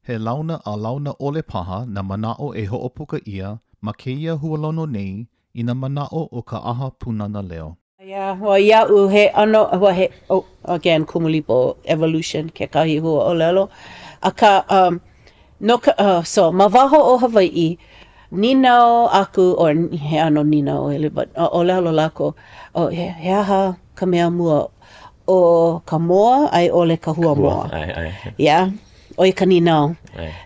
He launa a launa ʻole paha nā manaʻo e hoʻopuka ʻia ma kēia hualono nei i nā manaʻo o ka ʻAha Pūnana Leo. Yeah, well, iaʻu he ʻano, well, he, oh, again, Kumulipo, evolution, kekahi huaʻōlelo. Akā, um, no ka, uh, so, ma waho o Hawaiʻi, nīnau aku, or he ʻano nīnau ʻole, but ʻōlelo lākou, oh, he, he aha ka mea mua, ʻo ka moa a i ʻole ka hua moa? ʻAe, ʻae. Yeah? ʻO ia ka nīnau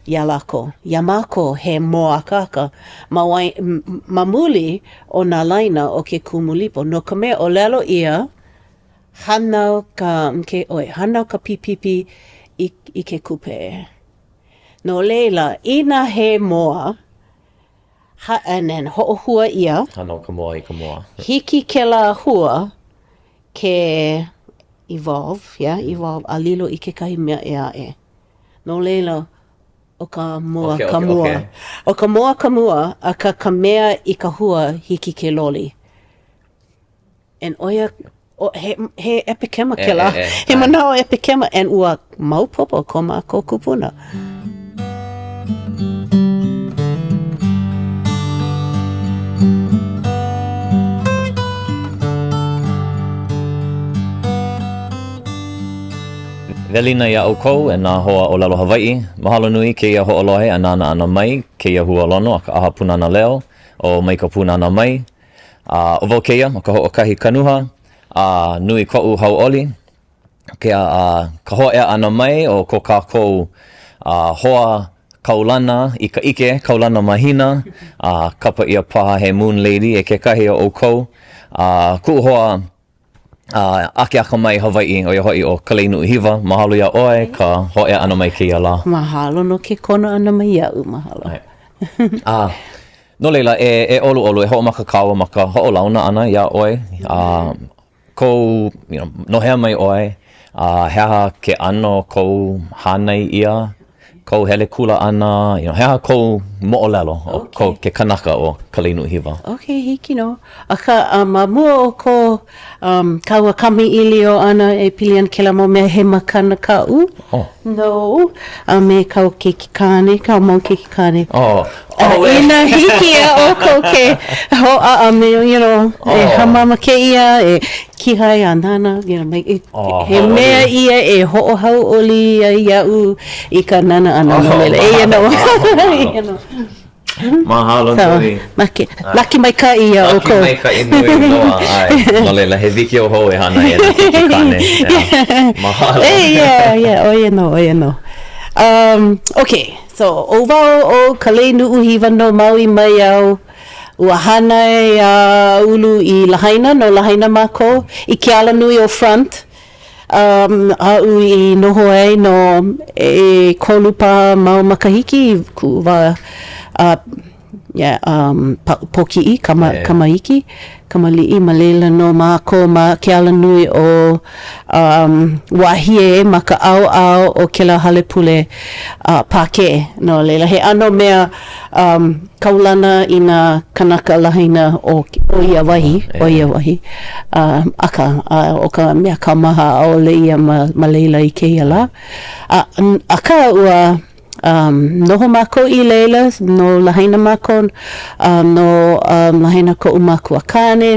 iā lākou. Iā mākou, he mōakāka ma, ma muli o nā laina o ke Kumulipo, no ka mea, ʻōlelo ʻia, hānau ka, ke, ʻoe, hānau ka pipipi i, i ke kūpē. No laila, inā he moa, ha, and then hoʻohua ʻia. Hānau ka moa i ka moa. Hiki kēlā hua ke evolve, yeah, evolve, a lilo i kekahi mea ʻē aʻe. No laila, ʻo ka moa okay, ka okay, mua. Okay. ʻO ka moa ka mua, akā ka mea i ka hua hiki ke loli. And ʻo ia, ʻo, he, he ʻepekema kēlā. E, e, e, He manaʻo ʻepekema, and ua maopopo ko mākou kūpuna. Welina iā ʻoukou e nā hoa ʻōlelo Hawaiʻi. Mahalo nui kēia hoʻolohe a nānā ʻana mai kēia hualono a ka ʻAha Pūnana Leo o Mai ka Pūnana Mai. A ʻo wau kēia, ʻo ka hoʻokahi Kanuha, a nui koʻu hauʻoli ke a ka hōʻea ʻana mai o ko kākou hoa kaulana i ka ʻike, kaulana mahina, a kapa ʻia paha he Moon Lady e kekahi o ʻoukou. A kuʻu hoa akeakamai Hawaiʻi, ʻo ia hoʻi ʻo Kalei Nuʻuhiwa, mahalo iā ʻoe ka hōʻea ʻana mai kēia lā. Mahalo no ke kono ʻana mai iaʻu, mahalo. A no laila, e, e ʻoluʻolu, e hoʻomaka kāua ma ka hoʻolauna ʻana iā ʻoe. A kou, you know, no hea mai ʻoe, a he aha ke ʻano kou hānai ʻia, kou hele kula ʻana, you know, he aha kou moʻolelo o okay. kou, ke kanaka ʻo Kalei Nuʻuhiwa? Ok, hiki nō. Akā, uh, ma mua o ko um, kāua kamaʻilio ʻana e pili ana kēlā mau mea, he makana kaʻu. Oh. Nou, a me kāu keiki kāne, kāu mau keiki kāne. Oh. Oh, e. Inā hiki iā ʻoukou ke hōʻaʻa me, you know, oh. e hāmama kēia, e kīhae a nānā, you know, mai, e, oh, he mea ia e hoʻohauʻoli ai iaʻu i ka nānā ʻana oh, no laila. Eia nō. Eia nō. Mahalo so, nui. Laki, laki maikaʻi iā ʻoukou. Laki maikaʻi nui loa, ʻae. No laila, he wikiō hou e hānai e nā keiki kāne. Yeah. Mahalo. Hey, yeah, yeah, ʻo ia nō, ʻo ia nō. Um, okay, so, ʻo wau ʻo Kalei Nuʻuhiwa no Maui mai au. Ua hānai a ulu i Lahaina, no Lahaina mākou, i ke alanui o Front. Um, aʻu i noho ai no ʻekolu paha mau makahiki i kuʻu wā uh, yeah, um, pōkiʻi, kama, yeah. kamaiki, kamaliʻi, ma laila nō mākou ma ke alanui o um, Wāhie ma ka ʻaoʻao o kēlā hale pule uh, Pākē. No laila, he ʻano mea um, kaulana i nā kanaka Lahaina o, o ia wahi, o ia wahi. Uh, akā, uh, ʻo ka mea kaumaha, ʻaʻole ia ma, ma laila i kēia lā. A, akā, ua um, noho mākou i laila, no Lahaina mākou, uh, no um, Lahaina koʻu makuakāne,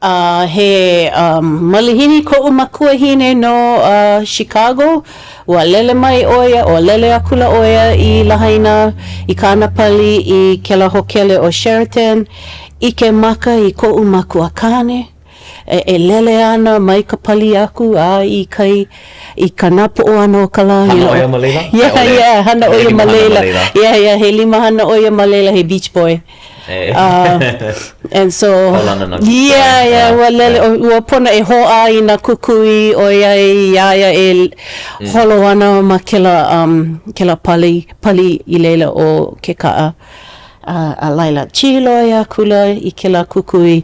A he um, malihini koʻu makuahine no uh, Chicago. Ua lele mai ʻo ia, ua lele akula ʻo ia i Lahaina, i Kāʻanapali, i kēlā hōkele ʻo Sheraton. ʻIke maka i koʻu makuakāne e, e lele ana mai ka pali aku a i kai i ka napoʻo ʻana o ka lā. Hana ʻo ia ma laila? Yeah, yeah, hana ʻo ia ma laila. Yeah, yeah, he limahana ʻo ia ma laila, he beach boy. Uh, and so, yeah, yeah, ua lele, ua pono e hōʻā i nā kukui ʻoiai iā ia e mm. holo ana ma kēlā, um, kēlā pali, pali i laila o ke kaʻa. Uh, a laila, chīloi akula i kēlā kukui,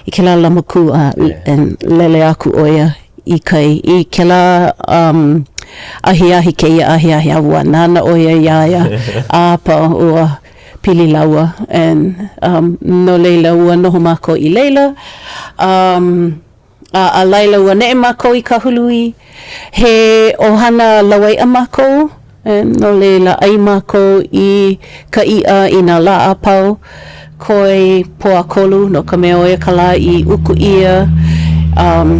i kēlā lamakū, a and lele aku ʻo ia i kai. I kēlā um, ahiahi, kēia ahiahi, a ua nānā ʻo ia iā ia, a pau, ua pili lāua and um, no laila ua noho mākou i laila um, a, a laila ua neʻe mākou i Kahului he ʻohana lawaiʻa mākou. And no laila, ʻai mākou i ka iʻa i nā lā a pau, koe Pōʻakolu, no ka mea ʻo ia ka lā i uku ʻia um,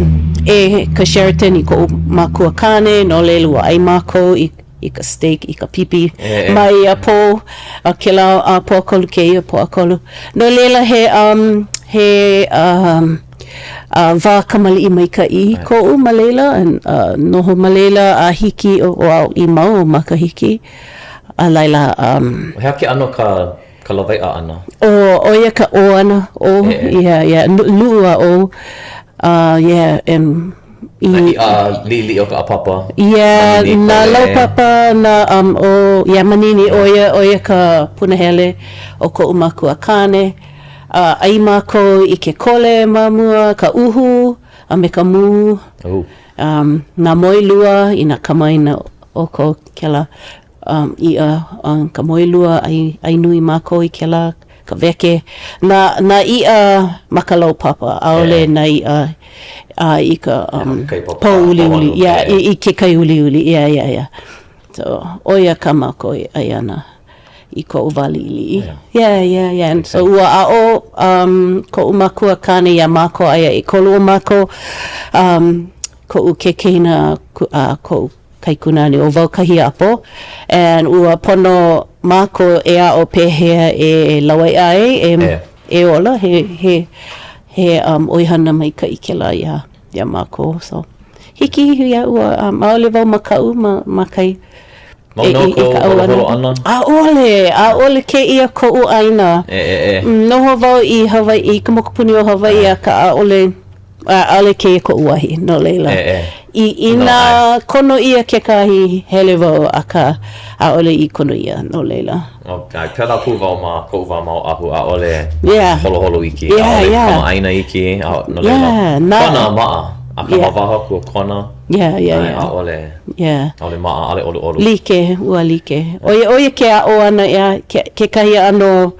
e ka Sheraton i koʻu makua kāne, no laila ua ʻai mākou i, i ka steak, i ka pipi ma ia pō, a kēlā a Pōʻakolu kēia Pōʻakolu. No laila he, um, he, um, A wā kamaliʻi maikaʻi koʻu ma laila, a noho ma laila a hiki o i mau makahiki. A laila, um. He aha ke ʻano ka ka lawaiʻa ʻana? ʻO, ʻo ia ka ʻō ʻana, ʻō, yeah, yeah, luʻu a ʻō. Uh, yeah, and i. Nā iʻa liʻiliʻi o ka ʻāpapa. Yeah, nā laupapa, nā, um, ʻō, yeah, manini, ʻo ia, ʻo ia ka punahele o koʻu makua kāne. A ʻai mākou i ke kole ma mua, ka uhu, a me ka mū, um, nā moelua i nā kamaʻāina ʻoukou kēlā um, iʻa, um, ka moelua, ʻai, ʻai nui mākou i kēlā, ka weke, nā, nā iʻa ma ka laupapa, ʻaʻole nā iʻa a i ka um, pōuliuli, yeah, i, i ke kai uliuli, yeah, yeah, yeah. So, ʻo ia kā mākou e ʻai ana i koʻu wā liʻiliʻi. Yeah, yeah, yeah. And so ua aʻo um, koʻu makua kāne iā mākou, aia ʻekolu o mākou, um, koʻu kekehina a koʻu kaikunāne, ʻo wau ka hiapo. And ua pono mākou e aʻo pehea e lawaiʻa ai, e, e ola, he, he, he um, ʻoihana maikaʻi kēlā iā, iā mākou. So, hiki iaʻu a um, ʻaʻole wau makaʻu ma, ma kai. Mau nō kou holoholo ʻana? ʻAʻole, ʻaʻole kēia koʻu ʻāina. E, e, e. Noho wau i Hawaiʻi, i ka mokupuni o Hawaiʻi, akā ʻaʻole, ʻaʻole kēia koʻu wahi, no laila. E, e. I, inā kono ʻia kekahi, hele wau, akā ʻaʻole i kono ʻia, no laila. Okay, pēlā pū wau ma koʻu wā ma Oʻahu, ʻaʻole holoholo iki, ʻaʻole kamaʻāina iki, no laila, Kona maʻa, akā ma waho aku o Kona, ʻaʻole, ʻaʻole maʻa, ʻaʻole ʻoluʻolu. Like, ua like. ʻO ia, ʻo ia ke aʻo ʻana, ʻeā, kekahi ʻano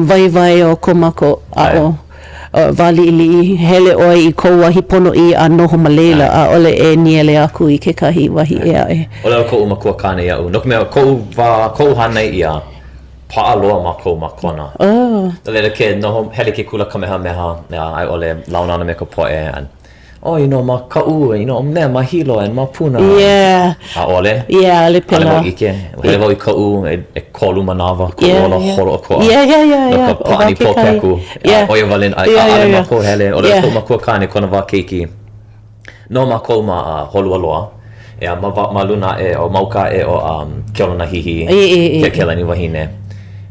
waiwai o ko mākou aʻo. Wā liʻiliʻi, hele ʻoe i kou wahi ponoʻī a noho ma laila, ʻaʻole e nīele aku i kekahi wahi ʻē aʻe. ʻŌlelo koʻu makua kāne iaʻu, no ka mea, koʻu wā, koʻu hānai ʻia, paʻa loa mākou ma Kona. Oh. No laila, ke noho, hele ke kula Kamehameha, a i ʻole launa ana me ka poʻe, and Oh, you know, ma Kaʻū, you know, mea, ma Hilo, and ma Puna. Yeah. ʻAʻole. Yeah, ʻaʻole pēlā. ʻAʻole wau ʻike. Hele wau i Kaʻū, e, ʻekolu manawa, koʻu yeah, ola yeah. holoʻokoʻa. Yeah, yeah, yeah, yeah. No ka pāʻani pōpeku. Yeah. ʻO ia wale, a, yeah, ʻaʻole yeah, yeah. mākou hele. ʻŌlelo yeah. koʻu makua kāne kona wā keiki. Noho mākou ma uh, Holualoa. Ea, ma, ma luna aʻe o ma uka aʻe o um, Keolanāhihi, E, e, e. Keakealani Wahine.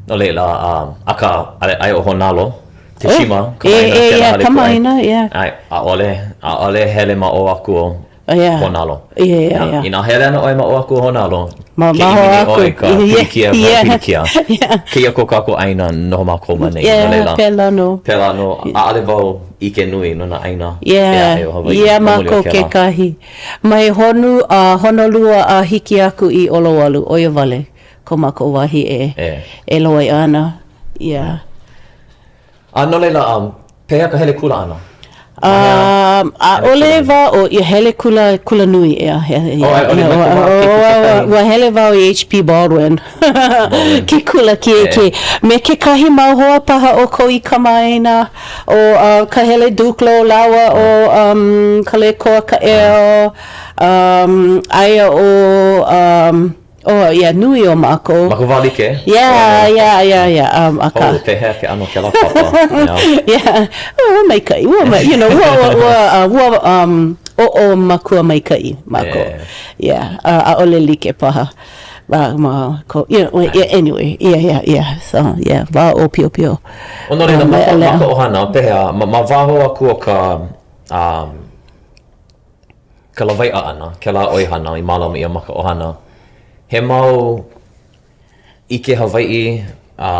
No laila, um, akā, aia ʻo Hōnalo. Teshima, oh, kamaʻāina, e, e, kēlā yeah, hale kamaʻāina, yeah. ʻAe, ʻaʻole, ʻaʻole hele ma ʻō aku o oh, yeah. Hōnalo. Yeah, yeah, yeah. Inā hele ana ʻoe ma ʻō aku o Hōnalo, ma, ke ʻimi nei ʻoe i ka pilikia, yeah. pilikia. Yeah. Kēia ko kākou ʻāina noho mākou ma ʻaneʻi. Yeah, no laila, pēlā nō. Pēlā nō, ʻaʻole wau ʻike nui no nā ʻāina yeah. ʻē aʻe o Hawaiʻi. Yeah, mākou kekahi. Mai Honu a Honolua a hiki aku i Olowalu, ʻo ia wale ko mākou wahi e, e. e lawaiʻa ana. Yeah. A no laila, um, pehea ka hele kula ʻana? Um, ʻaʻole wau, oh, hele kula, kula nui, ʻeā. Oh, a i ʻole mai ka wā keiki kekahi. Ua hele wau i HP Baldwin. Baldwin. Ke kula kiʻekiʻe. Me kekahi mau hoa paha ʻoukou i kamaʻāina, ʻo uh, Kahele Dukelow lāua ʻo um, Kalekoa Kaʻeo, um, aia ʻo um, Oh, yeah, nui o mākou. Ma ka wā like? Yeah, yeah, yeah, yeah. Um, akā. Oh, pehea ke ʻano kēlā papa? Yeah. Ua maikaʻi. Ua, you know, ua, ua, ua, uh, ua um, ʻoʻo makua maikaʻi mākou. Yeah. Yeah. Uh, ʻaʻole like paha. Ma, ma, ko, you know, yeah, anyway, yeah, yeah, yeah. So, yeah, wā ʻōpiopio. Oh, no laila, ma ka, ma ka ʻohana, pehea, ma, ma waho aku o ka, um, ka lawaiʻa ʻana, kēlā ʻoihana i mālama ʻia ma ka ʻohana, he mau ʻike Hawaiʻi a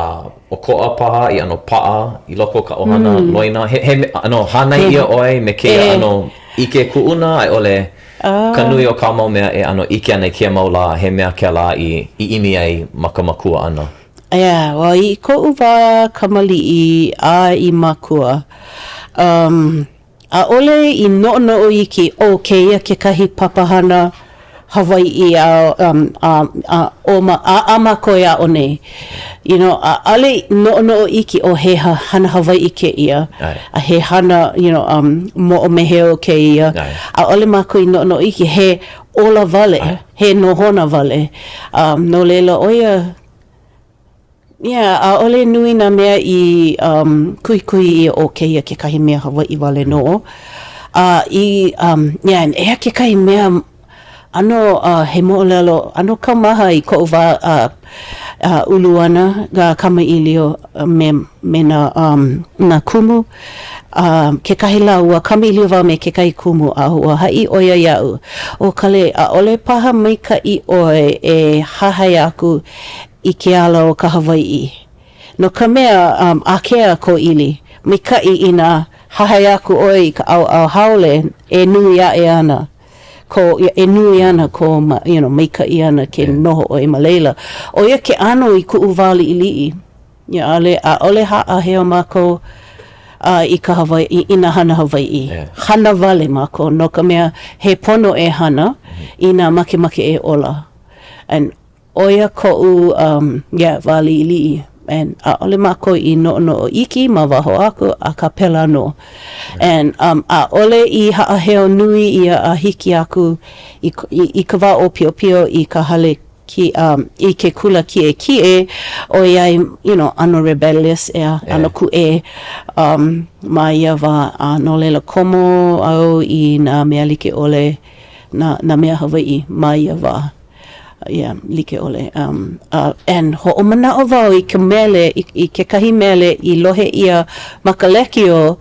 ʻokoʻa paha i ʻano paʻa i loko o ka ʻohana mm. loina. He, he ʻano hānai ʻia ʻoe me kēia ʻano ʻike kuʻuna a i ʻole ka nui o kāu mau mea e ʻano ʻike ana i kēia mau lā, he mea kēlā i i ʻimi ai ma ka makua ʻana. Yeah, well, i koʻu wā kamaliʻi a i makua, um, ʻAʻole i noʻonoʻo iki, ʻo kēia kekahi papahana. Hawaiʻi a um a a o ma a a mākou e aʻo nei. You know, ʻaʻole noʻonoʻo iki ʻo he hana Hawaiʻi kēia, a he hana you know um moʻomeheu kēia. ʻAʻole mākou i noʻonoʻo iki, he ola wale, he nohona wale. Um, no laila, ʻo ia Yeah, ʻaʻole nui nā mea i um, kuhikuhi ʻia ʻo kēia kekahi mea Hawaiʻi wale nō. A i, um, yeah, and eia kekahi mea ʻano uh, he moʻolelo ʻano kaumaha i koʻu wā uh, uh, ulu ʻana, uh, kamaʻilio me, me nā, um, nā kumu. Uh, kekahi lā, ua kamaʻilio wau me kekahi kumu a ua haʻi ʻo ia iaʻu, ʻO Kalei, ʻaʻole paha maikaʻi ʻoe e hahai aku i ke ala o ka Hawaiʻi. No ka mea, um, ākea kō ʻili, maikaʻi inā hahai aku ʻoe i ka ʻaoʻao haole e nui aʻe ana ko, e nui ana kō, you know, maikaʻi ana ke noho ʻoe ma laila. ʻO ia ke ʻano i kuʻu wā liʻiliʻi. ʻAʻole, ʻaʻole haʻaheo mākou uh, i ka Hawaiʻi, i nā hana Hawaiʻi. Yeah. Hana wale mākou, no ka mea, he pono e hana inā makemake e ola. And ʻO ia koʻu um yeah wā liʻiliʻi and ʻaʻole mākou i noʻonoʻo iki ma waho aku akā pēlā nō. And um ʻaʻole i haʻaheo nui ʻia a hiki aku i i ka wā ʻōpiopio i ka hale ki um i ke kula kiʻekiʻe ʻoiai you know ʻano rebellious ʻeā ʻano kūʻē um ma ia wā a no laila komo au i nā mea like ʻole nā nā mea Hawaiʻi ma ia wā. Yeah, like ʻole. Um, uh, and hoʻomanaʻo wau i ka mele, i, i kekahi mele i lohe ʻia ma ka lekiō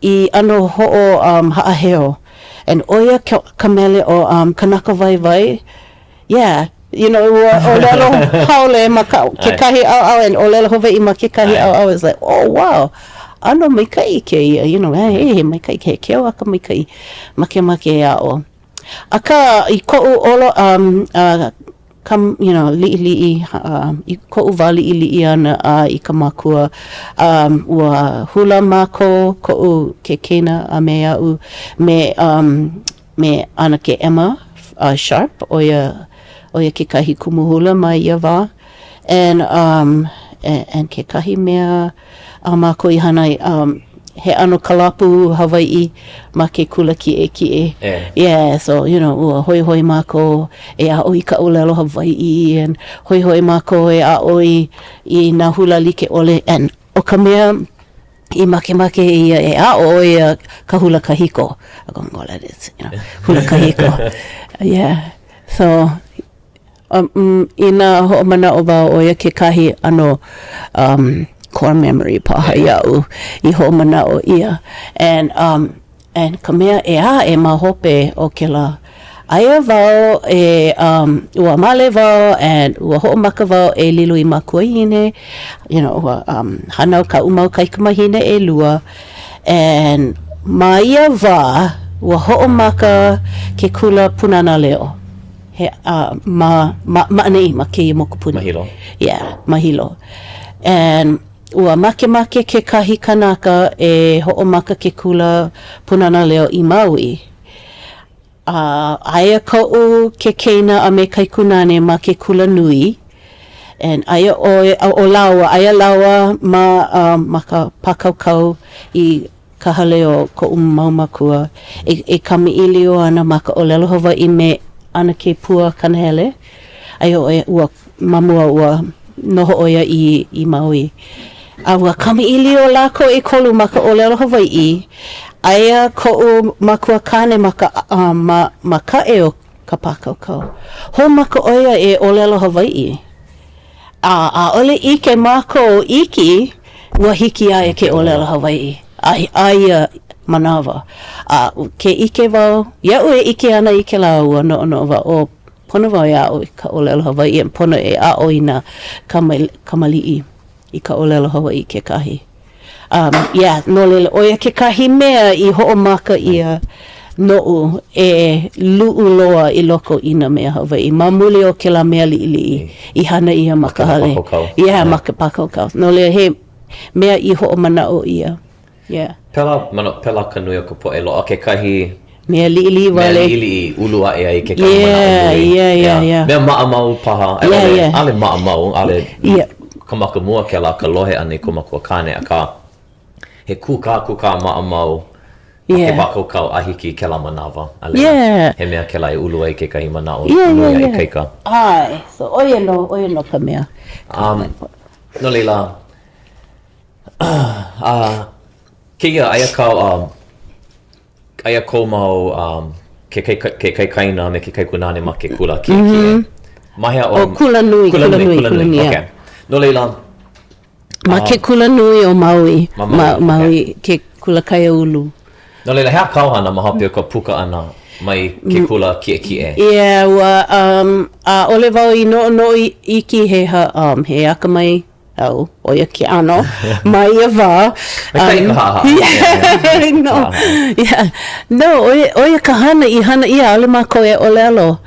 i ʻano hoʻo um, haʻaheo. And ʻo ia ka, ka mele ʻo um, Kanaka Waiwai. Yeah, you know, ua ʻōlelo haole ma ka, kekahi ʻaoʻao and ʻōlelo Hawaiʻi ma kekahi ʻaoʻao. It's like, oh, wow, ʻano maikaʻi kēia, you know, hey, he maikaʻi, he keu a ka maikaʻi. Makemake e aʻo. Akā, i koʻu olo, um, uh, kam, you know, liʻiliʻi, uh, i koʻu wā liʻiliʻi ʻana a i ka makua, um, ua hula mākou, koʻu keikena a me aʻu, me, um, me ʻAnakē Emma uh, Sharp, ʻo ia, ʻo ia kekahi kumu hula ma ia wā. And, um, and, and kekahi mea, a mākou i hana ai, um, he ʻano kalapu Hawaiʻi ma ke kula kiʻekiʻe. Yeah. Yeah, so, you know, ua hoihoi mākou e aʻo i ka ʻōlelo Hawaiʻi and hoihoi mākou e aʻo i, i nā hula like ʻole. And ʻo ka mea i makemake ʻia e aʻo ʻo ia ka hula kahiko. I go, well, that is, you know, hula kahiko. Yeah. So, Um, inā hoʻomanaʻo wau ʻo ia kekahi ʻano um, core memory paha iaʻu i hoʻomanaʻo ʻia. And, um, and ka mea ʻē aʻe ma hope o kēlā, aia wau e, um, ua male wau and ua hoʻomaka wau e lilo i makuahine, you know, ua um, hānau kaʻu mau kaikamahine ʻelua, and ma ia wā, ua hoʻomaka ke kula Pūnana Leo. He, uh, ma, ma, ma ʻaneʻi, ma kēia mokupuni. Ma Hilo. Yeah, ma Hilo. And ua makemake kekahi kanaka e hoʻomaka ke kula Pūnana Leo i Maui. A aia koʻu kekeina a me kaikunāne ma ke kula nui, and aia ʻoe, ʻo lāua, aia lāua ma, uh, ma ka pākaukau i ka hale o koʻu mau mākua e, e kamaʻilio ana ma ka ʻōlelo Hawaiʻi me ʻAnakē Pua Kanahele. Aia ʻo ia, ua, ma mua ua noho ʻo ia i, i Maui. A ua kamaʻilio lākou ʻekolu ma ka ʻōlelo Hawaiʻi. Aia koʻu makuakāne ma ka, uh, ma, ma kaʻe o ka pākaukau. Hoʻomaka ʻo ia e ʻōlelo Hawaiʻi. A ʻaʻole ʻike mākou iki ua hiki iā ia ke ʻōlelo Hawaiʻi a, a ia manawa. A ke ʻike wau, iaʻu e ʻike ana i kēlā ua noʻonoʻo wau, ʻo pono wau e aʻo i ka ʻōlelo Hawaiʻi a pono e aʻo i nā kamaliʻi i ka ʻōlelo Hawaiʻi kekahi. Um, yeah, no laila, ʻo ia kekahi mea i hoʻomaka ʻia noʻu e luʻu loa i loko i nā mea Hawaiʻi ma muli o kēlā mea liʻiliʻi i hana ʻia ma ka hale. Yeah, ma ka pākaukau. No laila, he mea i hoʻomanaʻo ʻia. Yeah. Pēlā, pēlā ka nui o ka poʻe loaʻa kekahi. Mea liʻiliʻi wale. Mea liʻiliʻi i ulu aʻe ai kekahi manaʻo nui. Yeah, yeah, yeah, yeah. Mea maʻamau paha, a i ʻole, ʻaʻole maʻamau, ʻaʻole ka maka mua kēlā ka lohe ʻana i kou makua kāne, akā, he kūkākūkā maʻamau ma ke pākaukau a hiki i kēlā manawa. A laila, he mea kēlā e ulu ai kekahi manaʻo nui a ikaika. ʻAe, so ʻo ia nō, ʻo ia nō ka mea. No laila, a kēia, aia kā, Aia kou mau um, ke, ke, ke kaikaina me ke kaikunāne ma ke kula kiʻekiʻe. Mm -hmm. Ma hea ʻoe? Oh, kula nui, kula nui, kula nui, okay. No laila. Ma ke kula nui o Maui. Ma Maui, ma, Maui okay. ke kula kaiāulu. No laila, he aha kāu hana ma hope o ka puka ʻana mai ke mm. kula kiʻekiʻe? Yeah, ua, um, ʻaʻole wau i noʻonoʻo iki he, ha, um, he akamai au, ʻo ia ke ʻano ma ia wā. Maikaʻi ka haʻahaʻa. No, yeah. No, ʻo ia, ʻo ia ka hana i hana ʻia, ʻaʻole mākou e ʻōlelo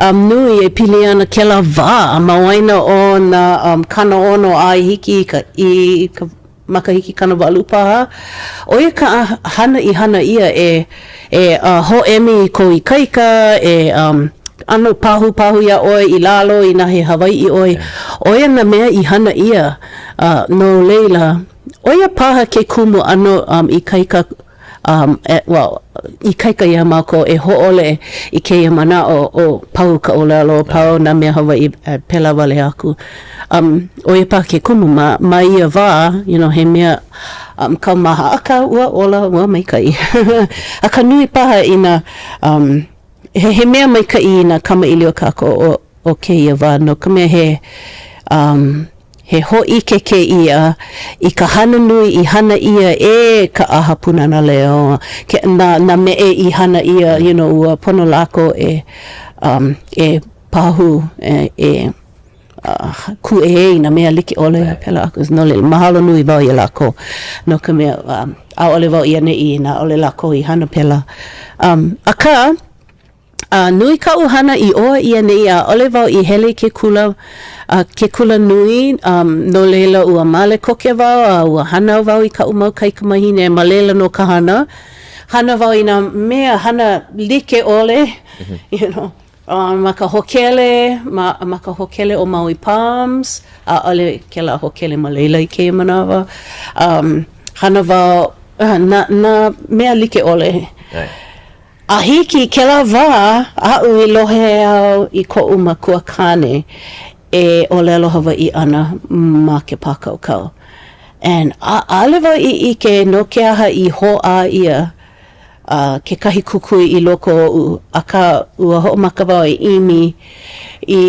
um, nui e pili ana kēlā wā ma waena o nā um, 60 a i hiki i ka, i ka makahiki 80 paha. ʻO ia ka hana i hana ʻia e, e uh, hōʻemi i kou ikaika, e um, ʻano pahūpahū iā ʻoe i lalo inā he Hawaiʻi ʻoe. ʻO ia nā mea i hana ʻia, a no laila, ʻo ia paha ke kumu ʻano um, ikaika, um, e, well, ikaika iā mākou e hōʻole i kēia manaʻo ʻo pau ka ʻōlelo, pau nā mea Hawaiʻi, a pēlā wale aku. Um, ʻo ia paha ke kumu ma, ma ia wā, you know, he mea um, kaumaha, akā ua ola, ua maikaʻi. Akā nui paha i nā um, He, he mea maikaʻi inā kamaʻilio kākou o, o kēia wā, no ka mea he, um, he hōʻike kēia i ka hana nui i hana ʻia e ka ʻAha Pūnana Leo, ke, nā, nā meʻe i hana ʻia, you know, ua pono lākou e, um, e pahū, e, e uh, kūʻēʻē i nā mea like ʻole a pēlā aku. No laila, mahalo nui wau iā lākou no ka mea, um, ʻaʻole wau i ʻaneʻi inā ʻaʻole lākou i hana pēlā. Um, akā, uh, nui kaʻu hana i ʻō a i ʻaneʻi, ʻaʻole wau i hele i ke kula, uh, ke kula nui, um, no laila ua male koke wau a ua hānau wau i kaʻu mau kaikamahine, ma laila nō ka hana. Hana wau i nā mea hana like ʻole, you know. Ma ka hōkele, ma, ma ka hōkele ʻo Maui Palms, ʻaʻole kēlā hōkele ma laila i kēia manawa. Um, hana wau, nā, nā mea like ʻole. A hiki i kēlā wā, aʻu i lohe au i koʻu makua kāne e ʻōlelo Hawaiʻi ana ma ke pākaukau. And ʻaʻole wau i ʻike no ke aha i hōʻā ʻia a kekahi kukui i loko oʻu, akā ua hoʻomaka wau e ʻimi i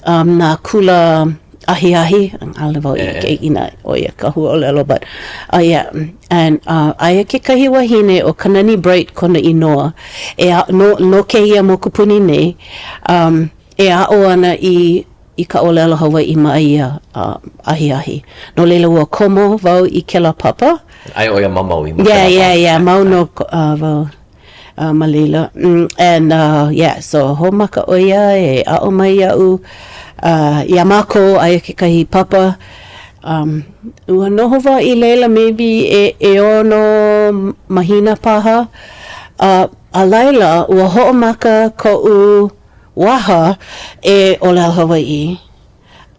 um, nā kula ahiahi, ʻaʻole wau i ʻike inā ʻo ia ka huaʻōlelo, but uh, yeah. And uh, aia kekahi wahine ʻo Kanani Bright kona inoa, e a, no, no kēia mokupuni nei, um, e aʻo ana i i ka ʻōlelo Hawaiʻi ma ia ahiahi. No laila, ua komo wau i kēlā papa. Aia ʻo ia ma Maui. Ma yeah, yeah, yeah. Mau nō uh, wau uh, ma laila. Mm, and, uh, yeah, so hoʻomaka ʻo ia e aʻo mai iaʻu uh, iā mākou aia kekahi papa. Um, ua noho wau i laila maybe e, ʻeono mahina paha. Uh, a laila, ua hoʻomaka koʻu waha e ʻōlelo Hawaiʻi,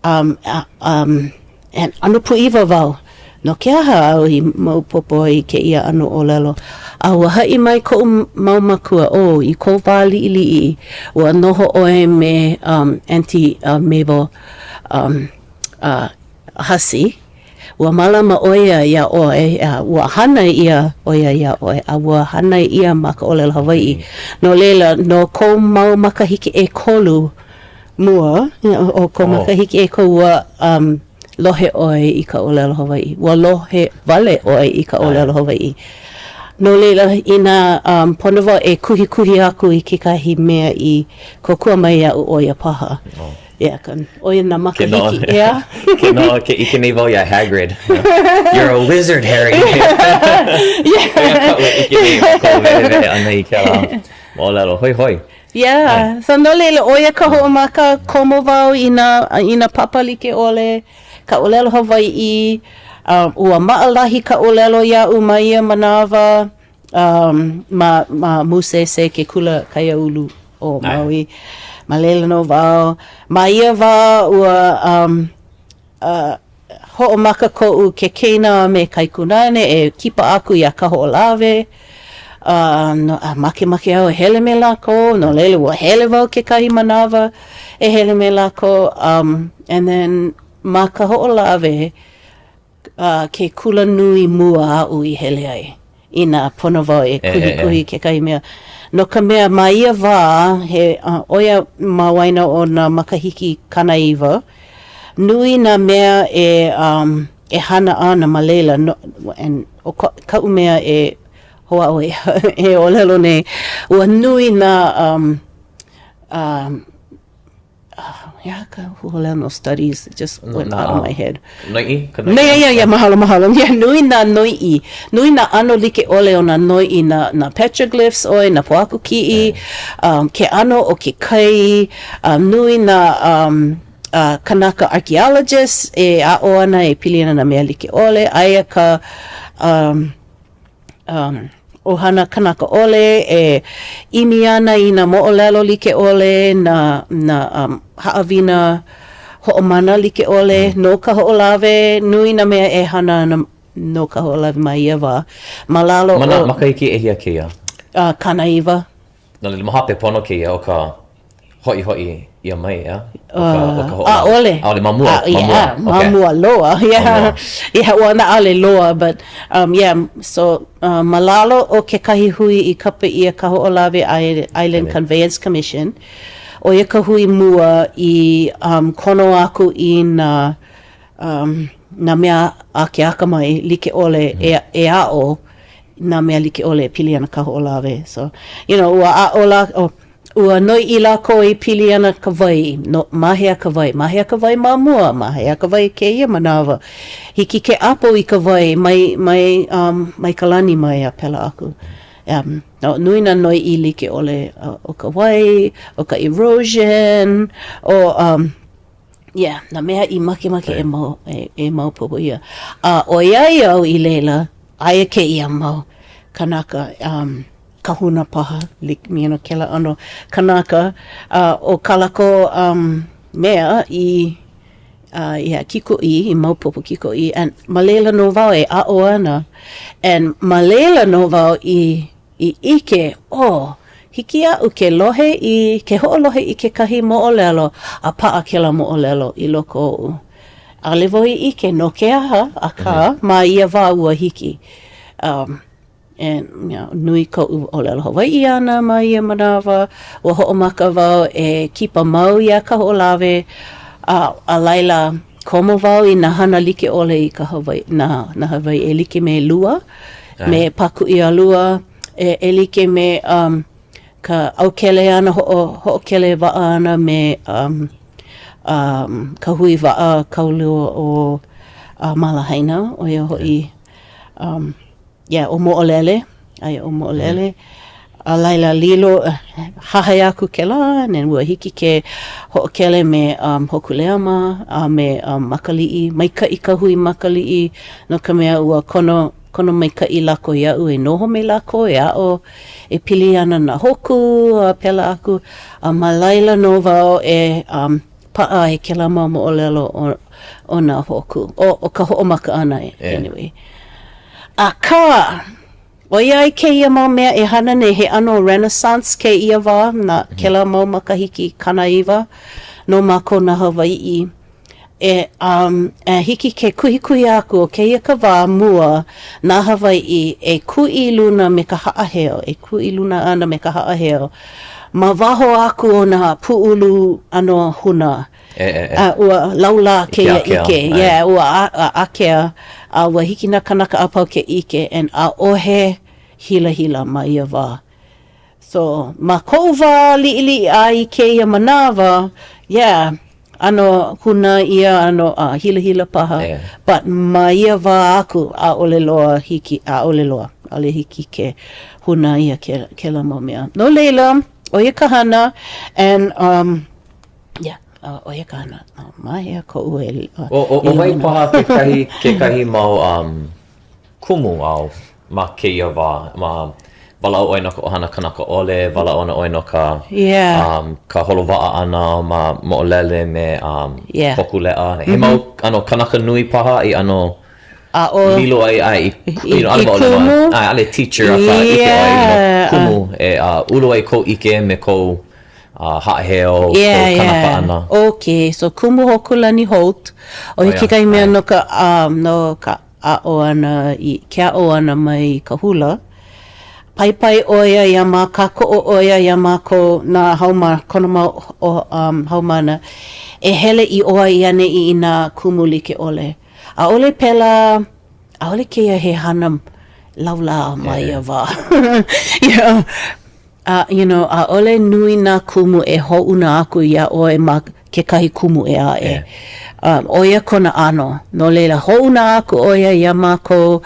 um, um, and ʻano pūʻiwa wau, no ke aha au i maopopo ai i kēia ʻano ʻōlelo? A ua haʻi mai koʻu mau mākua, oh, i kou wā liʻiliʻi, ua noho ʻoe me um, Auntie uh, Mabel um, uh, Hussey, Ua mālama ʻo ia iā ʻoe, a ua hānai ʻia ʻo ia iā ʻoe, a ua hānai ʻia ma ka ʻōlelo Hawaiʻi. No laila, no kou mau makahiki ʻekolu mua, o kou makahiki ʻekolu, ua um, lohe ʻoe i ka ʻōlelo Hawaiʻi. Ua lohe wale ʻoe i ka ʻōlelo Hawaiʻi. No laila, inā um, pono wau e kuhikuhi aku i kekahi mea i kōkua mai iaʻu, ʻo ia paha. Yeah, ka, ʻo ia nā makahiki, ʻeā? Ke no, ke ʻike nei wau iā Hagrid. You're a wizard, Harry. Yeah. ʻO ia kaʻu e ʻike nei ma kou wehewehe ʻana i kēlā moʻolelo. Hoihoi. Yeah. So no laila, ʻo ia ka hoʻomaka, komo wau i nā, i nā papa like ʻole, ka ʻōlelo Hawaiʻi, um, ua maʻalahi ka ʻōlelo iaʻu ma ia manawa. Um, ma, ma MUSC, ke kula kaiāulu o Maui. Ma laila nō wau. Ma ia wā, ua um, uh, hoʻomaka koʻu kekeina a me kaikunāne e kipa aku iā Kahoʻolawe. Uh, no, a makemake au e hele me lākou, no laila ua hele wau kekahi manawa e hele me lākou. Um, and then ma Kahoʻolawe, uh, ke kula nui mua aʻu i hele ai, inā pono wau e kuhikuhi kekahi mea. No ka mea, ma ia wā, he, uh, ʻo ia ma waena o nā makahiki 90, nui nā mea e, um, e hana ana ma laila, no, and ʻo kaʻu mea e hoʻāʻo e, e ʻōlelo nei, ua nui nā, um, um, He aha ka huaʻōlelo no studies? It just went out of my head. Noiʻi? Ka noiʻi? Yeah, yeah, yeah, mahalo, mahalo. Yeah, nui nā noiʻi. Nui nā ʻano like ʻole o nā noiʻi, nā, nā petroglyphs ʻoe, nā pōhaku kiʻi, um, ke ʻano o ke kai, um, nui nā um, uh, kanaka archaeologists e aʻo ana e pili ana nā mea like ʻole. Aia ka um, um, ʻohana kanaka ʻole e ʻimi ana i nā moʻolelo like ʻole, nā, nā um, haʻawina hoʻomana like ʻole no Kahoʻolawe. Nui nā mea e hana ana no Kahoʻolawe ma ia wā. Ma lalo Ma nā makahiki ʻehia kēia? Uh, 90. No laila, ma hope pono kēia o ka hoʻihoʻi ʻia mai, ʻeā? O ka, o ka hoʻolawe. ʻAʻole. ʻAʻole, ma mua, ma mua. Yeah, ma mua loa, yeah. Ma mua. Yeah, well, ʻaʻole loa, but, um, yeah, so, uh, ma lalo o kekahi hui i kapa ʻia Kahoʻolawe Island Conveyance Commission, ʻo ia ka hui mua i, um, kono aku i nā, um, nā mea akeakamai like ʻole e, e aʻo nā mea like ʻole e pili ana Kahoʻolawe. So, you know, ua aʻo lā, oh, ua noiʻi lākou e pili ana ka wai, no, ma hea ka wai, ma hea ka wai ma mua, ma hea ka wai kēia manawa. Hiki ke ʻapo i ka wai mai, mai, um, mai ka lani mai a pēlā aku. Um, no, nui nā noiʻi like ʻole uh, o ka wai, o ka erosion, o, um, Yeah, nā mea i makemake e mau, e, e maopopo ʻia. A ʻoiai au i laila, aia kēia mau kanaka, um, kahuna paha, like, you know, kēlā ʻano kanaka, a ʻo kā lākou um, mea i, uh, yeah, kikoʻī, i maopopo kikoʻī, and ma laila nō wau e aʻo ana, and ma laila nō wau i I ʻike, oh, hiki iaʻu ke lohe i, ke hoʻolohe i kekahi moʻolelo a paʻa kēlā moʻolelo i loko oʻu. ʻAʻole wau i ʻike no ke aha, akā, ma ia wā ua hiki. Um, and, you know, nui koʻu ʻōlelo Hawaiʻi ʻana ma ia manawa. Ua hoʻomaka wau e kipa mau iā Kahoʻolawe, a, a laila, komo wau i nā hana like ʻole i ka Hawaiʻi, nā, nā Hawaiʻi e like me Lua, me Pākuʻi a Lua, e, e like me um, ka ʻaukele ʻana, hoʻo, hoʻokele waʻa ʻana me um, um, ka hui waʻa kaulua o uh, ma Lahaina, ʻo ia hoʻi, um, yeah, ʻo Moʻolele, aia ʻo Moʻolele. A laila lilo, hahai aku kēlā, and then ua hiki ke hoʻokele me um, Hōkūleʻa mā a me um, Makaliʻi. Maikaʻi ka hui Makaliʻi no ka mea ua kono, kono maikaʻi lākou iaʻu e noho me lākou, e aʻo e pili ana nā hōkū a pēlā aku. A ma laila nō wau e um, paʻa ai kēlā mau moʻolelo o, o nā hōkū, o, o ka hoʻomaka ʻana anyway. Akā, ʻOiai kēia mau mea e hana nei, he ʻano Renaissance kēia wā, na kēlā mau makahiki 90 no mākou nā Hawaiʻi. E, um, e hiki ke kuhikuhi aku ʻo kēia ka wā mua nā Hawaiʻi e kū i luna me ka haʻaheo, e kū i luna ana me ka haʻaheo ma waho aku o nā pūʻulu ʻano huna E, e, e. A ua laulā kēia ʻike. Yeah, ua ākea, a ua hiki nā kānaka a pau ke ʻike, and ʻaʻohe hilahila ma ia wā. So, ma koʻu wā liʻiliʻi a i kēia manawa, yeah, ʻano hūnā ʻia, ʻano uh, hilahila paha, yeah. but ma ia wā aku, ʻaʻole loa hiki, ʻaʻole loa, ʻaʻole hiki ke hūnā ʻia kēlā mau mea. No laila, ʻo ia ka hana, and um, Yeah, ʻo ia ka hana. Ma hea koʻu e ʻO, ʻo, ʻo wai paha kekahi, kekahi mau um, kumu a. ma kēia wā, ma walaʻau ʻoe no ka ʻohana kanaka ʻole, walaʻau ana ʻoe no ka yeah. um, ka holo waʻa ʻana ma Moʻolele me um, yeah. Hōkūleʻa. He mm -hmm. mau ʻano kanaka nui paha i ʻano aʻo lilo ai ai i, i, you know, i kumu. ʻAe, ʻaʻole teacher akā ʻike ʻoe i yeah. kumu e uh, ulu ai kou ʻike me kou uh, haʻaheo, yeah, kou kanaka yeah. ʻana. Okay, so Kumu Hōkūlani Holt, ʻo ia Oh, yeah. kekahi mea no ka, um, no ka aʻo ʻana i ke aʻo ʻana mai i ka hula. Paipai ʻo ia iā mā kākoʻo ʻo ia iā mākou nā haumāna, kona mau o, um, haumāna, e hele i ʻō a i ʻaneʻi i nā kumu like ʻole. ʻAʻole pēlā, ʻaʻole kēia he hana laulā ma ia wā. Yeah. A, you know, ʻaʻole nui nā kumu e hoʻouna aku iā ʻoe ma kekahi kumu ʻē aʻe. Yeah. Um, ʻo ia kona ʻano. No laila, hoʻouna aku ʻo ia iā mākou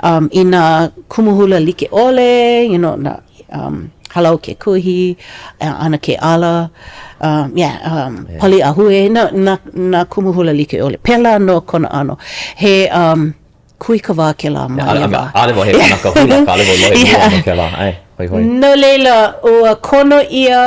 um, i nā kumu hula like ʻole, you know, nā um, Hālau Ke Kuahi, ʻAnakē Ala, um, yeah, um, Yeah. Pali ʻAhue, nā, nā, nā kumu hula like ʻole. Pēlā nō kona ʻano. He um, kūikawā kēlā ma ia wā. ʻAʻole wau he kanaka hula, ʻaʻole wau lohe mua no kēlā. ʻAe, hoihoi. No laila, ua kono ʻia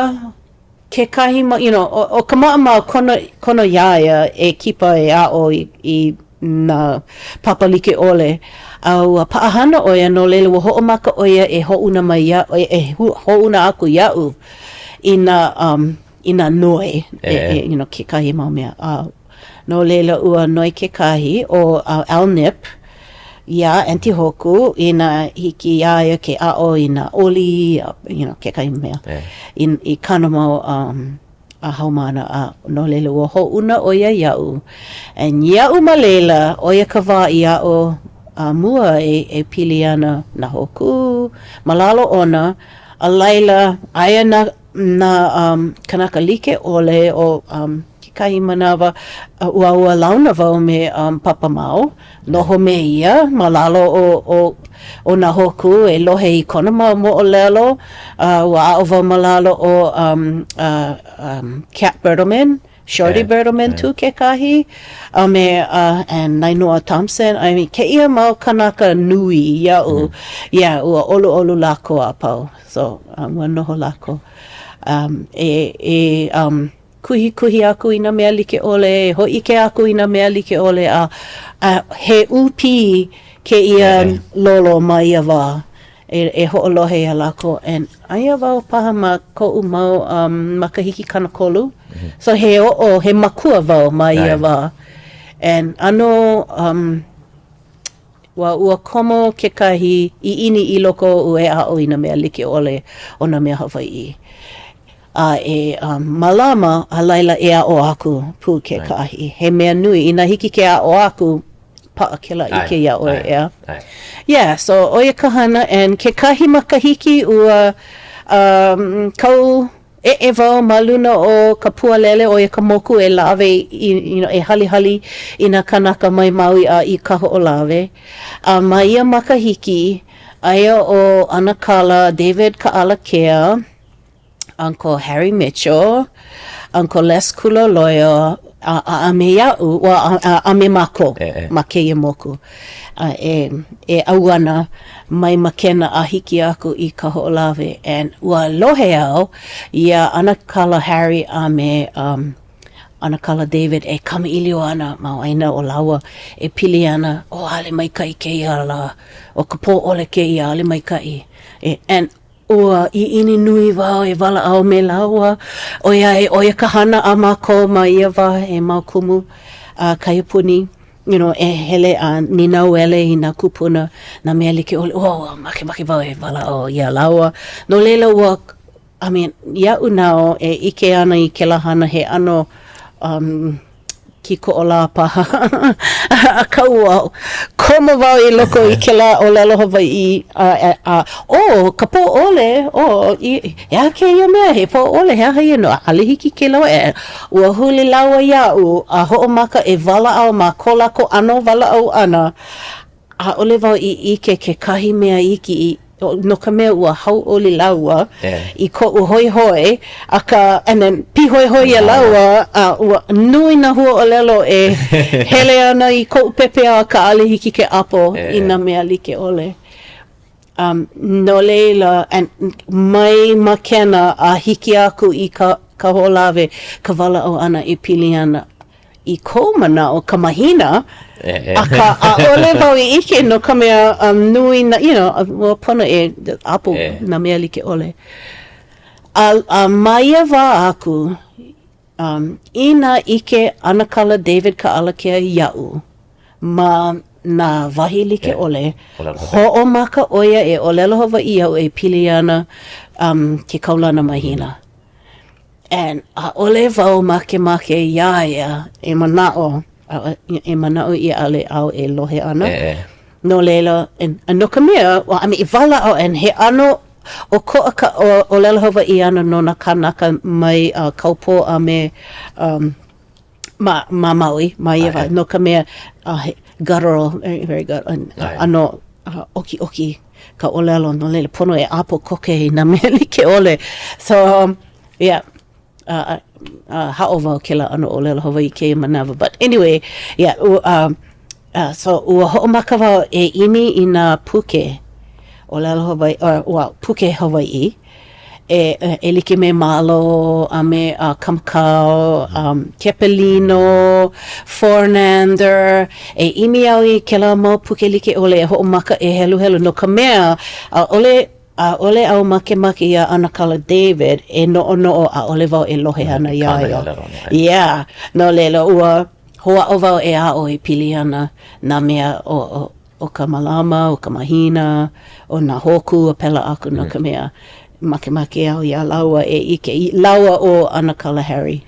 kekahi mau, you know, ʻo ka maʻamau, kono, kono iā ia e kipa e aʻo i, i nā papa like ʻole. A ua paʻahana ʻo ia, no laila, ua hoʻomaka ʻo ia e hoʻouna mai ia, e, e hoʻouna aku iaʻu i nā, um, i nā noi, e, e, you know, kekahi mau mea. A no laila, ua noi kekahi, ʻo Al Nip, iā Aunty Hoku, inā hiki iā ia ke aʻo i nā oli, a, you know, kekahi mea, i, i kāna mau um, a haumāna, a no laila, ua hoʻouna ʻo ia iaʻu. And iaʻu ma laila, ʻo ia ka wā i aʻo a mua e, e pili ana nā hōkū ma lalo ona, a laila, aia nā nā um, kanaka like ʻole o um, kekahi manawa, ua, ua launa wau me um, Papa Mau, noho me ia ma lalo o, o, o nā hōkū e lohe i kona mau moʻolelo. Uh, ua aʻo wau ma lalo o um, uh, um, Cat Bertelmann, Shorty Yeah, Bertelmann yeah. too kekahi, a me uh, and Nainoa Thompson. I mean, kēia mau kanaka nui iaʻu, mm -hmm. yeah, ua ʻoluʻolu lākou a pau. So, um, ua noho lākou um, e, e um, kuhikuhi aku i nā mea like ʻole, e hōʻike aku i nā mea like ʻole, a, a he ʻūpī kēia yeah. lolo ma ia wā e, e hoʻolohe iā lākou. And aia wau paha ma koʻu mau um, makahiki 30. Mm -hmm. So he oʻo, he makua wau ma ia wā. And ʻano um, Ua, ua komo kekahi ʻiʻini i loko oʻu e aʻo i nā mea like ʻole o nā mea Hawaiʻi. A e um, mālama, a laila e aʻo aku pū kekahi. He mea nui, inā hiki ke aʻo aku, paʻa kēlā ʻike iā ʻoe, ʻeā? Yeah, so ʻo ia ka hana, and kekahi makahiki ua um, kau Eʻe wau ma luna o ka pua lele, ʻo ia ka moku e lawe i, you know, e halihali i nā kānaka mai Maui a i Kahoʻolawe. A ma ia makahiki, aia ʻo ʻAnakala David Kaʻalakea, Uncle Harry Mitchell, Uncle Les Kuloloio, a, a, a me iaʻu, well, a, a, a me mākou ma kēia moku. A e, e ʻauana mai Makena a hiki aku i Kahoʻolawe and ua lohe au iā ʻAnakala Harry a me um, ʻAnakala David e kamaʻilio ana ma waena o lāua e pili ana, oh, ʻaʻole maikaʻi kēia lā, ʻo ka pō ʻole kēia, ʻaʻole maikaʻi. E, and ua ʻiʻini nui wau e walaʻau me lāua, ʻoiai ʻo ia ka hana a mākou ma ia wā he mau kumu a kaiapuni, you know, e hele a nīnauele i nā kūpuna, nā mea like ʻole, ua, ua makemake wau e walaʻau iā lāua. No laila, ua, I mean, iaʻu nō e ʻike ana i kēlā hana he ʻano um, kīkoʻolā paha. Akā ua komo wau i loko i kēlā ʻōlelo Hawaiʻi a, a, a oh, ka pō ʻole, oh, i, he aha kēia mea, he pō ʻole, he aha ia no, ʻaʻole hiki ke lohe. Ua huli lāua iaʻu a hoʻomaka e walaʻau ma ko lākou ʻano walaʻau ʻana. ʻAʻole wau i ʻike kekahi mea iki i, no ka mea ua hauʻoli lāua i koʻu hoihoi, akā, and then pīhoihoi iā lāua, a ua nui nā huaʻōlelo e hele ana i koʻu pepeiao akā ʻaʻole hiki ke ʻapo i nā mea like ʻole. Um, no laila, and mai Makena a hiki aku i ka Kahoʻolawe ka walaʻau ʻana e pili ana i kou manaʻo, ka mahina, akā ʻaʻole wau i ʻike no ka mea um, nui na, you know, ua pono e ʻapo nā mea like ʻole. A, a ma ia wā aku, um, inā ʻike ʻAnakala David Kaʻalakea iaʻu ma nā wahi like ʻole, hoʻomaka ʻo ia e ʻōlelo Hawaiʻi iaʻu e pili ana um, ke kaulana mahina. And ʻaʻole wau makemake iā ia e manaʻo, e manaʻo ʻia ʻaʻole au e lohe ana. No laila, and, no ka mea, well, I mean, walaʻau, and he ʻano ʻokoʻa ka ʻōlelo Hawaiʻi ʻana no nā kānaka mai uh, Kaupō a me um, ma, ma Maui, ma ia wā, no ka mea, uh, he guttural, very, very guttural, and, ʻano uh, ʻokiʻoki ka ʻōlelo, no laila pono e ʻapo koke i nā mea like ʻole. So, um, yeah, uh, uh, haʻo wau kēlā ʻano ʻōlelo Hawaiʻi kēia manawa. But anyway, yeah, uh, uh, so ua hoʻomaka wau e ʻimi i nā puke ʻōlelo Hawaiʻi, or, well, puke Hawaiʻi, e, e like me Malo a me uh, Kamakau, um, Kepelino, Fornander, e ʻimi au i kēlā mau puke like ʻole e hoʻomaka e heluhelu no ka mea, ʻaʻole ʻaʻole au makemake iā ʻAnakala David e noʻonoʻo ʻaʻole wau e lohe ana iā ia. Yeah. No laila, ua hoʻāʻo wau e aʻo e pili ana nā mea o, o, o ka malama, o ka mahina, o nā hōkū a pēlā aku no ka mea, makemake au iā lāua e ʻike, lāua ʻo ʻAnakala Harry,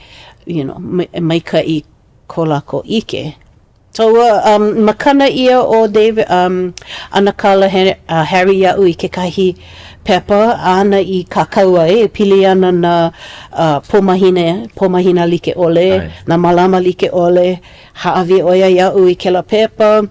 you know, maikaʻi ko lākou ʻike. So ua um, makana ʻia ʻo David, um, ʻAnakala uh, Harry iaʻu i kekahi pepa āna i kākau ai e pili ana nā uh, pō mahina, pō mahina like ʻole, nā malama like ʻole. Hāʻawi ʻo ia iaʻu i kēlā pepa.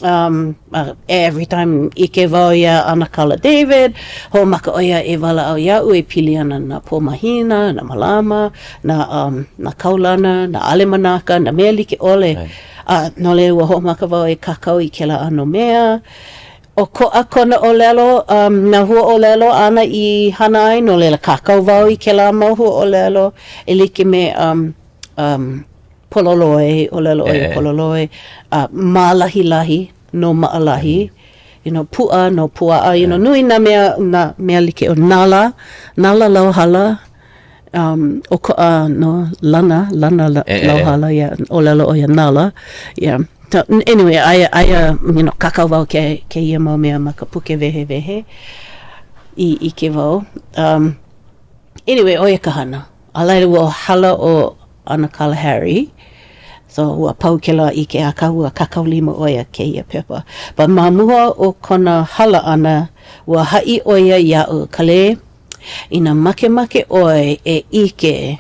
Um, uh, every time ʻike wau iā ʻAnakala David, hoʻomaka ʻo ia e walaʻau iaʻu e pili ana nā pō mahina, nā malama, nā, um, nā kaulana, nā ʻalemanaka, nā mea like ʻole. A no laila, ua hoʻomaka wau e kākau i kēlā ʻano mea. ʻOkoʻa kona ʻōlelo, um, nā huaʻōlelo āna i hana ai, no laila kākau wau i kēlā mau huaʻōlelo e like me um, um, Pololoi, ʻōlelo ʻo ia pololoi, a mālahilahi no maʻalahi, you know, puʻa no puaʻa, you know, nui nā mea, nā mea like ʻole, nala, nala lauhala, um, ʻokoʻa no lana, lana lauhala, yeah, ʻōlelo ʻo ia nala, yeah. So, anyway, aia, aia, you know, kākau wau ke, kēia mau mea ma ka puke wehewehe i ʻike wau. Um, anyway, ʻo ia ka hana. A laila ua hala ʻo ʻAnakala Harry, so ua pau kēlā ʻike akā ua kākau lima ʻo ia kēia pepa. But ma mua o kona hala ʻana, ua haʻi ʻo ia iaʻu, Kalei, inā makemake ʻoe e ʻike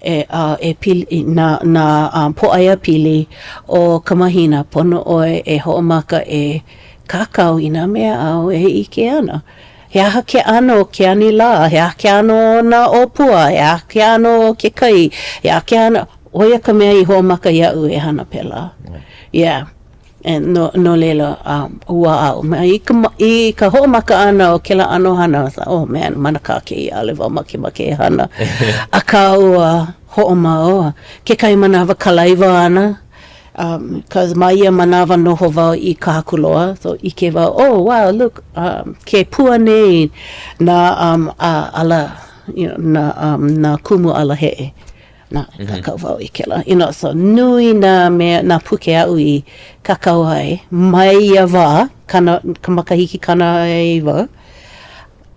e, uh, e pili, nā, nā um, pōʻaiapili o ka mahina, pono ʻoe e hoʻomaka e kākau i nā mea āu e ʻike ana. He aha ke ʻano o ke anilā? He aha ke ʻano o nā ʻōpua? He aha ke ʻano o ke kai? He aha ke ʻano, ʻo ia ka mea i hoʻomaka iaʻu e hana pēlā. Yeah. And no, no laila, um, ua aʻo mai i ka, i ka hoʻomaka ʻana o kēlā ʻano hana, I was like, oh man, manakā kēia, ʻaʻole wau makemake e hana. Akā ua hoʻomau, kekahi manawa kalaiwa ana, Um, cause ma ia manawa noho wau i Kahakuloa, so ʻike wau, oh wow, look, um, ke pua nei nā um, a, ala, you know, nā, um, nā kumu alaheʻe. Nā, mm -hmm. kākau wau i kēlā. You know, so nui nā mea, nā puke aʻu i kākau ai mai ia wā, kana, ka makahiki 90,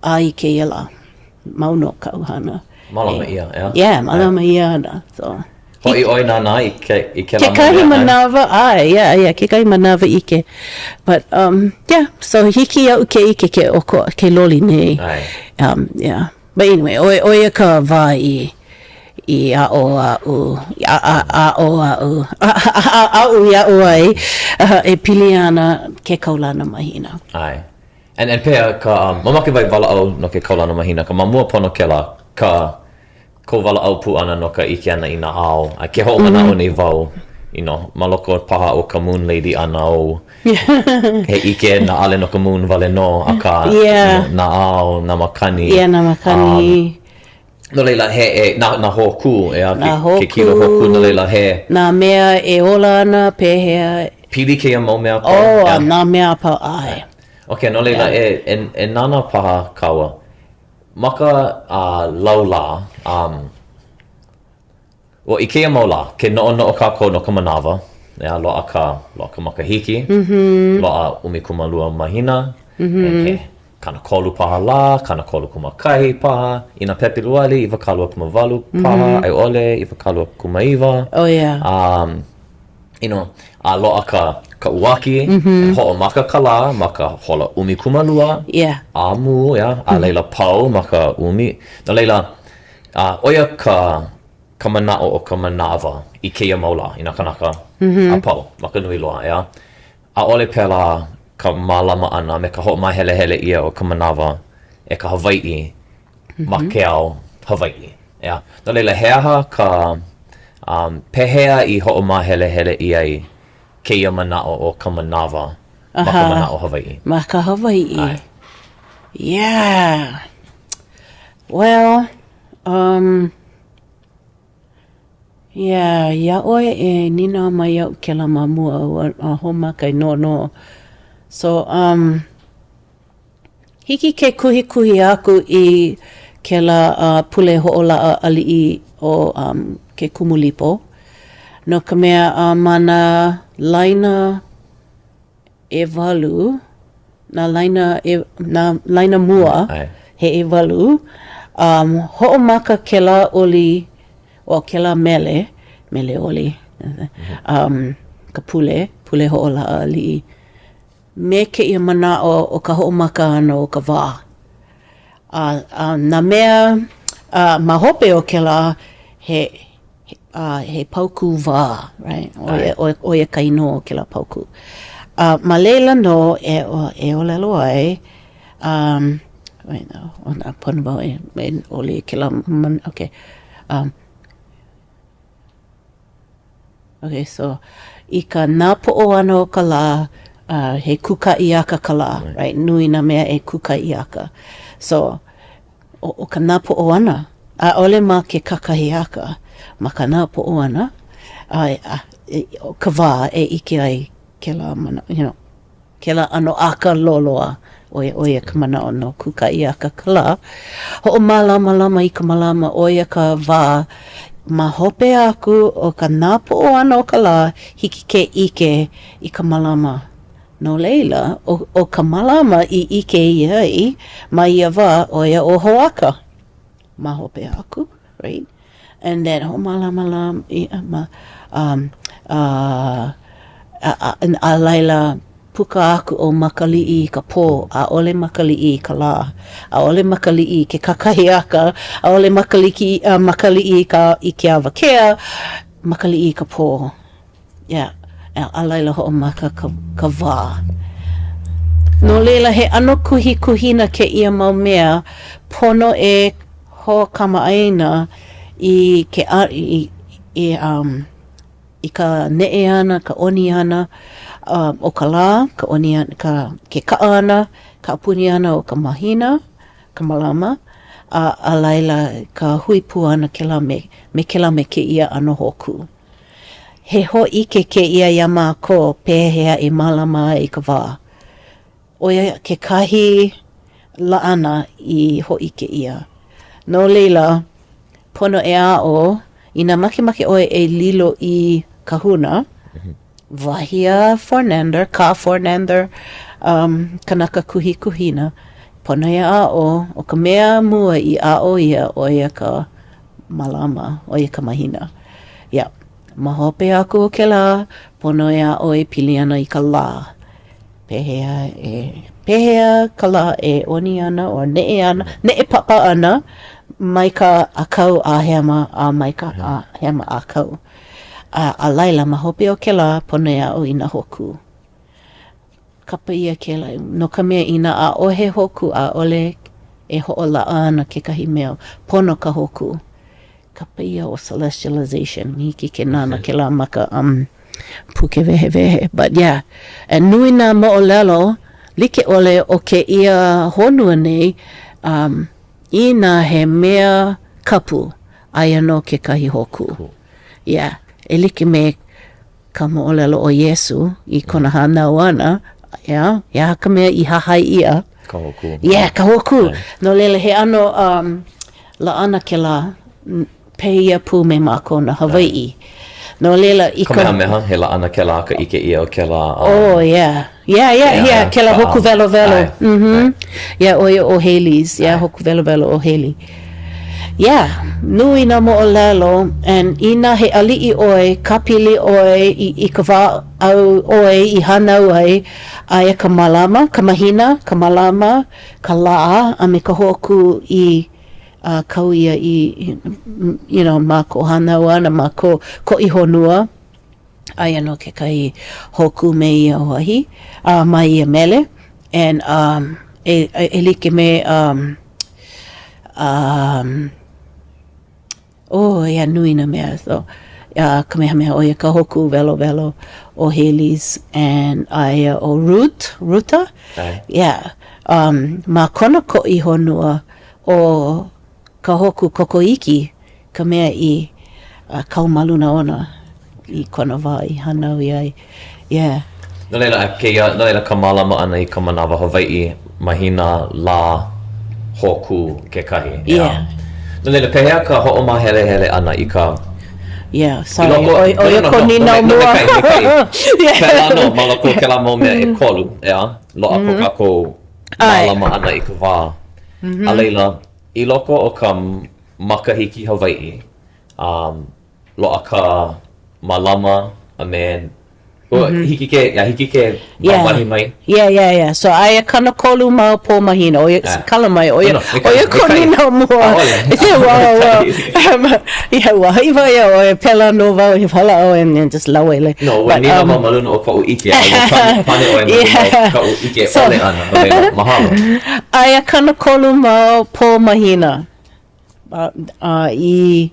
a i kēia lā. Mau nō kaʻu hana. Mālama ʻia, ʻeā? Yeah, mālama ʻia ana. So, Hoʻi ʻoe nānā i, ke, i kēlā Kekahi manawa, ʻae, yeah, yeah, kekahi manawa ʻike. But, um, yeah, so hiki iaʻu ke ʻike ke ʻokoʻa, ke loli nei. ʻAe. Um, yeah. But anyway, ʻo, ʻo ia ka wā i, i aʻo aʻu, a, a, aʻo aʻu, a, a, a, aʻu i aʻo ai, uh, e pili ana ke kaulana mahina. ʻAe. And, and pehea ka, um, mamake wau e walaʻau no ke kaulana mahina, ka ma mua pono kēlā, ka, kou walaʻau pū ʻana no ka ʻike ʻana i nā ao, a ke hoʻomanaʻo nei wau. you know, ma loko paha o ka moon lady ʻana ou, he ʻike na ʻaʻole no ka moon wale nō, akā, yeah. you know, nā ao, nā makani. Yeah, nā makani. Um, no laila, he, e, nā, nā hōkū, ʻeā, nā hōkū, ke kilo hōkū, no laila, he. Nā mea e ola ana, pehea. Pili kēia mau mea a pau. Oh, a nā mea a pau, ʻae. Ok, no laila, yeah. e, e, e nānā paha kāua, ma ka uh, laulā, um, Well, i kēia mau lā, ke noʻonoʻo kākou no ka manawa, ʻeā, loaʻa ka, loaʻa ka makahiki, loaʻa 12 mahina, and he 30 paha lā, 31 paha, inā Pepeluali, 28 paha, a i ʻole, 29. Oh, yeah. Um, you know, a loaʻa ka, ka uaki, e hoʻomaka ka lā ma ka hola 12, Yeah. a mū, ʻeā, a laila pau ma ka ʻumi. No laila, a ʻo ia ka, ka manaʻo o ka manawa i kēia mau lā, i nā kānaka a pau ma ka nui loa, ʻeā? ʻAʻole pēlā ka mālama ʻana me ka hoʻomāhelehele ʻia o ka manawa e ka Hawaiʻi ma ke ao Hawaiʻi, ʻeā? No laila, he aha ka, um, pehea i hoʻomāhelehele ʻia ai kēia manaʻo o ka manawa ma ka manaʻo Hawaiʻi? Ma ka Hawaiʻi. ʻAe. Yeah. Well, um, yeah, iā ʻoe e nīnau mai iaʻu kēlā ma mua ua hoʻomaka e noʻonoʻo. So, um, hiki ke kuhikuhi aku i kēlā uh, pule hoʻolaʻa aliʻi o um, ke Kumulipo no ka mea uh, ma nā laina ʻewalu, nā laina, nā laina mua he ʻewalu, um, hoʻomaka kēlā oli, o kēlā mele, mele oli, um, ka pule, pule hoʻolaʻa aliʻi, me kēia manaʻo o ka hoʻomaka ʻana o ka wā. A, a nā mea a, ma hope o kēlā, he, a he paukū wā, right? ʻO ia, ʻo ia ka inoa o kēlā paukū. A ma laila nō e, e ʻōlelo ai, um, wait, no, oh, na, pono wau e, e oli i kēlā, man, okay. Um, okay, so, i ka nāpoʻo ʻana o ka lā, uh, he kūkaʻi aka ka lā, right? right? Nui nā mea e kūkaʻi aka. So, ʻo ka napoʻo ʻana, ʻaʻole ma ke kakahiaka, ma ka napoʻo ʻana, a ʻo ka wā e ʻike ai kēlā manaʻo, you know, kēlā ʻano aka loloa, ʻo ia, ʻo ia ka manaʻo no kūkaʻi aka ka lā. Hoʻomālamalama i ka malama, ʻo ia ka wā ma hope aku o ka napoʻo ʻana o ka lā, hiki ke ʻike i ka malama. No laila, ʻo, ʻo ka malama i ʻike ʻia ai ma ia wā, ʻo ia ʻo Hoaka. Ma hope aku, right? And then hoʻomālamalama ʻia ma, um, uh, a, a, a laila, puka aku ʻo Makaliʻi i ka pō, ʻaʻole Makaliʻi i ka lā, ʻaʻole Makaliʻi i ke kakahiaka, ʻaʻole Makaliki, uh, Makaliʻi i ka, i ke awakea, Makaliʻi i ka pō. Yeah, a laila hoʻomaka ka, ka wā. No laila, he ʻano kuhikuhina kēia mau mea, pono e hoʻokamaʻāina i ke a, i, i, um, i ka neʻe ʻana, ka ʻoni ʻana uh, o ka lā, ka ʻoni ʻana, ka, ke kaʻa ʻana, kaʻapuni ʻana o ka mahina, ka malama, a, a laila ka hui pū ʻana kēlā me, me kēlā me kēia ʻano hōkū. He hōʻike kēia iā mākou pehea e mālama ai i ka wā. ʻO ia kekahi laʻana i hōʻike ʻia. No laila, pono e aʻo, inā makemake ʻoe e lilo i kahuna, wahi a Fornander, kā Fornander um, kanaka kuhikuhina, pono e aʻo, ʻo ka mea mua i aʻo ʻia, ʻo ia ka malama, ʻo ia ka mahina. Yeah. Ma hope aku o kēlā, pono e aʻo e pili ana i ka lā. Pehea e, pehea ka lā e ʻoni ana or neʻe ana, neʻepapa ana mai ka ʻākau a hema a mai ka a hema ʻākau. A, a laila, ma hope o kēlā, pono e aʻo i nā hōkū. Kapa ʻia kēlā, no ka mea, inā ʻaʻohe hōkū, ʻaʻole e hoʻolaʻa ana kekahi mea, pono ka hōkū. Kapa ʻia ʻo celestialization, hiki ke nānā kēlā ma ka um. puke wehewehe. But yeah, and nui nā moʻolelo like ʻole o kēia honua nei, um, inā he mea kapu, aia nō kekahi hōkū. Yeah, e like me ka moʻolelo o Iesū i kona hānau ʻana, yeah, he aha ka mea i hahai ʻia? Ka hōkū. Yeah, ka hōkū. No laila, he ʻano um, laʻana kēlā pēia pū me mākou nā Hawaiʻi. No laila, i ka... Kamehameha, he laʻana kēlā ka ʻike ʻia o kēlā... Um, oh, yeah. Yeah, yeah, yeah, kēlā hōkū welowelo. Mm-hmm. Yeah, ʻo ia ʻo Halley's. Yeah, hōkū welowelo ʻo Halley. Yeah, nui nā moʻolelo, and inā he aliʻi ʻoe, kāpili ʻoe i, i ka wā āu ʻoe i hānau ai, aia ka malama, ka mahina, ka malama, ka lā, a me ka hōkū i uh, kau ia i, you know, ma ko hānau ʻana, ma ko koʻihonua. Aia nō kekahi hōkū me ia wahi, a ma ia mele, and um, e, e like me um, um, oh, yeah, nui nā mea. So, uh, Kamehameha, ʻo ia ka hōkū welowelo o Halley's, and aia ʻo Ruth, Ruta, yeah, um, ma kona koʻihonua ʻo ka hōkū Kokoiki ka mea i kau ma luna ona i kona wā i hānau ai. Yeah. No laila, kēia, no laila ka mālama ʻana i ka manawa Hawaiʻi, mahina, lā, hōkū kekahi. Yeah. No laila, pehea ka hoʻomāhelehele ʻana i ka Yeah, sorry. ʻO, ʻo ia ko nīnau mua. No, maikaʻi, maikaʻi. Yeah. Pēlā nō, ma loko o kēlā mau mea ʻekolu, ʻeā, loaʻa ko kākou mālama ʻana i ka wā. A laila, i loko o ka makahiki Hawaiʻi, um, loaʻa ka malama a me ua hiki ke, yeah, hiki ke wāwahi mai. Yeah, yeah, yeah. So aia 30 mau pō mahina, ʻo ia, kala mai, ʻo ia, ʻo ia ko nīnau mua. Wow, wow. Yeah, ua haʻi wau iā ʻoe, pēlā nō wau i walaʻau and then just lawe le. No, ua nīnau wau ma luna o koʻu ʻike, a ua pane, pane ʻoe ma luna o kaʻu ʻike ʻole ʻana, no laila, mahalo. Aia 30 mau pō mahina. A i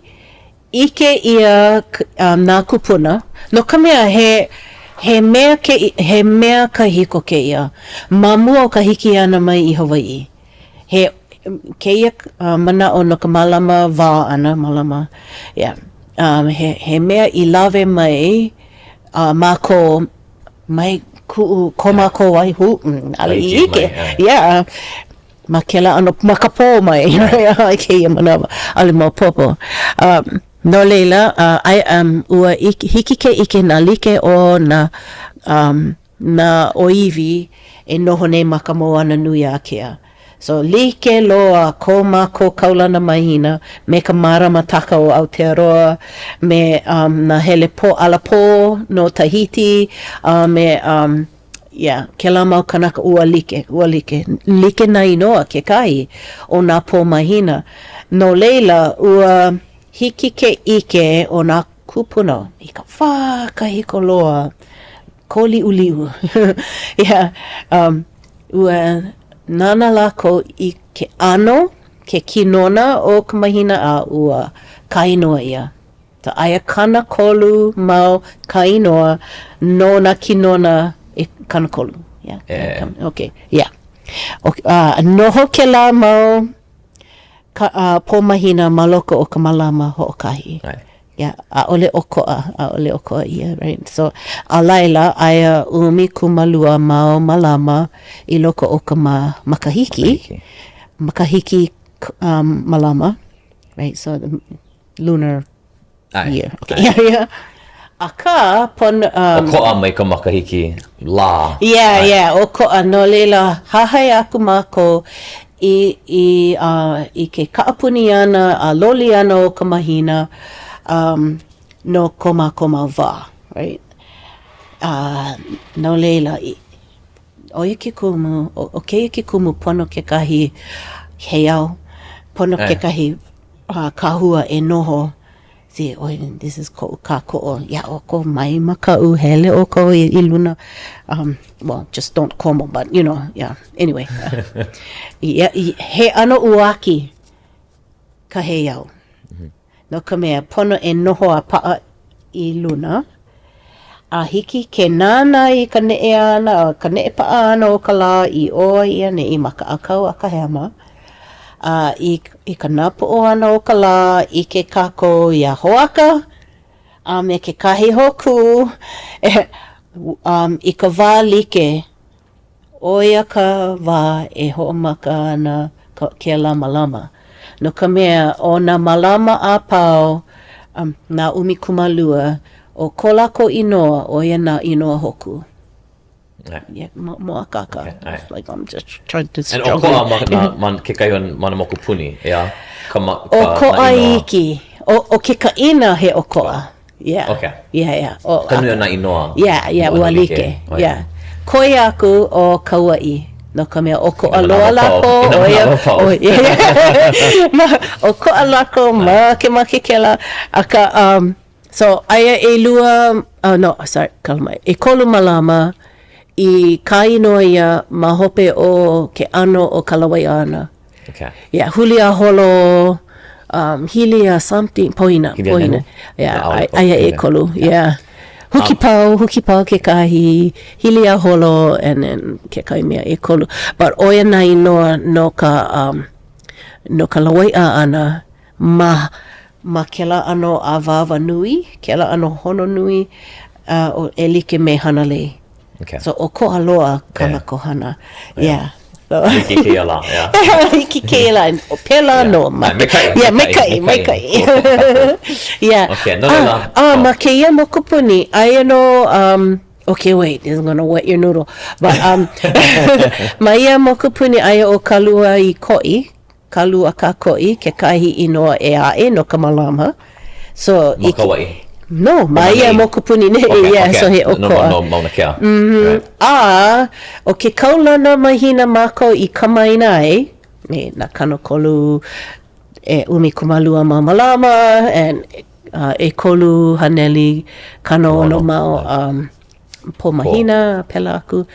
ʻike ʻia nā kūpuna, no ka mea, he, he mea ke, he mea kahiko kēia ma mua o ka hiki ʻana mai i Hawaiʻi. He, kēia manaʻo no ka mālama wā ʻana, mālama, yeah, he, he mea i lawe mai mākou mai kuʻu, ko mākou wahi hū, ʻaʻole i ʻike, yeah. Ma kēlā ʻano makapō mai i kēia manawa, ʻaʻole maopopo. Um, no laila, uh, I, um, ua hiki ke ʻike nā like o nā, um, nā ʻōiwi e noho nei ma ka moana nui ākea. So, like loa ko mākou kaulana mahina me ka maramataka o Aotearoa, me um, nā hele pō, alapō no Tahiti, a me um, Yeah, kēlā mau kanaka ua like, ua like. Like nā inoa kekahi o nā pō mahina. No laila, ua hiki ke ʻike o nā kūpuna i ka wā kahiko loa, kōliʻuliʻu. Yeah, um, ua nānā lākou i ke ʻano, ke kinona o ka mahina a ua kāinoa ʻia. So aia 30 mau kāinoa no nā kinona e 30. Yeah. Yeah. Okay. Yeah. Okay. Uh, noho kēlā mau ka, uh, pō mahina ma loko o ka malama hoʻokahi. Right. Yeah, ʻaʻole ʻokoʻa, ʻaʻole ʻokoʻa ia, right? So, a laila, aia 12 mau malama i loko o ka ma, makahiki. Makahiki. Makahiki um, malama, right? So, lunar ʻAe. year. Okay. Yeah, yeah. Akā, pono, um, ʻOkoʻa mai ka makahiki lā. Yeah, yeah, ʻokoʻa. No laila, hahai aku mākou i, i, uh, i ke kaʻapuni ʻana a loli ʻana o ka mahina um, no ko mākou mau wā, right? Uh, no laila, i, ʻo ia ke kumu, ʻo, ʻo kēia ke kumu pono kekahi heiau, pono kekahi a kahua e noho, see, ʻoi, this is koʻu kākoʻo iā ʻoukou, mai makaʻu, hele ʻoukou i, i luna, um, well, just don't komo, but, you know, yeah, anyway. yeah, he ʻano uaki ka heiau. Mm -hmm. No ka mea, pono e noho a paʻa i luna. A hiki ke nānā i ka neʻe ʻana, ka neʻepaʻa ʻana o ka lā i ʻō a i ʻaneʻi ma ka ʻākau a ka hema, a i i ka napoʻo ʻana o ka lā, ʻike kākou iā Hoaka a me kekahi hōkū e um, i ka wā like, ʻo ia ka wā e hoʻomaka ana ka, kēlā malama. No ka mea, ʻo nā malama a pau, um, nā 12, ʻo ko lākou inoa, ʻo ia nā inoa hōkū. Yeah. Yeah, mo mōakāka. Okay, ʻae. It's like I'm just trying to And ʻokoʻa ma, struggle. na, ma kekahi o ma nā mokupuni, ʻeā? Ka ma, ka, ʻOkoʻa nā inoa. iki. ʻO, ʻo ke kaʻina he ʻokoʻa. Yeah. Okay. Yeah, yeah. ʻO, Ka nui o nā inoa. Yeah, yeah, ua like. Oh, Yeah. Koi aku ʻo Kauaʻi, no ka mea ʻokoʻa I nā loa manawa pau. lākou, I nā ʻo ia, manawa pau. ʻo ia, ma, ʻokoʻa lākou, makemake kēlā, akā, um, so aia ʻelua, oh no, sorry, kala mai, ʻekolu malama i kāinoa ʻia ma hope o ke ʻano o ka lawaiʻa ʻana. Okay. Yeah, huli a holo, um, hili a something, poina, Hili a poina. nehu? Yeah, ʻAʻole ai, po- aia hili. ʻekolu, yeah. Huki pau, huki pau kekahi, hili a holo, and then kekahi mea ʻekolu. But ʻo ia nā inoa no ka, um, no ka lawaiʻa ʻana ma, ma kēlā ʻano awāwa nui, kēlā ʻano hono nui, uh, o, e like me Hanalei. Okay. So ʻokoʻa loa kā Yeah. lākou hana. Yeah. So. Hiki kēia lā, yeah. Hiki kēia lā. Pēlā Yeah. nō. Ma, Ai, maikaʻi, yeah, maikaʻi, maikaʻi, maikaʻi. maikaʻi. yeah. Okay, no laila. Ah, ah, Oh. ma kēia mokupuni, aia nō, um, okay, wait, this is gonna wet your noodle. But, um, ma ia mokupuni, aia ʻo Kaluaikoʻi, Kaluakākoʻi, kekahi inoa ʻē aʻe no ka malama. So, Ma Kauaʻi? No, ma ia mokupuni nei, Okay, yeah, okay. so he No, no, ʻokoʻa. no Mauna Kea. Mm-hmm. Right. A, ʻo ke kaulana mahina mākou i kamaʻāina ai, me nā 30, e 12 mau malama, and uh, 360 mau um, pō mahina, pēlā aku.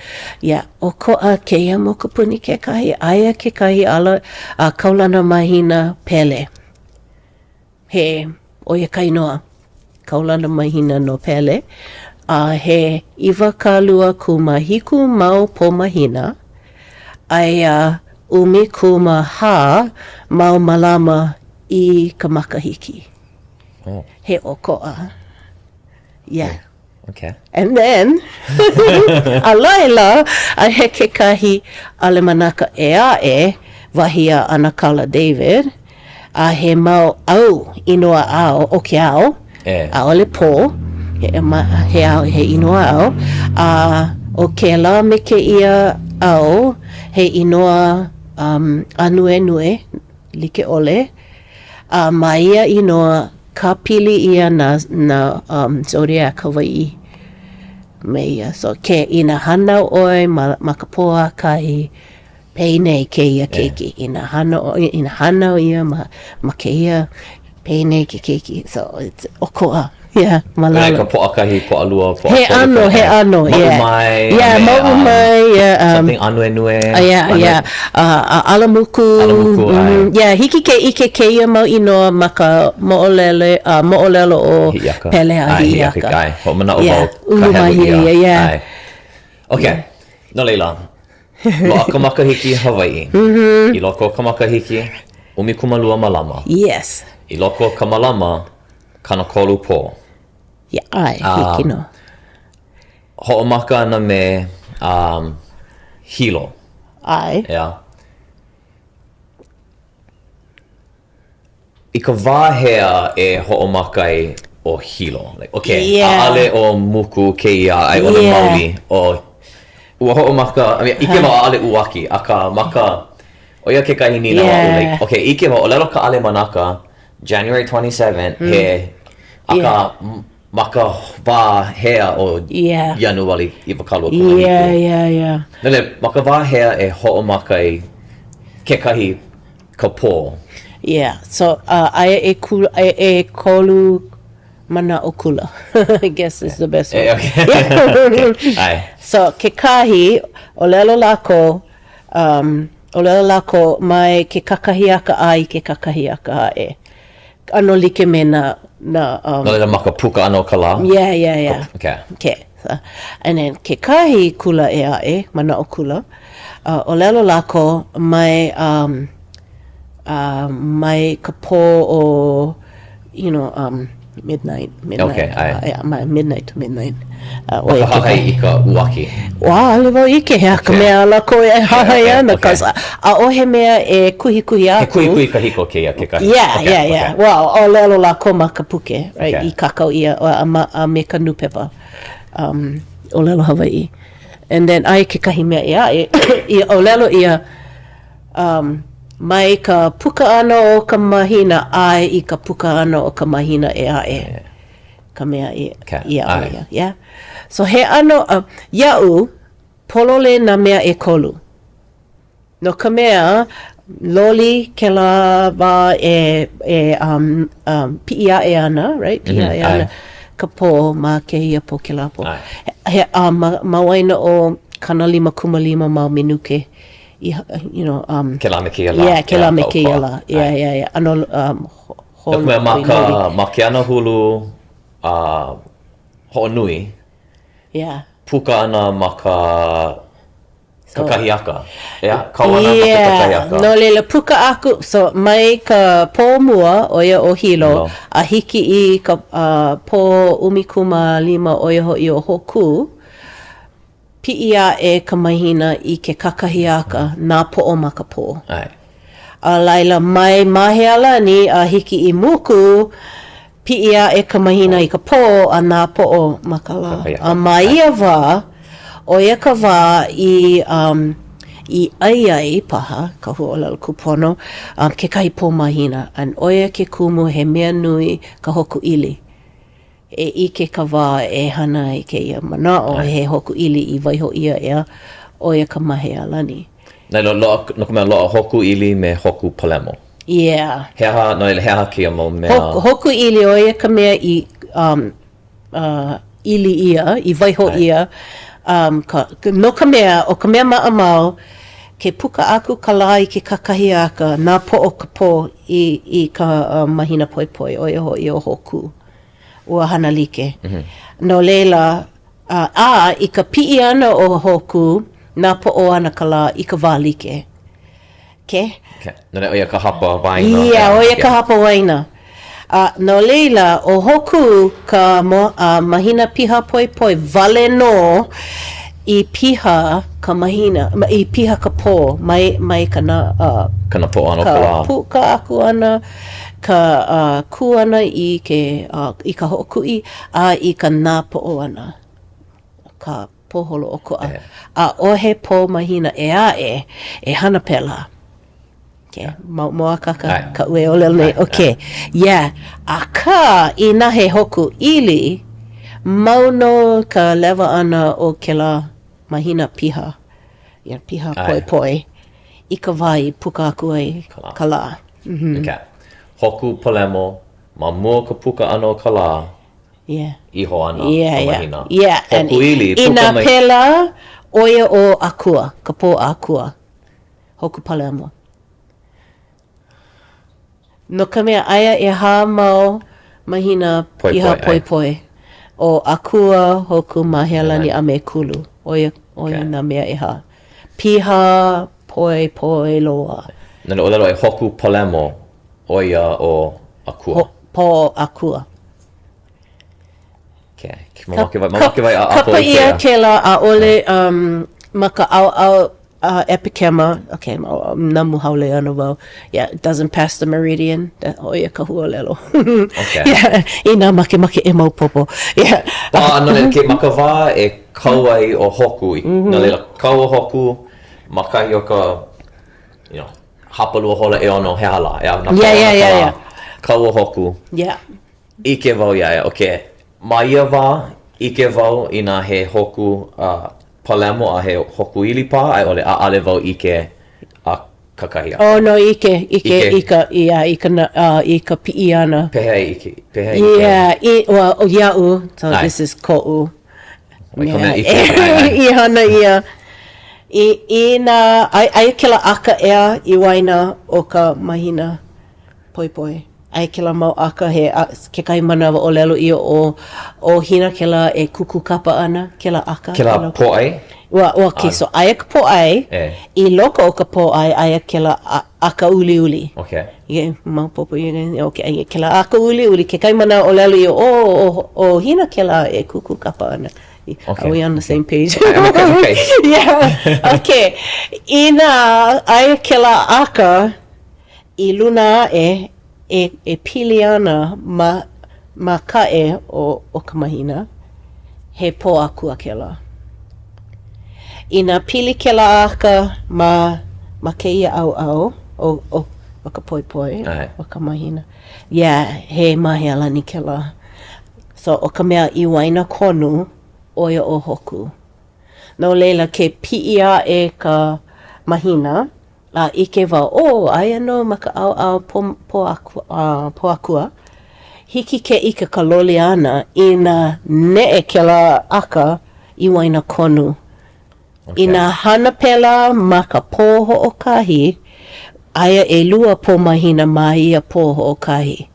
Yeah, ʻokoʻa kēia mokupuni kekahi, aia kekahi ala a kaulana mahina Pele. He, ʻo ia ka inoa, kaulana mahina no Pele, a he 27 mau pō mahina, aia 14 mau malama i ka makahiki. Oh. He ʻokoʻa. Yeah. Okay. And then, a laila, aia kekahi ʻalemanaka ʻē aʻe, wahi a ʻAnakala David, a he mau au, inoa au, o ke ao, E. ʻaʻole pō, he, ma, he ao, he inoa au, a ʻo kēlā me kēia au, he inoa um, ānuenue like ʻole, A ma ia inoa, kāpili ʻia nā, nā um, zodiac Hawaiʻi me ia. So, ke, inā hānau ʻoe ma, ma ka Pōʻakahi, penei kēia keiki. Inā hānau, inā hānau ia ma, ma kēia, penei ke keiki. So, it's ʻokoʻa. Yeah, ma lalo. Like ka Pōʻakahi, Pōʻalua, Pōʻakolu. He ʻano, he ʻano, yeah. Maʻu mai. Yeah, mauʻu um, mai, yeah. Um, something ānuenue. Uh, yeah, yeah. Uh, uh, alamuku. Alamuku, mm -hmm. Yeah, hiki ke ʻike kēia mau inoa ma ka moʻolele, uh, moʻolelo o Hiʻiaka. Pele a Hiʻiaka. Hiʻiaka, ʻae. Hoʻomanaʻo yeah. wau ka helu ʻia. Yeah. ʻAe. Okay, yeah. no laila, loaʻa ka makahiki Hawaiʻi. Mm -hmm. I loko o ka makahiki, 12 malama. Yes. I loko o ka malama, 30 pō. Yeah, ʻae, hiki nō. Hoʻomaka ana me um, Hilo. ʻAe. Yeah. I ka wā hea e hoʻomaka ai ʻo Hilo? Like, okay, Yeah. ʻaʻale ʻo Muku kēia a i ʻole Yeah. Mauli. ʻO, ua hoʻomaka, I mean, ʻike wau ʻaʻale uaki, akā, ma ka, ʻo ia kekahi nīnau aʻu, Yeah. like, okay, ʻike wau, ʻōlelo ka ʻalemanaka, January 27, he, akā, Yeah. ma ka wā hea o Yeah. Ianuali 27? Yeah, yeah, yeah. No laila, ma ka wā hea e hoʻomaka ai kekahi ka pō? Yeah, so uh, aia e kula, e, ʻekolu manaʻo kula. I guess is the best way. Eh, okay. okay. ʻAe. So, kekahi, ʻōlelo lākou, um, ʻōlelo lākou mai ke kakahiaka a i ke kakahiaka aʻe. ʻAno like me nā. Na, um. No laila ma ka puka ʻana o ka lā? Yeah, yeah, yeah. Okay. Okay. So, and then kekahi kula ʻē aʻe, manaʻo kula, uh, ʻōlelo lākou mai, um, uh, mai ka pō o, you know, um, midnight, midnight. Okay, ʻae. Uh, yeah, mai midnight to midnight. Uh, ʻo ia hahai i ka uaki. Ua, ʻaʻole wau ʻike he aha ka mea a lākou e hahai okay, ana, okay. cause ʻaʻohe mea e kuhikuhi aku. He kuhikuhi kahiko kēia kekahi. Yeah, okay, yeah, yeah. Okay. Well, ʻōlelo lākou ma ka puke, right, okay. i kākau ʻia a, ma, a me ka nūpepa um, ʻōlelo Hawaiʻi. And then aia kekahi mea ʻē aʻe i ʻōlelo ʻia, um, mai ka puka ʻana o ka mahina a i ka puka ʻana o ka mahina ʻē aʻe. Ka mea i, okay. i aʻo ʻia. Yeah. So he ʻano, uh, iaʻu, pololei nā mea ʻekolu. No ka mea, loli kēlā wā e, e um, um, piʻi aʻe ana, right? Piʻi mm -hmm. aʻe ana ka pō ma kēia pō kēlā pō. He, a, ma, ma waena o 55 mau minuke. I, you know, um, kēlā me kēia lā. Yeah, kēlā me kēia lā. Yeah, yeah, yeah. ʻAno, um, No ka mea, ma ka, ma ke anahulu uh, hoʻonui, yeah. puka ana ma ka kakahiaka. Yeah, kau ana ma ke kakahiaka. No laila, puka aku, so mai ka pō mua, ʻo ia ʻo Hilo, Hilo. a hiki i ka uh, pō 15, ʻo ia hoʻi ʻo Hōkū, Piʻi aʻe ka mahina i ke kakahiaka, napoʻo ma ka pō. ʻAe. A laila, mai Mahealani a hiki i Muku, piʻi aʻe ka mahina i ka pō a napoʻo ma ka lā. A ma ia wā, ʻo ia ka wā i, um, i ʻai ai paha, ka huaʻōlelo kūpono, um, kekahi pō mahina. And ʻo ia ke kumu he mea nui ka hōkū ʻili. E ʻike ka wā e hana ai kēia manaʻo, he hōkū ʻili i waiho ʻia ʻeā, ʻo ia ka Mahealani. No laila, loaʻa, no ka mea, loaʻa hōkū ʻili me hōkū palemo. Yeah. He aha, no laila, he aha kēia mau mea? Hōkū ʻili, ʻo ia ka mea i um, uh, ʻili ʻia, i waiho ʻia, um, ka, no ka mea, ʻo ka mea maʻamau, ke puka aku ka lā i ke kakahiaka, napoʻo ka pō i, i ka uh, mahina poepoe, ʻo ia hoʻi ʻo Hōkū. Ua hana like. No laila, a, a i ka piʻi ʻana o Hōkū, napoʻo ana ka lā i ka wā like. Ke? Okay. No laila, ʻo ia ka hapa waena. Yeah, ʻo ia ka hapa waena. A no laila, ʻo Hōkū ka mo, a, mahina piha poepoe wale nō i piha ka mahina, i piha ka pō mai, mai ka na, uh, Ka napoʻo ʻana o ka lā. Ka puka aku ʻana, ka uh, kū ʻana i ke, uh, i ka hoʻokuʻi, a i ka napoʻo ʻana, ka pō holoʻokoʻa. ʻAʻohe pō mahina ʻē aʻe e hana pēlā. Okay. Mōakāka kaʻu e ʻōlelo nei. Okay. Yeah. Akā, inā he hōkū ʻili, mau nō ka lewa ʻana o kēlā mahina piha, yeah, piha poepoe i ka wā i puka aku ai ka lā. Mm-hmm. Okay. Hōkū Palemo, ma mua o ka puka ʻana o ka lā, yeah. iho ana yeah, ka yeah. mahina. Yeah. Hōkū ʻili, puka Inā mai. pēlā, ʻo ia ʻo Akua, ka pō Akua. Hōkū Palemo. No ka mea, aia ʻehā mau mahina piha poepoe, ʻo Akua, Hōkū, Mahealani, a me Kulu. ʻO ia, ʻo ia nā mea ʻehā. Piha poepoe loa. No laila, ʻōlelo ʻia Hōkū Palemo, ʻo ia ʻo Akua. Pō Akua. Okay. Mamake wau, mamake wau e ʻaʻapo i Kapa ʻia kēlā, ʻaʻole um, ma ka ʻaoʻao uh, ʻepekema, okay, namu haole ana wau, yeah, it doesn't pass the meridian, ʻo ia ka huaʻōlelo. Okay. Yeah, inā makemake e maopopo. Yeah. A no laila, ke ma ka wā e kau ai ʻo Hōkū, no laila, kau ʻo Hōkū ma kahi o ka, you know, hapalua hola ʻeono, he aha lā, ʻeā, napoʻo yeah, yeah, ana ka yeah, lā, yeah. kau ʻo Hōkū. Yeah. ʻIke wau iā ia, okay, ma ia wā, ʻike wau inā he hōkū uh, palemo a he hōkū ʻili paha, a i ʻole, ʻaʻale wau ʻike a kakahiaka. Oh, no, ʻike, ʻike, ʻike. i ka, yeah, i ka, uh, i ka piʻi ʻana. Pehea i ʻike, pehea i ʻike? Yeah, i, well, iaʻu, so ʻAe. this is koʻu Mai ka mea mea ʻike, ʻae, ʻae. i hana ʻia. I, inā, ai, aia kēlā aka ʻeā i waena o ka mahina poepoe. Aia kēlā mau aka he a, kekahi manawa ʻōlelo ʻia ʻo ʻo Hina kēlā e kuku kapa ana, kēlā aka. Kēlā pōʻai? Ua, okay, so aia ka pōʻai, E. i loko o ka pōʻai aia kēlā aka uliuli. Okay. Yeah, maopopo ia, okay, aia kēlā aka uliuli, kekahi manawa ʻōlelo ʻia, ʻo, ʻo, ʻo Hina kēlā e kuku kapa ana. Okay. Are we on the same page? I'm okay, okay. yeah, okay. Inā aia kēlā aka i luna aʻe e, e pili ana ma, ma kaʻe o, o ka mahina, he pō akua kēlā. Inā pili kēlā aka ma, ma kēia ʻaoʻao o, o, o ka poepoe ʻAe. o ka mahina, yeah, he Mahealani kēlā. So, ʻo ka mea i waena konu, ʻo ia ʻo Hoku. No laila, ke piʻi aʻe ka mahina, a ʻike wau, ʻō, aia nō ma ka ʻaoʻao pō, pō akua, uh, pō akua, hiki ke ʻike ka loli ʻana inā neʻe kēlā aka i waena konu. Okay. Inā hana pēlā ma ka pō hoʻokahi, aia ʻelua pō mahina ma ia pō hoʻokahi.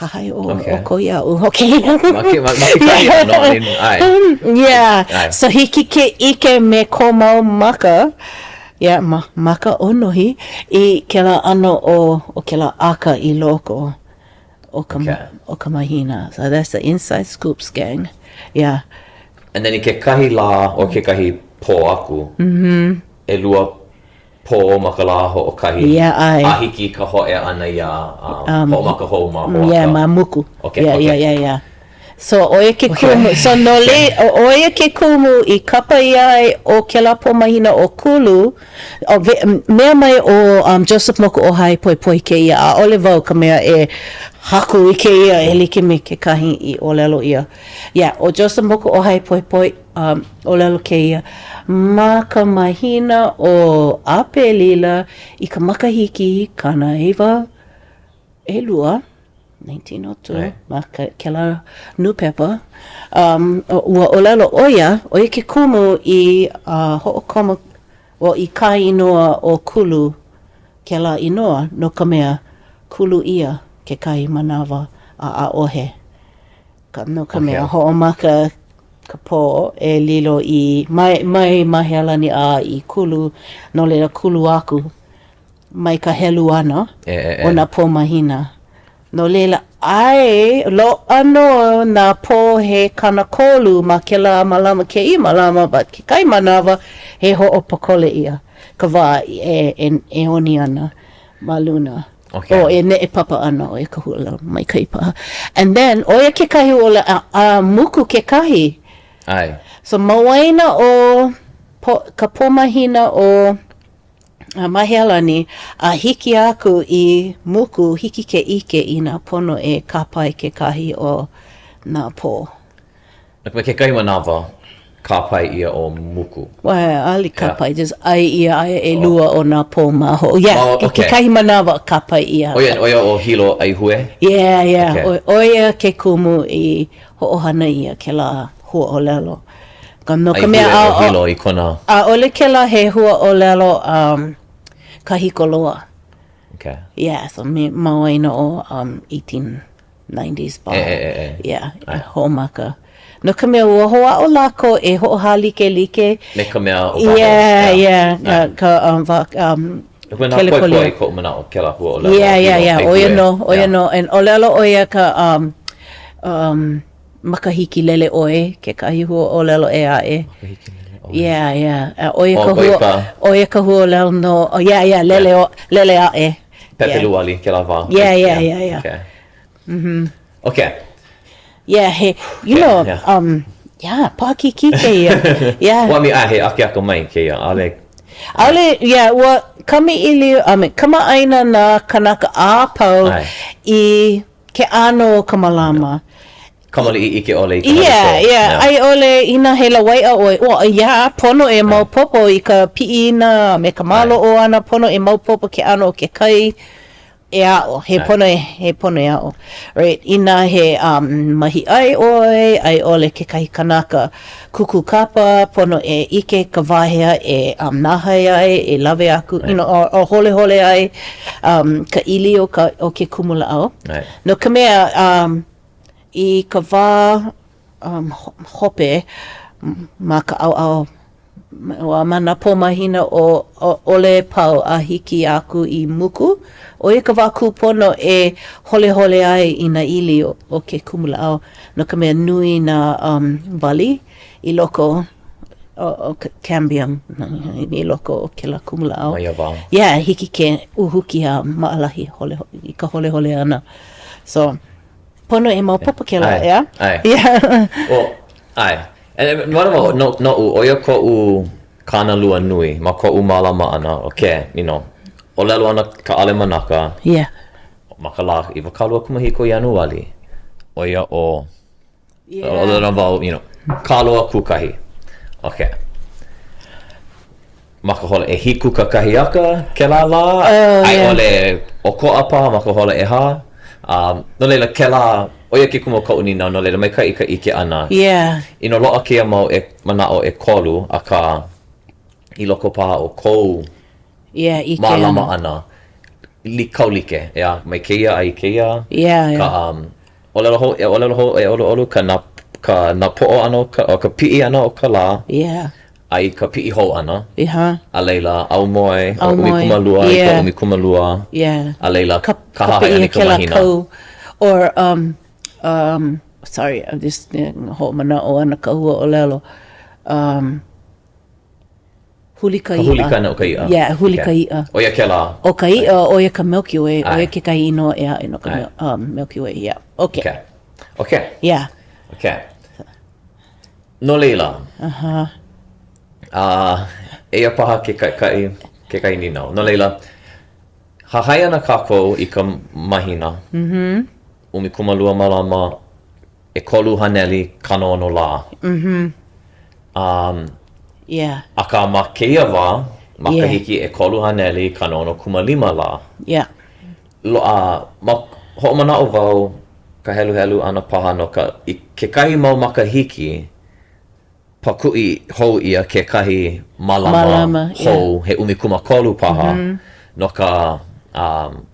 Hahai ʻo, Okay. ʻoukou iaʻu. Okay. Ma ke, ma, ma kekahi ʻano, I mean, ʻae. Yeah. ʻAe. So hiki ke ʻike me ko mau maka, yeah, ma, maka ʻōnohi, i kēlā ʻano o, o kēlā aka i loko o ka, Okay. o ka mahina. So that's the inside scoops, gang. Yeah. And then i kekahi lā o kekahi pō aku, ʻelua pō ma ka lā hoʻokahi. Yeah, ʻae. A hiki i ka hōʻea ʻana iā um, hoʻomaka hou ma Hoaka. Yeah, ma Muku. Okay, yeah, okay. yeah, yeah, yeah. So, ʻo ia ke kumu, so no le, ʻo ia ke kumu i kapa ʻia ai ʻo kēlā pō mahina ʻo Kulu, o, we, mea mai ʻo um, Joseph Mokuʻōhai Poepoe kēia, ʻaʻole wau ka mea e haku i kēia e like me kekahi i ʻōlelo ʻia. Yeah, ʻo Joseph Mokuʻōhai Poepoe, um, ʻōlelo kēia, ma ka mahina ʻo ʻApelila i ka makahiki 92, 1902, Right. ma ka, kēlā nūpepa, um, ua ʻōlelo ʻo ia, ʻo ia ke kumu i uh, hoʻokomo, well, i ka inoa ʻo Kulu, kēlā inoa, no ka mea, kulu ʻia kekahi manawa a ʻaʻohe. Ka, no ka mea, hoʻomaka ka pō e lilo i, mai, mai Mahealani a i Kulu, no laila kulu aku mai ka helu ʻana E, e, e. o nā pō mahina. No laila, ʻae, loaʻa nō nā pō he 30 ma kēlā malama kēia malama, but kekahi manawa, he hoʻopōkole ʻia ka wā e, e, e ʻoni ana ma luna. Okay. O e neʻepapa ana ʻo ia ka huaʻōlelo maikaʻi paha. And then, ʻo ia kekahi huaʻōlelo, a, a muku kekahi. ʻAe. So, ma waena o po, ka pō mahina o a Mahealani, a hiki aku i Muku, hiki ke ʻike inā pono e kāpae kekahi o nā pō. No ka mea, kekahi manawa, kāpae ʻia ʻo Muku. Well, ʻaʻole kāpae, just ʻae ʻia aia ʻelua o nā pō ma ho. Yeah, Oh, okay. kekahi manawa kāpae ʻia. ʻO ia, ʻo ia ʻo Hilo ʻAihue? Yeah, yeah. Okay. ʻO, ʻo ia ke kumu i hoʻohana ʻia kēlā huaʻōlelo. Ka, no ka mea, ʻAihue ʻo Hilo i kona. ʻaʻole kēlā he huaʻōlelo um, kahiko loa. Okay. Yeah, so me, ma waena o um, 18 90s paha. E, e, e, e. Yeah, hoʻomaka. No ka mea, ua hoʻāʻo lākou e hoʻohālikelike. Me ka mea o waho. Yeah, yeah, ka, ka, um, wa, um, No ka mea, nā poepoe i koʻu manaʻo, kēlā huaʻōlelo. Yeah, yeah, yeah, ʻo ia nō, ʻo ia nō. And ʻōlelo ʻo ia ka, um, um, makahiki lele ʻoe, kekahi huaʻōlelo ʻē aʻe. Makahiki lele ʻoe. Yeah, yeah. ʻO ia ka hua, ʻo ia ka huaʻōlelo no, yeah, yeah, lele, lele aʻe. Pepeluali, kēlā wā. Yeah, yeah, yeah, yeah. Okay. Mm-hmm. Okay. Yeah, he, you know, yeah. um, yeah, paʻakikī kēia. Yeah. Well, I mean, he akeakamai kēia, ʻaʻole. ʻAʻole, yeah, ua kamaʻilio, I mean, kamaʻāina nā kanaka a pau ʻAe. i ke ʻano o ka malama. Kamaliʻi ʻike ʻole i ka hale Yeah, pō. yeah, a i ʻole inā he lawaiʻa ʻoe, well, yeah, pono e maopopo i ka piʻina a me ka maloʻo ʻana, pono e maopopo ke ʻano o ke kai. E aʻo, he pono e, he pono e aʻo. Right, inā he um, mahiʻai ʻoe, a i ʻole kekahi kanaka kuku kapa, pono e ʻike ka wā hea e um, nahae ai, e lawe aku, you know, or, or holehole ai um, ka ʻili o, ka, o ke kumulāʻau. Right. No ka mea, um, i ka wā um, hope ma ka ʻaoʻao Ua ma nā pō mahina ʻo ʻOlepau a hiki aku i Muku, ʻo ia ka wā kūpono e holehole ai i nā ʻili o ke kumulāʻau no ka mea nui nā um, wali i loko o ka cambium i loko o kēlā kumulāʻau. Ma ia wā. Yeah, hiki ke uhuki a maʻalahi hole, i ka holehole ʻana. So, pono e maopopo kēlā, ʻeā? ʻAe. Yeah. Well, ʻae. E, no, no, noʻu, ʻo ia koʻu kānalua nui ma koʻu mālama ʻana, okay, you know, ʻōlelo ana ka ʻalemanaka yeah. ma ka lā 27 o Ianuali, ʻo ia ʻo, yeah. ʻōlelo ana wau, you know, Kāloa kūkahi. Okay. Ma ka hola ʻehiku kakahiaka kēlā lā, oh, a i yeah. ʻole ʻokoʻa paha ma ka hola ʻehā. Um, no laila, kēlā, ʻo ia ke kumu o kaʻu nīnau, no laila, maikaʻi ka ʻike ʻana. Yeah. You know, loaʻa kēia mau e, manaʻo ʻekolu, akā, i loko paha o kou yeah, ʻike mālama ʻana, li, kaulike, ʻeā, mai kēia a i kēia. Yeah, yeah. Ka, um, ʻōlelo hou, e ʻōlelo hou, e ʻoluʻolu, ka nā, ka napoʻo ʻana o ka, ka piʻi ʻana o ka lā. Yeah. A i ka piʻi hou ʻana. Uh-huh. A laila, aumoe, aumoe. 12 yeah. i ka 12. Yeah. A laila, ka, ka hahai ʻana i ka mahina. Kau, or, um, um, sorry, I'm just eh, hoʻomanaʻo ana ka hua ʻōlelo. Um, huli ka iʻa. Ka huli ʻana o ka iʻa. Yeah, huli okay. ka iʻa. ʻO ia kēlā. ʻO ka iʻa, ʻo ia ka Milky Way, ʻo ia kekahi inoa ʻē aʻe no ka um, Milky Way, yeah. Okay. Okay. Okay. Yeah. Okay. No laila. Uh-huh. Uh, eia paha ke kaʻikaʻi, kekahi nīnau. No laila, hahai ana kākou i ka mahina. Mm-hmm. 12 malama, 360 lā. Mm-hmm. Um, yeah. Akā ma kēia wā, makahiki yeah. 365 lā. Yeah. Loaʻa, ma, hoʻomanaʻo wau ka heluhelu ʻana paha no ka, i kekahi mau makahiki, pakuʻi hou ʻia kekahi malama, malama hou, yeah. he 13 paha, mm -hmm. no ka, um,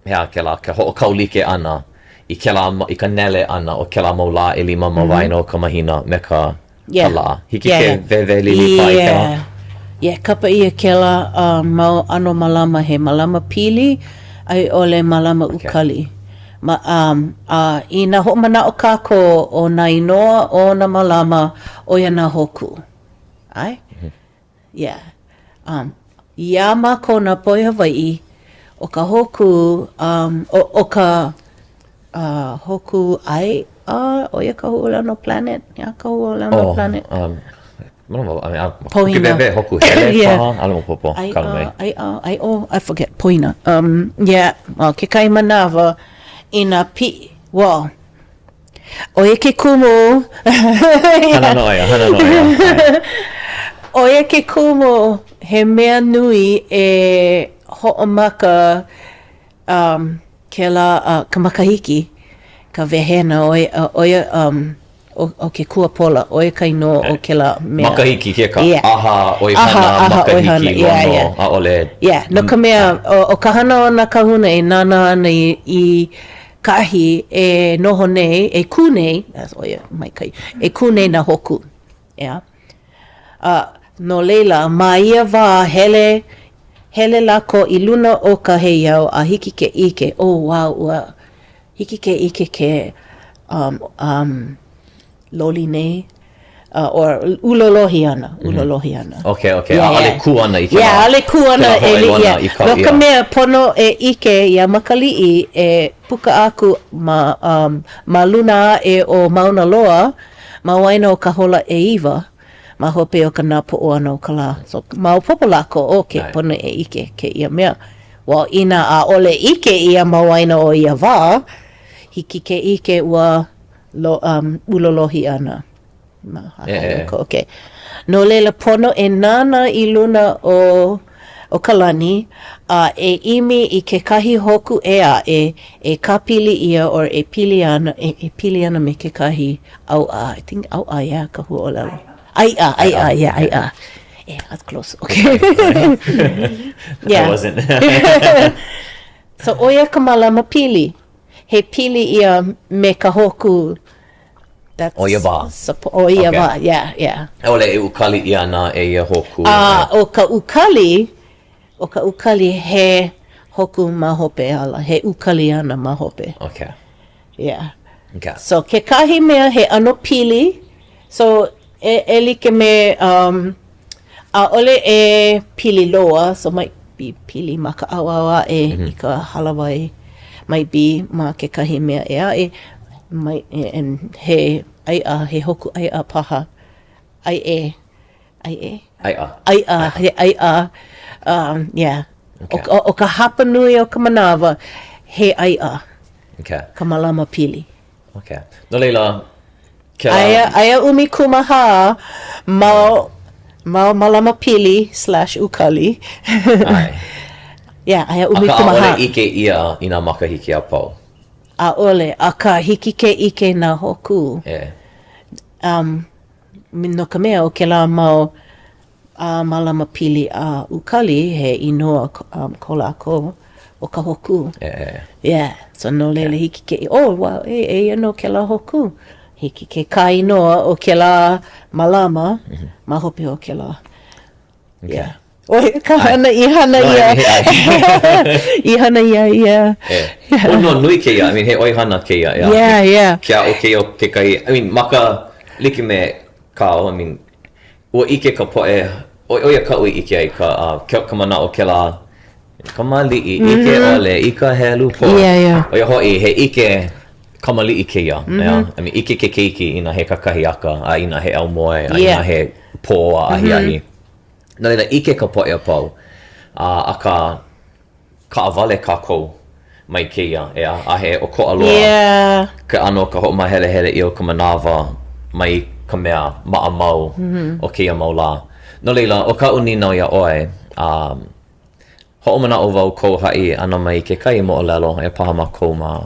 he aha kēlā, ka hoʻokaulike ʻana i kēlā, i ka nele ʻana o kēlā mau lā ʻelima ma waena o ka mahina me ka, yeah. ka lā. Hiki yeah, ke yeah. wehewehe lili paha i kēlā? Yeah. Yeah, kapa ʻia kēlā uh, mau ʻano malama he malama pili a i ʻole malama Okay. ukali. Ma, um, a inā hoʻomanaʻo kākou ʻo nā inoa o nā malama, ʻo ia nā hōkū. ʻAe? Yeah. Um, iā mākou nā poʻe Hawaiʻi, ʻo ka hōkū, um, ʻo, ʻo ka uh, hōkū ʻaiʻa, ʻo ia ka huaʻōlelo planet? Yeah, ka huaʻōlelo oh, planet. Um, I mean, Poina. Hoku hoku hele yeah. paha, ʻaʻole maopopo. ʻAiʻa, ʻaiʻa, ʻaiʻo, I forget, poina. Um, yeah, well, kekahi manawa, inā piʻi, well, ʻO ia ke kumu. Hana nō ia, hana nō ia. ʻO ia ke kumu he mea nui e hoʻomaka um, kēlā uh, ka makahiki, ka wehena, ʻo ia, ʻo ia um, ʻo, ʻo ke kuapola, ʻo ia ka inoa o kēlā mea. Makahiki ke ka yeah. ʻaha ʻoihana aha, aha, makahiki ʻoihana, lono, yeah, yeah. ʻaʻole. Yeah, no ka mea, ʻo, ʻo ka hana o nā kāhuna e nānā ana i, i kahi e noho nei, e kū nei, ʻo ia, maikaʻi, e kū nei nā hōkū, ʻeā. A no laila, ma ia wā, hele, hele lākou i luna o ka heiau a hiki ke ʻike, oh, wow, ua hiki ke ʻike ke um, um, loli nei, uh, or ulolohi ana, ulolohi ana. Okay, okay. Yeah, ʻAʻole yeah. kū ana i kēlā. Yeah, ʻaʻole kū ana kēlā e li, hōʻailona yeah. i kau No ka ʻia. mea, pono e ʻike iā Makaliʻi e puka aku ma, um, ma luna aʻe o Mauna Loa, ma waena o ka hola ʻeiwa, ma hope o ka napoʻo ʻana o ka lā. So, maopopo lākou, okay, ʻAe. pono e ʻike kēia mea. Well, inā ʻaʻole ʻike ʻia ma waena o ia wā, hiki ke ʻike ua lo, um, ulolohi ana. Ma, E, e. Okay. No laila, pono e nānā i luna o... o ka lani, a e ʻimi i kekahi hōkū ʻē aʻe e kāpili ʻia or e pili ana, e, e pili ana me kekahi ʻauʻa. I think ʻauʻa, yeah, ka huaʻōlelo. ʻAiʻa, ʻaiʻa, yeah, ʻaiʻa. Yeah, that's close. Okay. yeah. I wasn't. so, ʻo ia ka mālama pili. He pili ia me ka hōkū. That's o ia wā. O ia okay. wā, yeah, yeah. ʻAʻole e ukali ʻia ana e ia hōkū. A ʻo ka ukali, ʻo ka ukali he hōkū ma hope ala, he ukali ana ma hope. Okay. Yeah. Okay. So kekahi mea he ʻano pili, so e, e like me um, ʻaʻole e pili loa, so might be pili ma ka ʻaoʻao aʻe mm -hmm. i ka hālāwai, might be ma kekahi mea ʻē aʻe, might, and he ʻaiʻa, he hōkū ʻaiʻa paha, ʻaiʻē, ʻaiʻē? ʻAiʻa. ʻAiʻa, he ʻaiʻa, um, yeah. Okay. ʻO, ʻo ka hapanui o ka manawa, he ʻaiʻa okay. ka mālama pili. Okay. No laila, kēlā... Aia, aia 14 mau, mau mālama pili slash ukali. ʻAe. Yeah, aia 14. Akā, ʻaʻole ʻike ʻia i nā makahiki a pau. ʻAʻole, akā hiki ke ʻike nā hōkū. E. Um, no ka mea, ʻo kēlā mau a mālama pili a ukali, he inoa um, ko lākou o ka hōkū. Yeah. Yeah. So no laila yeah. hiki ke, oh, wow, e, eia nō kēlā hōkū. Hiki ke kāinoa o kēlā malama mm -hmm. ma hope o kēlā. Okay. Yeah. ʻO ia ka hana i hana no, ia. I hana ia, yeah. Yeah. yeah. Oh, no, nui kēia. I mean, he ʻoihana kēia. Yeah, yeah. yeah. Ke aʻo kēia o kekahi. I mean, ma ka like me kāu, I mean, ua ʻike ka poʻe, ʻo ia kaʻu i ʻike ai ka, uh, ka manaʻo kēlā kamaliʻi, ʻike mm -hmm. ʻole i ka helu pō. Yeah, yeah. ʻO ia hoʻi, he ʻike kamaliʻi kēia. Mm -hmm. I mean, ʻike ke keiki inā he kakahiaka, a inā he aumoe, a yeah. inā he pō a ahiahi. Mm -hmm. No laila, ʻike ka poʻe a pau, a akā, kaʻawale kākou mai kēia, ʻeā, a he ʻokoʻa loa yeah. ke ʻano o ka hoʻomāhelehele ʻia o ka manawa mai ka mea maʻamau mm -hmm. o kēia mau lā. No laila, ʻo kaʻu nīnau iā ʻoe, um, hoʻomanaʻo wau kou haʻi ʻana mai kekahi moʻolelo e paha mākou ma,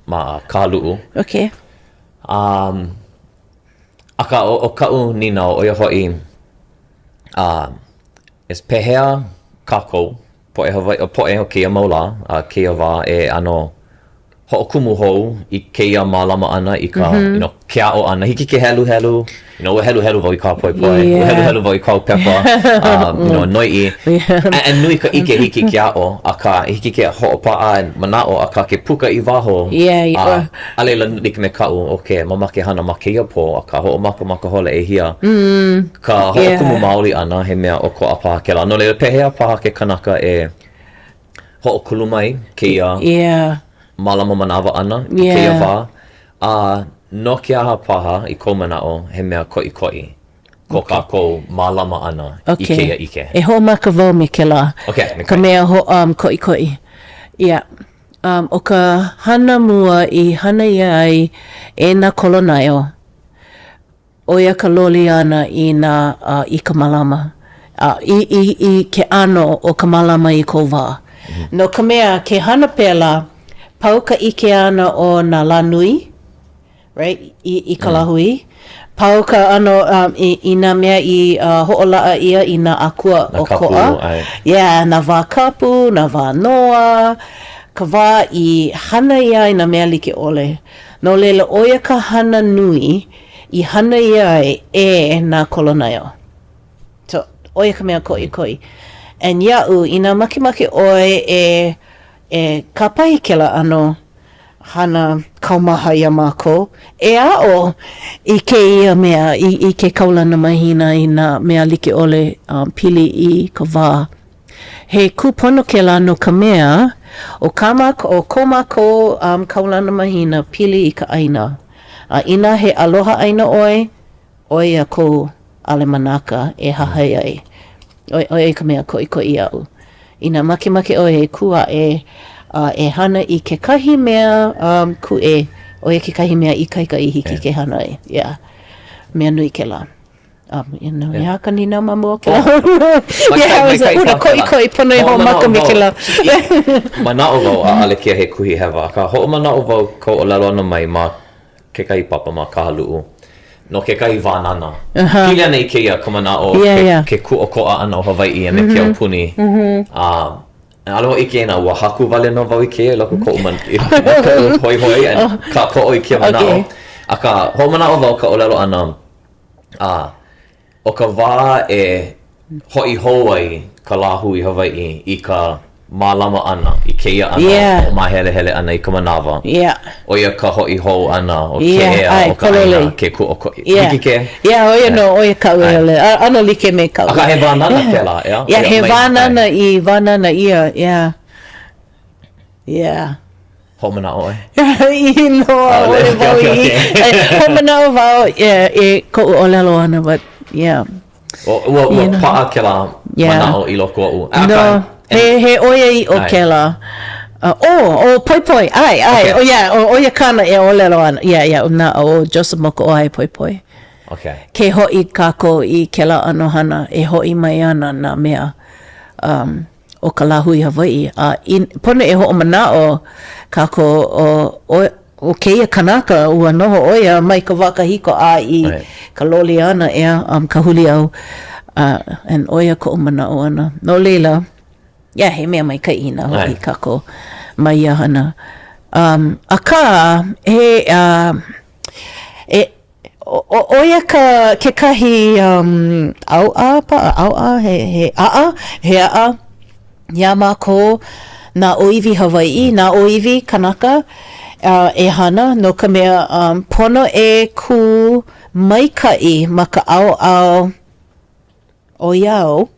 ma Kahaluʻu. Okay. Um, akā, ʻo, ʻo kaʻu nīnau, ʻo ia hoʻi, uh, is pehea kākou, poʻe Hawaiʻi, poʻe o kēia mau lā, a kēia wā e ʻano hoʻokumu hou i kēia mālama ʻana i ka, mm -hmm. you know, ke aʻo ʻana. Hiki ke heluhelu, you know, ua heluhelu wau i kā Poepoe, yeah. ua heluhelu wau i kāu pepa, um, you know, noiʻi. Yeah. And, and nui ka ʻike hiki ke aʻo, akā, hiki ke hoʻopaʻa manaʻo, akā ke puka i waho. Yeah, yeah. A, a laila, like me kaʻu, okay, mamake hana ma kēia pō, akā, hoʻomaka ma ka hola ʻehia. Mm. Ka hoʻokumu yeah. maoli ʻana, he mea ʻokoʻa paha kēlā. No laila, pehea paha ke kanaka e hoʻokuluma i kēia yeah. mālama manawa ʻana i yeah. kēia wā, a no ke aha paha i kou manaʻo he mea koʻikoʻi ko okay. kākou mālama ʻana okay. i kēia ʻike? E hoʻomaka wau me kēlā. Okay, ka mea ho, um, koʻikoʻi. Yeah. Um, ʻo ka hana mua i hana ʻia ai e nā kolonaio, ʻo ia ka loli ʻana i nā i ka malama, a i, i, i ke ʻano o ka malama i kou wā. No ka mea, ke hana pēlā, pau ka ʻike ʻana o nā lā nui, right, i, i ka lāhui, pau ka ʻano um, i, i nā mea i uh, hoʻolaʻa ʻia i nā akua Nā kapu, ʻokoʻa. ʻae. Yeah, nā wā kapu, nā wā noa, ka wā i hana ʻia ai nā mea like ʻole. No laila, ʻo ia ka hana nui i hana ʻia ai e nā kolonaio. So, ʻo ia ka mea koʻikoʻi. And iaʻu, inā makemake ʻoe e e kāpae i kēlā ʻano hana kaumaha iā mākou, e aʻo i kēia mea, i, i ke kaulana mahina, i nā mea like ʻole um, pili i ka wā. He kūpono kēlā no ka mea, ʻo kā mākou, ʻo ko mākou um, kaulana mahina pili i ka ʻāina. A inā he aloha ʻāina ʻoe, ʻo ia kou ʻalemanaka e hahai ai. ʻO, ʻo ia ka mea koʻikoʻi iaʻu. Inā makemake ʻoe e kū aʻe a e hana i kekahi mea um, kūʻē, ʻo ia kekahi mea ikaika i hiki ke hana ai. Yeah. Mea nui kēlā. Um, you know, he aha ka nīnau ma mua o kēlā? Yeah, was it, ua koʻikoʻi pono e hoʻomaka me kēlā. Manaʻo wau ʻaʻole kēia he kuhi hewa, akā hoʻomanaʻo wau kou ʻōlelo ʻana mai ma kekahi papa ma Kahaluʻu no kekahi wānana. Pili ana i kēia ka manaʻo ke kūʻokoʻa ʻana o Hawaiʻi a me ke aupuni. A ʻaʻole wau ʻike inā ua haku wale nō wau i kēia i loko o koʻu man, i loko o koʻu hoihoi and kākoʻo i kēia manaʻo. Akā, hoʻomanaʻo wau ka ʻōlelo ʻana, A ʻo ka wā e hoʻi hou ai ka lāhui Hawaiʻi i ka mālama ʻana i kēia ʻano yeah. hoʻomāhelehele ʻana i ka manawa, yeah. ʻo ia ka hoʻi hou ʻana o ke yeah. ea o ka ʻāina, ke kūʻokoʻa. Yeah. Hiki ke? Yeah, ʻo ia nō, ʻo ia kaʻu e ʻole. ʻAno like me kaʻu. Akā he wānana yeah. kēlā, ʻeā? Yeah, he wānana i wānana ʻia, yeah. Yeah. Hoʻomanaʻo ʻoe? I no, ʻaʻole wau i. Hoʻomanaʻo wau i koʻu ʻōlelo ʻana, but yeah. Ua, ua paʻa kēlā manaʻo i loko oʻu. No, he, he ʻoiaʻiʻo kēlā. Oh, ʻo Poepoe, ʻae, ʻae, oh yeah, ʻo ia kāna e ʻōlelo ana, yeah, yeah, na, ʻo Joseph Mokuʻōhai Poepoe. Okay. Ke hoʻi kākou i kēlā ʻano hana e hoʻi mai ana nā mea. Um, o ka lāhui Hawaiʻi, a i, pono e hoʻomanaʻo kākou ʻo, ʻo, ʻo kēia kanaka, ua noho ʻo ia mai ka wā kahiko a i ka loli ʻana, ʻeā, um, ka huliau, uh, and ʻo ia koʻu manaʻo ʻana. No laila, yeah, he mea maikaʻi inā hoʻi kākou ma ia hana. Um, akā, he, uh, e, ʻO ia ka kekahi um, ʻauʻa paʻa, ʻauʻa, he, he aʻa, he aʻa iā mākou nā ʻōiwi Hawaiʻi, nā ʻōiwi kanaka uh, e hana no ka mea um, pono e kū maikaʻi ma ka ʻaoʻao o ia au,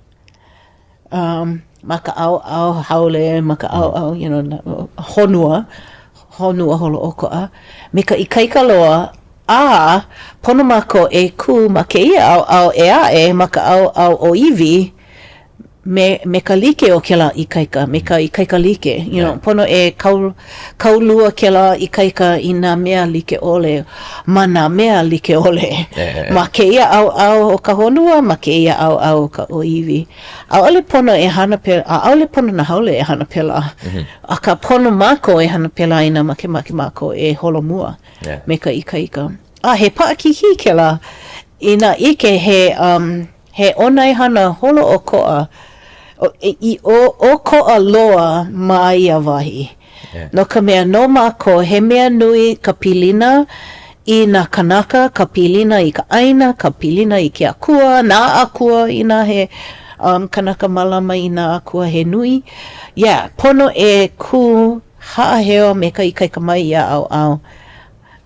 um, ma ka ʻaoʻao haole, ma ka ʻaoʻao, you know, honua, honua holoʻokoʻa, me ka ikaika loa, a pono mākou e kū ma kēia ʻaoʻao ʻē aʻe, ma ka ʻaoʻao ʻōiwi, me, me ka like o kēlā ikaika, me ka ikaika like, you know, pono e kau, kaulua kēlā ikaika i nā mea like ʻole, ma nā mea like ʻole, ma kēia ʻaoʻao o ka honua, ma kēia ʻaoʻao o ka ʻōiwi. ʻAʻole pono e hana pēlā, ʻaʻole pono nā haole e hana pēlā, akā pono mākou e hana pēlā inā makemake mākou e holomua me ka ikaika. A he paʻakikī kēlā, inā ʻike he, um, He ʻōnaehana holoʻokoʻa i ʻokoʻa loa ma ia wahi. No ka mea, no mākou, he mea nui ka pilina i nā kānaka, ka pilina i ka ʻāina, ka pilina i ke akua, nā akua inā he um, kanaka mālama i nā akua he nui. Yeah, pono e kū haʻaheo me ka ikaika mai ia ʻaoʻao.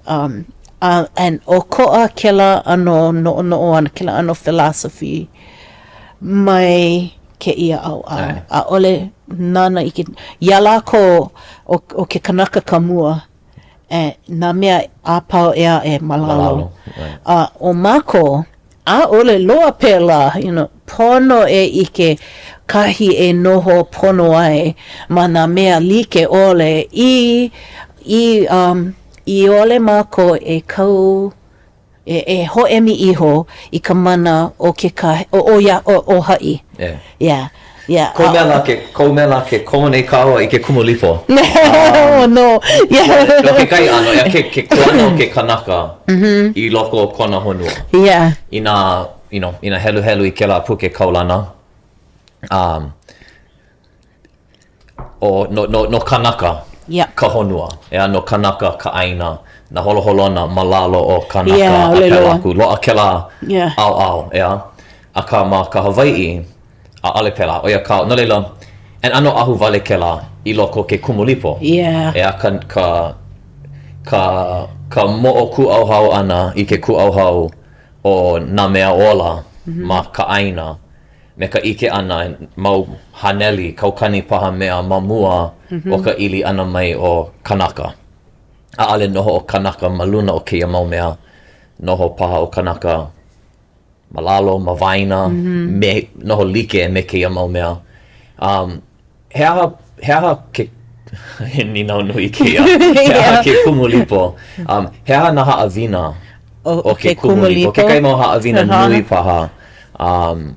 Um, uh, and ʻokoʻa kēlā ʻano noʻonoʻo ʻana, kēlā ʻano philosophy mai kēia ʻaoʻao. ʻAʻole nānā i ke, iā lākou ʻo, ʻo ke kanaka ka mua, e, nā mea a pau ʻē aʻe ma lalo. Ma lalo. A ʻo mākou, ʻaʻole loa pēlā, you know, pono e ʻike kahi e noho pono ai ma nā mea like ʻole i, i, um, i ʻole mākou e kau, e, e hōʻemi iho i ka mana o kekahi, o, o ia, o, o haʻi. Yeah. Yeah. Yeah. Kohu mea lā ke, kohu mea lā ke komo nei kāua i ke Kumulipo. Um, oh, no. Yeah. No kekahi ʻano, ʻeā, ke, ke kuana o ke kanaka mm -hmm. i loko o kona honua. Yeah. Inā, you know, inā heluhelu i kēlā puke kaulana, um, o, no, no, no kanaka yeah. ka honua, ʻeā, no kanaka ka ʻāina, nā holoholona ma lalo o kanaka yeah, a pēlā aku. Loaʻa kēlā yeah. ʻaoʻao, ʻeā. Akā ma ka Hawaiʻi, ʻaʻole pēlā. ʻO ia ka, no laila, and ʻano ahuwale kēlā i loko o ke Kumulipo. Yeah. ʻEā, ka, ka, ka, ka moʻokūʻauhau ʻana i ke kūʻauhau o nā mea ola mm -hmm. ma ka ʻāina, me ka ʻike ʻana mau haneli, kaukani paha mea ma mua mm -hmm. o ka ili ʻana mai o kanaka. ʻAʻole noho ʻo kanaka ma luna o kēia mau mea, noho paha ʻo kanaka ma lalo, ma waena, mm -hmm. me, noho like me kēia mau mea. Um, he aha, he aha ke, he nīnau nui kēia, he aha ke Kumulipo, um, he aha nā haʻawina? o ke Kumulipo. Kekahi mau haʻawina nui paha. Um,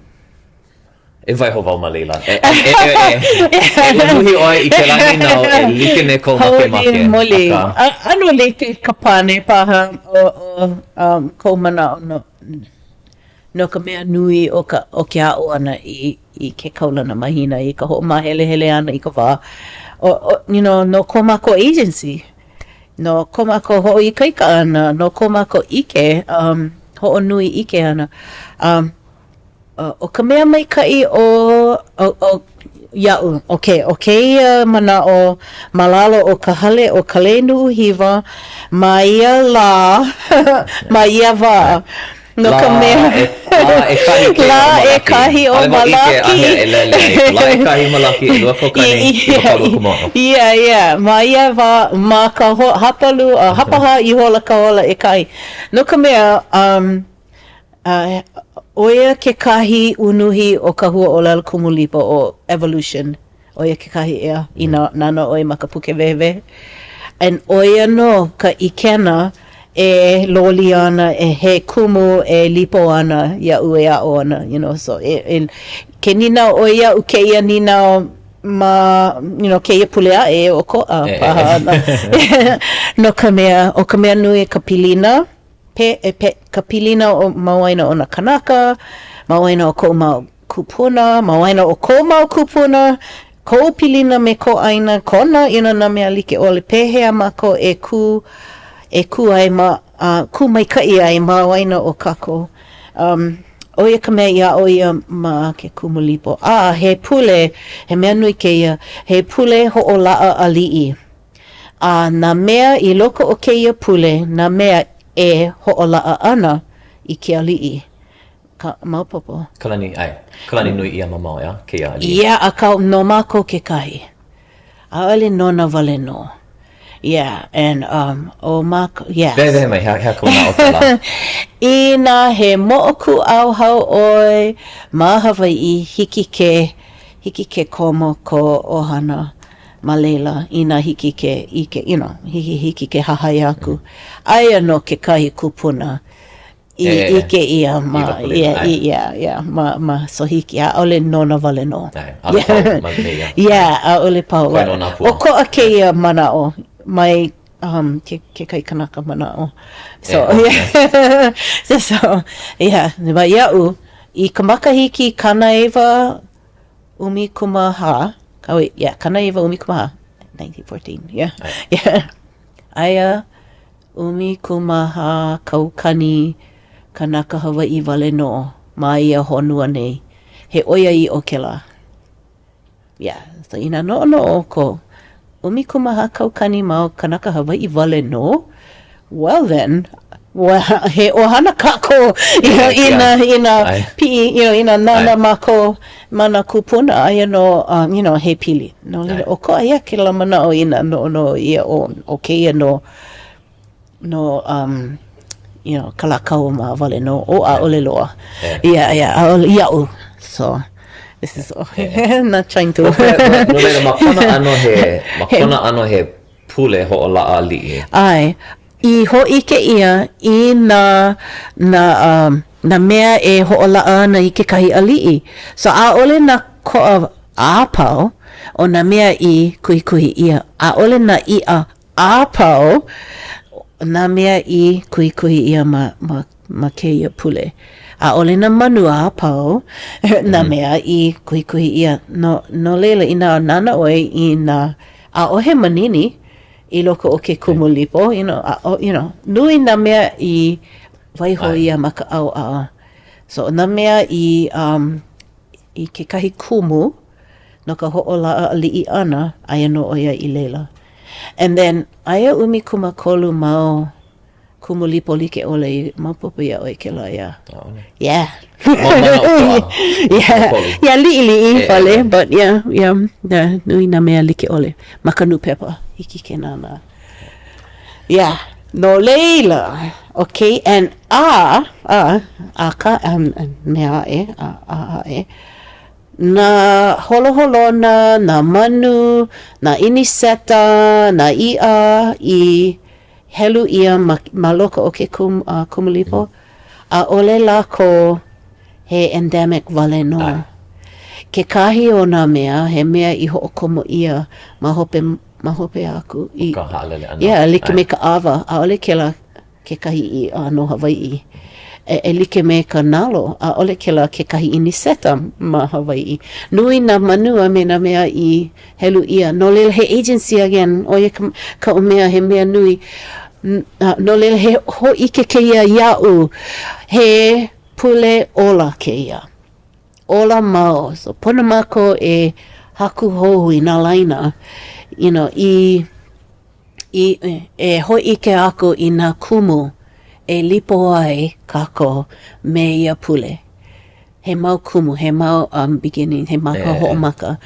e waiho wau ma laila. E, e, e, e, e unuhi ʻoe i kēlā nīnau e like me kou makemake. Hauʻoli moli. ʻAno like ka pane paha o, o um, kou manaʻo no, no ka mea nui o ka, o ke aʻo ʻana i, i ke kaulana mahina, i ka hoʻomāhelehele ʻana i ka wā. O, o, you know, no ko mākou agency, no ko mākou hoʻoikaika ʻana, no ko mākou ʻike, um, hoʻonui ʻike ʻana. Um, ʻO ka mea maikaʻi o, o, o, iaʻu, okay, ʻo kēia manaʻo ma lalo o ka hale o Kalei Nuʻuhiwa ma ia lā, ma ia wā, no ka mea, Lā ʻekahi kēia o Malaki. Lā ʻekahi o Malaki. ʻAʻole wau ʻike āhea e lele ai. Lā ʻekahi Malaki, 2025. Yeah, yeah, ma ia wā, ma ka hapalua, hapahā ihola ka hola ʻekahi. No ka mea, um, A ʻo ia kekahi unuhi o ka huaʻōlelo Kumulipo ʻo evolution, ʻo ia kekahi ʻeā, inā nānā ʻoe ma ka puke wehewehe. And ʻo ia nō ka ʻikena e loli ana, e he kumu e lipo ana iaʻu e aʻo ana, you know, so e, e, ke nīnau ʻoe iaʻu kēia nīnau ma, you know, kēia pule aʻe e ʻokoʻa paha no ka mea, ʻo ka mea nui ka pilina, Pe, e pe, ka pilina o, ma waena o nā kanaka, ma waena o koʻu mau kūpuna, ma waena o kou mau kūpuna, kou pilina me kou ʻāina, kona, you know, nā mea like ʻole. Pehea mākou e kū, e kū ai ma, a kū maikaʻi ai ma waena o kākou. Um, ʻo ia ka mea i aʻo ʻia ma ke Kumulipo. A he pule, he mea nui kēia, he pule hoʻolaʻa aliʻi. A nā mea i loko o kēia pule nā mea e hoʻolaʻa ana i ke aliʻi. Ka maopopo. Kalani, ʻae. Kalani nui ʻia mamao, ʻeā, kēia aliʻi. Yeah, akā no mākou kekahi. ʻAʻole nona wale nō. Yeah, and um, ʻo mākou, yes. Wehewehe mai, he aha ka manaʻo o kēlā? Inā he moʻokūʻauhau ʻoe ma Hawaiʻi, hiki ke, hiki ke komo kō ʻohana ma laila, inā hiki ke ʻike, you know, hiki, hiki ke hahai aku. Aia nō kekahi kupuna i ʻike ʻia ma, yeah, yeah, yeah, ma, ma, so hiki, ʻaʻole nona wale nō. ʻAʻole pau ma laila. Yeah, ʻaʻole pau. Koe nō nā pua. ʻOkoʻa kēia manaʻo mai um, ke, kekahi kanaka manaʻo. So, yeah. so, so, yeah, ma iaʻu, i ka makahiki 90, 14, oh wait, yeah, 94, 1914, yeah, yeah. Aia 14 kaukani kanaka Hawaiʻi wale nō ma ia honua nei. He ʻoiaʻiʻo kēlā. Yeah, so inā noʻonoʻo ʻoukou, 14 kaukani mau kanaka Hawaiʻi wale nō, well then, well, he ʻohana kākou, you know, inā, inā piʻi, you know, inā nānā mākou ma nā kūpuna, aia nō, um, you know, he pili. No laila, ʻokoʻa ia kēlā manaʻo inā noʻonoʻo ʻia ʻo, ʻo kēia nō, no, um, you know, Kalākaua mā wale nō, ʻo ʻaʻole loa. Yeah, yeah, ʻaʻole, iaʻu. So, this is, not trying to. No laila, ma kona ʻano he, ma kona ʻano he pule hoʻolaʻa aliʻi. ʻAe, i hōʻike ʻia i nā, nā, um, nā mea e hoʻolaʻa ana i kekahi aliʻi. So, ʻaʻole nā koʻa a pau o nā mea i kuhikuhi ʻia, ʻaʻole nā iʻa a pau nā mea i kuhikuhi ʻia ma, ma, ma kēia pule. ʻAʻole nā manu a pau nā mea i kuhikuhi ʻia. No, no laila, inā nānā ʻoe i nā, ʻaʻohe manini i loko o ke Kumulipo, you know, ʻaʻo, you know, nui nā mea i waiho ʻia ma ka ʻaoʻao. So, nā mea i, um, i kekahi kumu no ka hoʻolaʻa aliʻi ʻana, aia nō ʻo ia i laila. And then, aia 13 mau Kumulipo like ʻole i maopopo iā ʻoe kēlā, yeah. ʻAʻole. Yeah. Mau manaʻo ʻokoʻa. Yeah. Yeah, liʻiliʻi wale, but yeah, yeah, yeah, nui nā mea like ʻole ma ka nūpepa, hiki ke nānā. Yeah, no laila, okay, and a, a, akā, um, mea aʻe, a, a aʻe, nā holoholona, nā manu, nā ʻiniseka, nā iʻa i. helu ʻia ma, ma loko o ke kum, uh, Kumulipo, ʻaʻole lākou he endemic wale nō. Kekahi o nā mea, he mea i hoʻokomo ʻia ma hope, ma hope aku. I, ka haʻalele ʻana. Yeah, like me ka ʻawa, ʻaʻole kēlā kekahi iʻa no Hawaiʻi. E, e like me ka nalo, ʻaʻole kēlā kekahi ʻiniseka ma Hawaiʻi. Nui nā manu a me nā mea i helu ʻia. No laila, he agency again, ʻo ia ka, kaʻu mea, he mea nui. No laila, he hōʻike kēia iaʻu, he pule ola kēia. Ola mau. So, pono mākou e haku hou i nā laina, you know, i, i, e hōʻike aku i nā kumu e lipo ai kākou me ia pule. He mau kumu, he mau um, beginning, he mau hoʻomaka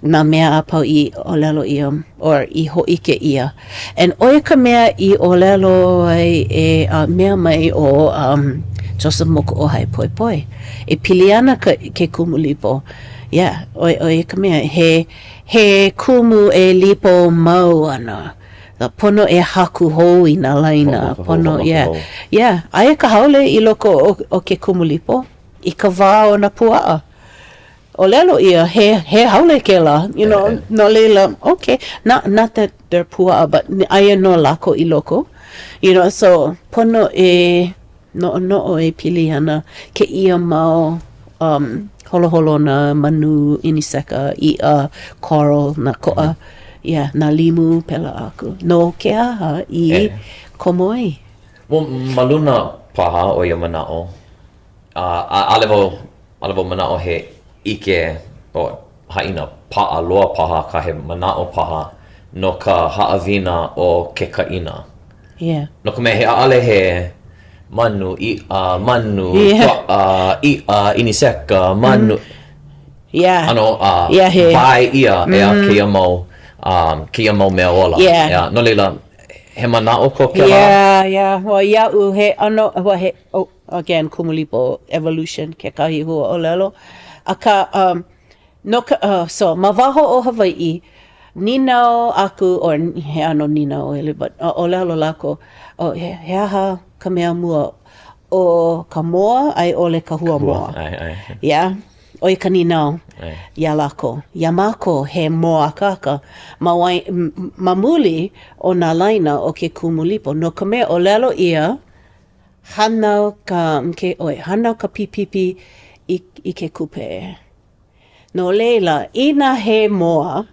nā mea a pau i ʻōlelo ʻia or i hōʻike ʻia. And ʻo ia ka mea i ʻōlelo ai e uh, mea mai ʻo um, Joseph Mokuʻōhai Poepoe. E pili ana ka, ke Kumulipo. Yeah, ʻo, ʻo ia ka mea, he, he kumu e lipo mau ana. Pono e haku hou i nā laina. Pono, yeah. Yeah, aia ka haole i loko o, o ke Kumulipo i ka wā o nā puaʻa. ʻōlelo ʻia, he, he haole kēlā, you know, no laila, okay, not, not that they're puaʻa, but aia nō lākou i loko, you know, so pono e noʻonoʻo e pili ana kēia mau um, holoholona, manu, ʻiniseka, iʻa, coral, nā koʻa, yeah, nā limu, pēlā aku. No ke aha i komo ai? Well, ma luna paha o ia manaʻo, a ʻaʻole wau, ʻaʻole wau manaʻo he ʻike o haʻina paʻa loa paha akā he manaʻo paha no ka haʻawina o ke kaʻina. Yeah. No ka mea, he ʻaʻole he manu, iʻa, manu, yeah. puaʻa, iʻa, ʻiniseka, manu. Mm. Yeah. ʻAno, uh, yeah, he. wae ʻia mm. ʻeā, kēia mau, um, kēia mau mea ola. Yeah. Yeah. No laila, he manaʻo ko kēlā? Yeah, yeah. Well, iaʻu, he ʻano, well, he, oh, again, Kumulipo, evolution, kekahi huaʻōlelo. Akā, um, no ka, uh, so, ma waho o Hawaiʻi, nīnau aku, or he ʻano nīnau ʻole, but uh, ʻōlelo lākou, oh, he, he aha ka mea mua, ʻo ka moa a i ʻole ka hua moa? ʻAe, ʻae. Yeah? ʻO ia ka nīnau iā lākou. Iā mākou, he mōakāka ma, wai, ma muli o nā laina o ke Kumulipo, no ka mea, ʻōlelo ʻia, Hānau ka, ke, ʻoe, hānau ka pipipi i, i ke kūpeʻe. No laila, inā he moa,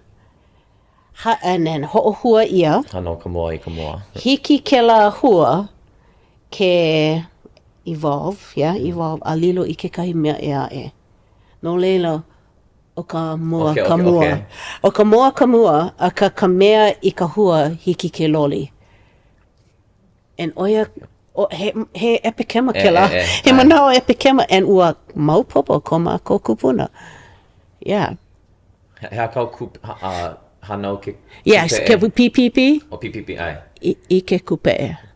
ha, and then hoʻohua ʻia. Hānau ka moa i ka moa. Hiki kēlā hua ke evolve, yeah, evolve, a lilo i kekahi mea ʻē aʻe. No laila, ʻo ka moa okay, ka okay, mua. Okay. ʻO ka moa ka mua, akā ka mea i ka hua, hiki ke loli. And ʻo ia, ʻo, he, he ʻepekema kēlā. E, e, e, he manaʻo ʻepekema, and ua maopopo ko mākou kūpuna. Yeah. He aha kāu kū, ha, uh, hānau ke kūpeʻe? Yes, ke pipipi. ʻO pipipi, ʻae. I, i ke kūpeʻe.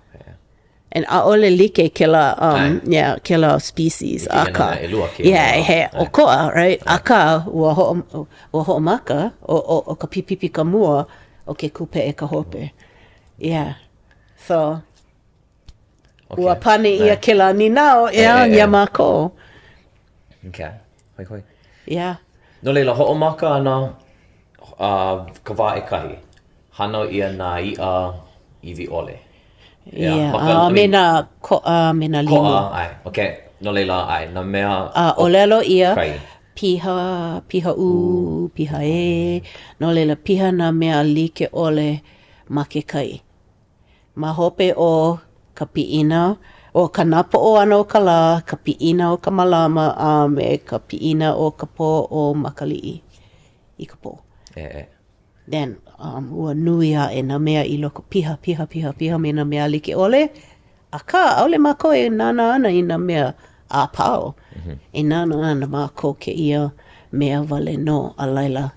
And ʻaʻole like kēlā, um, yeah, kēlā species, akā. Yeah, he ʻokoʻa, right? Akā, ua hoʻo, ua hoʻomaka, ʻo, ʻo, ʻo ka pipipi ka mua, ʻo ke kūpeʻe ka hope. Yeah. So, okay. ua pane ʻia kēlā nīnau, ʻeā, iā mākou. Okay. Hoihoi. Yeah. No laila, hoʻomaka ana uh, ka wā ʻekahi. Hānau ʻia nā iʻa iwi ʻole. Yeah, yeah. Maka, a me nā koʻa, me nā limu. Koʻa, ʻae. Okay. No laila, ʻae, nā mea A ʻōlelo ʻia, piha, piha ʻū, piha ē. No laila, piha nā mea like ʻole ma ke kai. Ma hope o ka piʻina, ʻo ka napoʻo ʻana o ka lā, ka piʻina o ka malama, a me ka piʻina o ka pō ʻo Makaliʻi i ka pō. E. Then, um, ua nui aʻe nā mea i loko, piha, piha, piha, piha me nā mea like ʻole. Akā, ʻaʻole mākou e nānā ana i nā mea a pau. Mm -hmm. E nānā ana mākou kēia mea wale nō, a laila,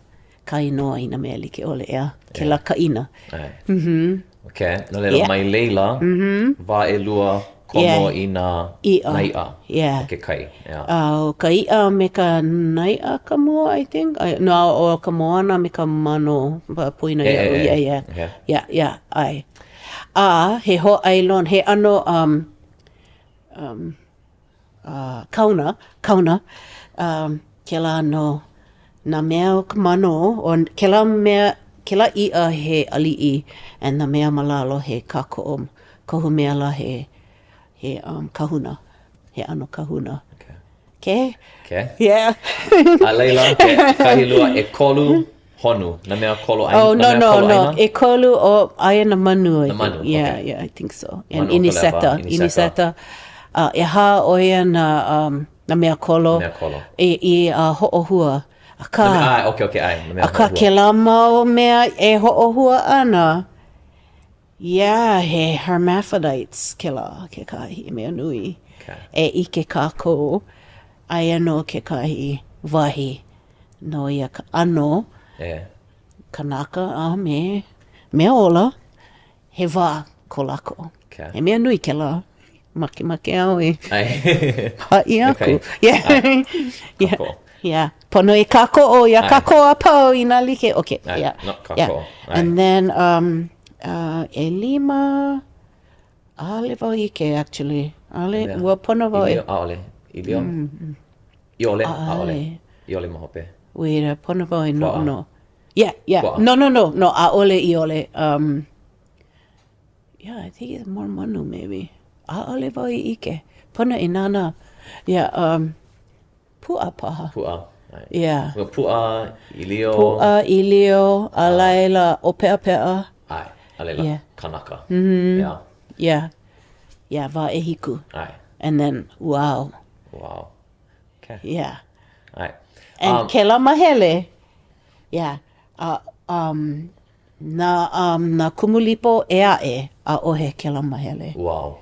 ka inoa i nā mea like ʻole, ʻeā? Kēlā kaʻina. ʻAe. Mm-hmm. Okay. No laila, yeah. mai laila, mm -hmm. wā ʻelua komo yeah. i nā iʻa. nā iʻa yeah. o ke kai. Yeah. Uh, ʻo ka iʻa me ka naiʻa ka mua, I think. I, no, ʻo ka moana me ka mano, poina e, iaʻu. E, e. Yeah, yeah. Okay. Yeah, yeah, ʻae. A he hōʻailona, he ʻano um, um, uh, kaona, kaona, um, kēlā no nā mea o ka manō, ʻo kēlā mea, kēlā iʻa he aliʻi, and nā mea ma lalo he kākoʻo, kohu mea lā he, he um, kahuna, he ʻano kahuna. Okay. Ke? Ke? Yeah. A laila, ke, kahi lua, ʻekolu honu, nā mea kolo ʻāina. Oh, no, no, no. ʻEkolu, oh, aia nā manu. Nā manu, yeah, okay. Yeah, I think so. And Manu o ka lewa, ʻiniseka, ʻiniseka. ʻiniseka. Uh, ʻehā, ʻo ia nā, um, nā mea kolo. Mea kolo. I, i uh, hoʻohua. Akā. Nā mea, ʻae, okay, okay, ʻae, nā mea Akā, hoʻohua. kēlā mau mea e hoʻohua ana, Yeah, he hermaphrodites kēlā kekahi mea nui. Okay. E ʻike kākou, aia nō kekahi wahi no ia ʻano yeah. kanaka a me mea ola, he wā ko lākou. Okay. He mea nui kēlā. Makemake au e haʻi aku. Okay. Yeah. yeah. Yeah. Pono e kākoʻo iā kākou a pau inā like. Okay. Yeah. No, kākoʻo. Yeah. And then, um, uh, ʻelima, ʻaʻole wau ʻike actually. ʻAʻole, Yeah. ua pono wau e. ʻĪlio, ʻaʻole. ʻĪlio? ʻIole, ʻaʻole. ʻIole ma hope. Wait, uh, pono wau e Puaʻa. noʻonoʻo. Yeah, yeah. Puaʻa. No, no, no, no, ʻaʻole ʻiole. Um, Yeah, I think it's more manu maybe. ʻAʻole wau i ʻike. Pono e nānā. Yeah, um, puaʻa paha. Puaʻa. ʻAe. Yeah. Ua puaʻa, ʻīlio. Puaʻa, ʻīlio, a laila, ʻōpeʻapeʻa. ʻAe, a laila, Yeah. kanaka. Mm-hmm. Yeah. Yeah. Yeah, wā ʻehiku. ʻAe. And then, ʻuao. ʻUao. Okay. Yeah. ʻAe. And Um, kēlā mahele, yeah, uh, um, Na, um, nā Kumulipo ʻē aʻe, ʻaʻohe kēlā mahele. Wow.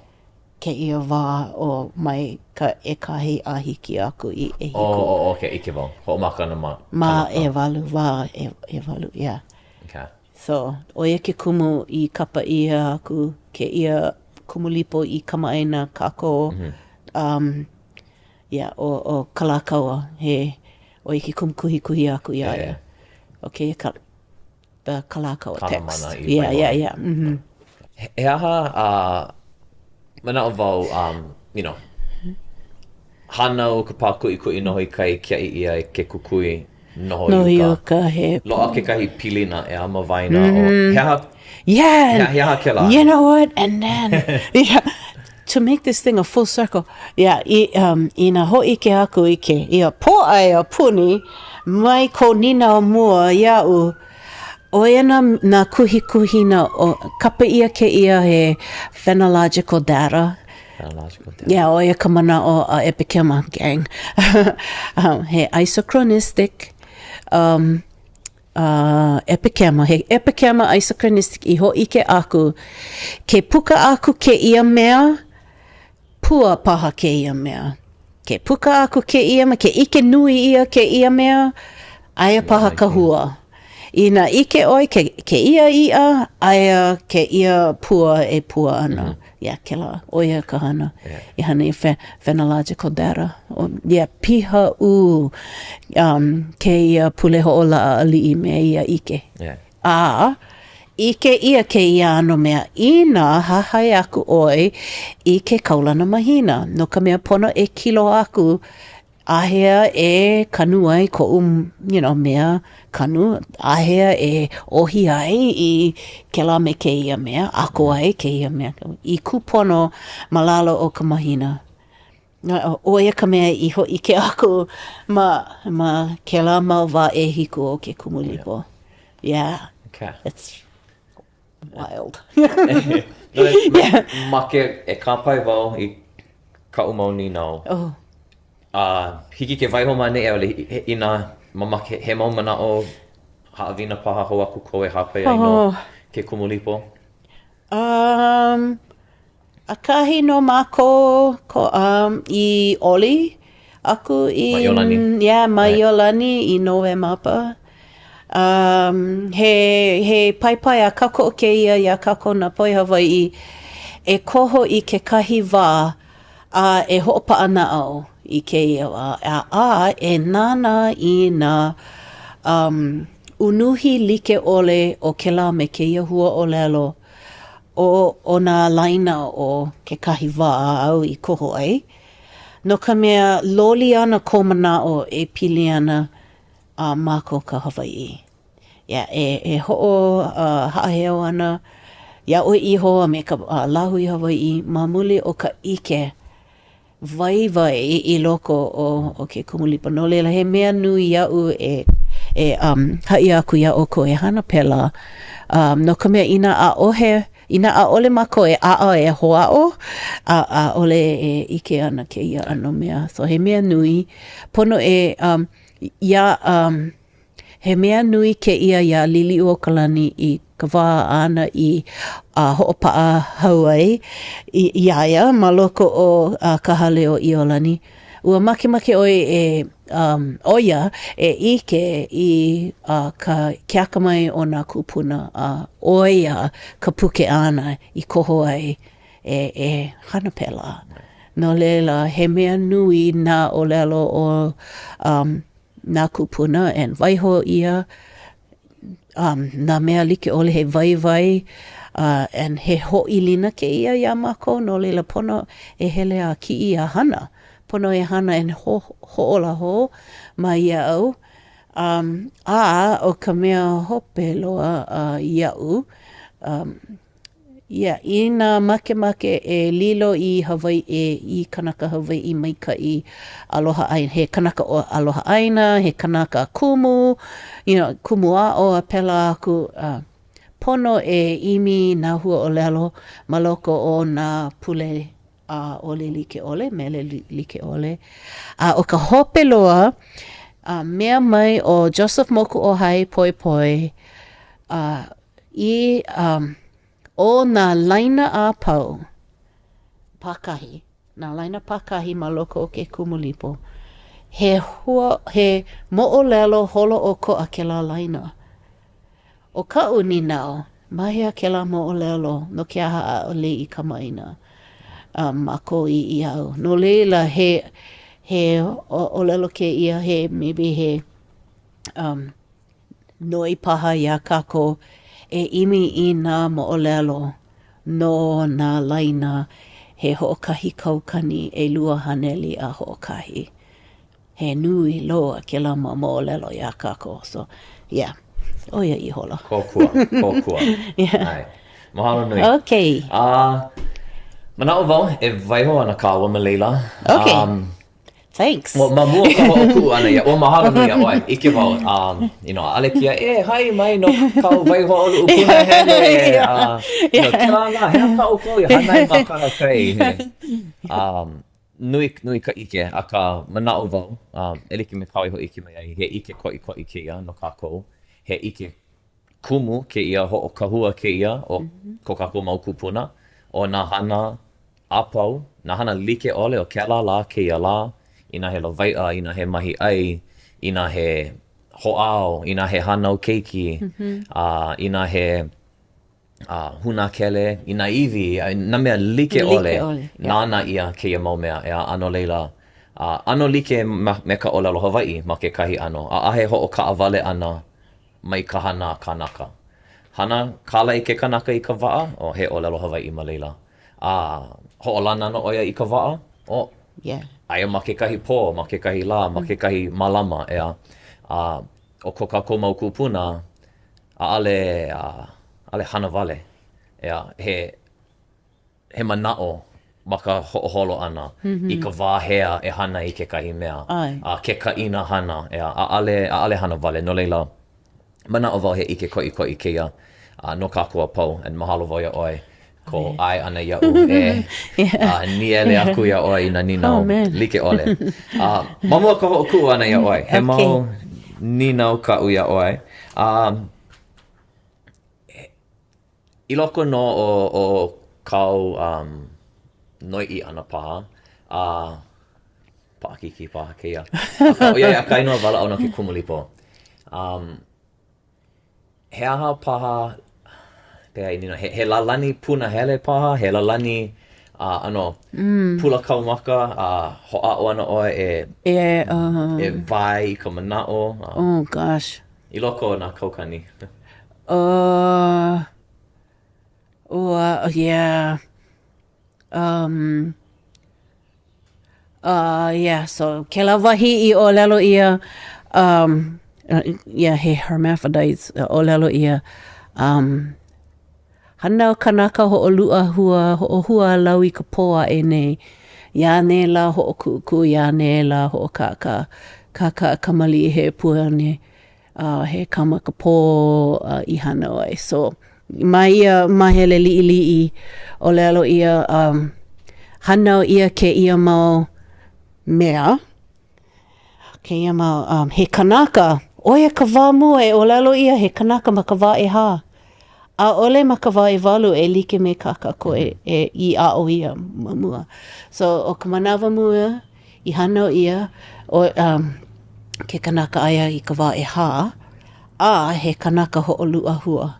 Kēia wā o mai ka ʻekahi a hiki aku i ʻehiku. Oh, oh, okay, ʻike wau. Hoʻomaka ana ma Ma kanaka. ʻewalu, wā ʻewalu, yeah. Okay. So, ʻo ia ke kumu i kapa ʻia aku kēia Kumulipo i kamaʻāina kākou. Mm -hmm. Um, yeah, ʻo, ʻo Kalākaua, he, ʻo ia ke kumu kuhikuhi aku iā ia. Yeah. ʻO kēia ka, the Kalākaua Kāna text. mana i Yeah, waiho yeah, ai. yeah. Mm -hmm. He aha, uh, manaʻo wau, um, you know, hānau ka pā kuʻikuʻi noho i kai kiaʻi ʻia e ke kukui noho i Noho i uka. uka, he Loaʻa kekahi pilina ʻeā ma waena mm -hmm. o, he aha, Yeah. he, he aha kēlā? You know what? And then, yeah, to make this thing a full circle, yeah, i, um, inā hōʻike aku i kēia pōʻaiapuni mai kou nīnau mua iaʻu, ʻo ia nā, nā kuhikuhina, o, kapa ʻia kēia he phenological data. Phenological data. Yeah, ʻo ia ka manaʻo a ʻEpikema gang. um, he isochronistic um, uh, ʻEpikema, he ʻEpikema isochronistic i hōʻike aku, ke puka aku kēia mea, pua paha kēia mea. Ke puka aku kēia mea, ke ʻike nui ʻia kēia mea, aia paha ka hua. Inā ʻike ʻoe ke, kēia iʻa, aia kēia pua e pua ana. Mm -hmm. Yeah, kēlā, ʻo ia ka hana. Yeah. I hana i phe, phenological data. O, yeah, piha ʻū um, kēia pule hoʻolaʻa aliʻi me ia ʻike. Yeah. A, ʻike ʻia kēia ʻano mea inā hahai aku ʻoe i ke kaulana mahina, no ka mea pono e kilo aku āhea e kanu ai koʻu you know, mea kanu, āhea e ʻohi ai i kēlā me kēia mea, ʻako ai kēia mea i kūpono ma lalo o ka mahina. ʻO ia ka mea i hōʻike aku ma, ma kēlā mau wā ʻehiku o ke Kumulipo. Yeah. Okay. It's wild. no, yeah. Make e kāpae wau i kaʻu mau nīnau. Oh. A uh, hiki ke waiho ma ʻaneʻi ʻaʻole inā mamake he mau manaʻo haʻawina paha hou aku kou e hāpai ai no oh. ke Kumulipo? Um, ʻAkahi nō mākou ko, um, i oli aku i... Ma ʻIolani. Yeah, ma ʻIolani i Nowemapa. Um, he, he paipai a kākoʻo kēia iā kākou nā poʻe Hawaiʻi e koho i kekahi wā a e hoʻopaʻanaʻau i kēia wā, a, a e nānā i nā um, unuhi like ʻole o kēlā me kēia huaʻōlelo. ʻo, ʻo nā laina o kekahi wā āu i koho ai, no ka mea, loli ana kou manaʻo e pili ana a mākou ka Hawaiʻi. Yeah, e, e hoʻo uh, haʻaheo ana iā ʻoe iho a me ka uh, lāhui Hawaiʻi ma muli o ka ʻike waiwai i loko o, o ke Kumulipo. No laila, he mea nui iaʻu e, e um, haʻi aku iā ʻoukou e hana pēlā. Um, no ka mea, inā ʻaʻohe, inā ʻaʻole mākou e ʻaʻa e hoʻāʻo, a, ʻaʻole e ʻike ana kēia ʻano mea. So he mea nui, pono e, um, iā, um, He mea nui kēia iā Liliʻuokalani i ka wā āna i hoʻopaʻa hou ai iā ia ma loko o ka hale o ʻIolani. Ua makemake ʻo ia e ʻo ia e ʻike i ka ke akamai o nā kūpuna a ʻo ia ka puke āna i koho ai e e hana pēlā. No laila, he mea nui nā ʻōlelo o nā kūpuna and waiho ʻia um, nā mea like ʻole he waiwai uh, and he hoʻoilina kēia iā mākou, no laila pono e hele a kiʻi a hana. Pono e hana and ho, hoʻola hou ma ia au. Um, a ʻo ka mea hope loa uh, iaʻu, um, Yeah, inā makemake e lilo i Hawaiʻi, i kanaka Hawaiʻi maikaʻi aloha ʻāina, he kanaka aloha ʻāina, he kanaka kumu, you know, kumu aʻo a pēlā aku, uh, pono e ʻimi nā huaʻōlelo ma loko o nā pule a oli like ʻole, mele like ʻole. A ʻo ka hope loa, a mea mai ʻo Joseph Mokuʻōhai Poepoe, uh, I, um, ʻo nā laina a pau, pākahi, nā laina pākahi ma loko o ke Kumulipo, he hua, he moʻolelo holoʻokoʻa kēlā laina. ʻO kaʻu nīnau, ma hea kēlā moʻolelo, no ke aha ʻaʻole i kamaʻāina um, mākou i ia au? No laila, he, he ʻōlelo kēia, he maybe he um, Noi paha iā kākou e ʻimi i nā moʻolelo no nā laina he 1201. He nui loa kēlā mau moʻolelo iā kākou. So, yeah, ʻo ia ihola. Kōkua, kōkua. Yeah. ʻAe. Mahalo nui. Okay. A, manaʻo wau e waiho ana kāua ma laila. Okay. Um, Thanks. Well, ma mua o ka hoʻokuʻu ʻana ia, ua mahalo nui iā ʻoe, ʻike wau, um, you know, ʻaʻole kēia, e, hai mai no kāu waihoʻoluʻu punahele, a, you know, kēlā lā, he aha kā ʻoukou i hana ai ma kahakai? Um, nui, nui ka ʻike, akā, manaʻo wau, um, e like me kāu i hōʻike mai ai, he ʻike koʻikoʻi kēia no kākou, he ʻike kumu kēia, hoʻokahua kēia o ko kākou mau kūpuna, ʻo nā hana a pau, nā hana like ʻole o kēlā lā kēia lā, inā he lawaiʻa, inā he mahiʻai, inā he hoʻāo, inā he hānau keiki, a inā he hūnākele i nā iwi, nā mea like ʻole, nānā ʻia kēia mau mea, ʻeā, a no laila, ʻano like me ka ʻōlelo Hawaiʻi ma kekahi ʻano, ʻaʻahe hoʻokaʻawale ʻana mai ka hana a kānaka. Hana kālai ke kanaka i ka waʻa, oh, he ʻōlelo Hawaiʻi ma laila. A hoʻolana nō ʻo ia i ka waʻa, oh, yeah. aia ma kekahi pō, ma kekahi lā, ma kekahi malama, ʻeā. A ʻo ko kākou mau kūpuna, ʻaʻole, ʻaʻole hana wale, ʻeā, he, he manaʻo ma ka hoʻoholo ʻana i ka wā hea e hana ai kekahi mea, a ke kaʻina hana, ʻeā, ʻaʻole, ʻaʻole hana wale. No laila, manaʻo wau he ʻike koʻikoʻi kēia no kākou a pau, and mahalo wau iā ʻoe kou ʻae ʻana iaʻu e nīele aku iā ʻoe i nā nīnau like ʻole. A ma mua o ka hoʻokuʻu ʻana iā ʻoe, he mau nīnau kaʻu iā ʻoe. A I loko nō o, o kāu um, noiʻi ʻana paha, a paʻakikī paha kēia. Akā, ʻoiai, ʻakahi nō a walaʻau no ke Kumulipo. Um, he aha paha, pehea i nīnau, he, he lālani punahele paha, he lālani a ʻano mm. pula kaumaka a hoʻāʻo ana ʻoe e, e, uh, e wae i ka manaʻo. Uh, oh, gosh. I loko o nā kaukani. Uh, Ua, yeah. Um, uh, yeah, so kēlā wahi i ʻōlelo ʻia, um, yeah, he hermaphrodites, ʻōlelo ʻia, um, Hānau kanaka hoʻoluʻa hua, hoʻohua lau i ka pō aʻe nei. Iā nei lā hoʻokuʻukuʻu, iā nei lā hoʻokākā. Kākā kamaliʻi he puene, a he kama ka pō i hānau ai. So, ma ia māhele liʻiliʻi, ʻōlelo ʻia, um, hānau ʻia kēia mau mea, Kēia mau, um, he kanaka, ʻo ia ka wā mua e ʻōlelo ʻia he kanaka ma ka wā ʻehā. ʻAʻole ma ka wā ʻewalu e like me kā kākou e, e, i aʻo ʻia ma mua. So, ʻo ka manawa mua i hānau ʻia, ʻo, um, ke kanaka aia i ka wā ʻehā, a he kanaka hoʻoluʻa hua.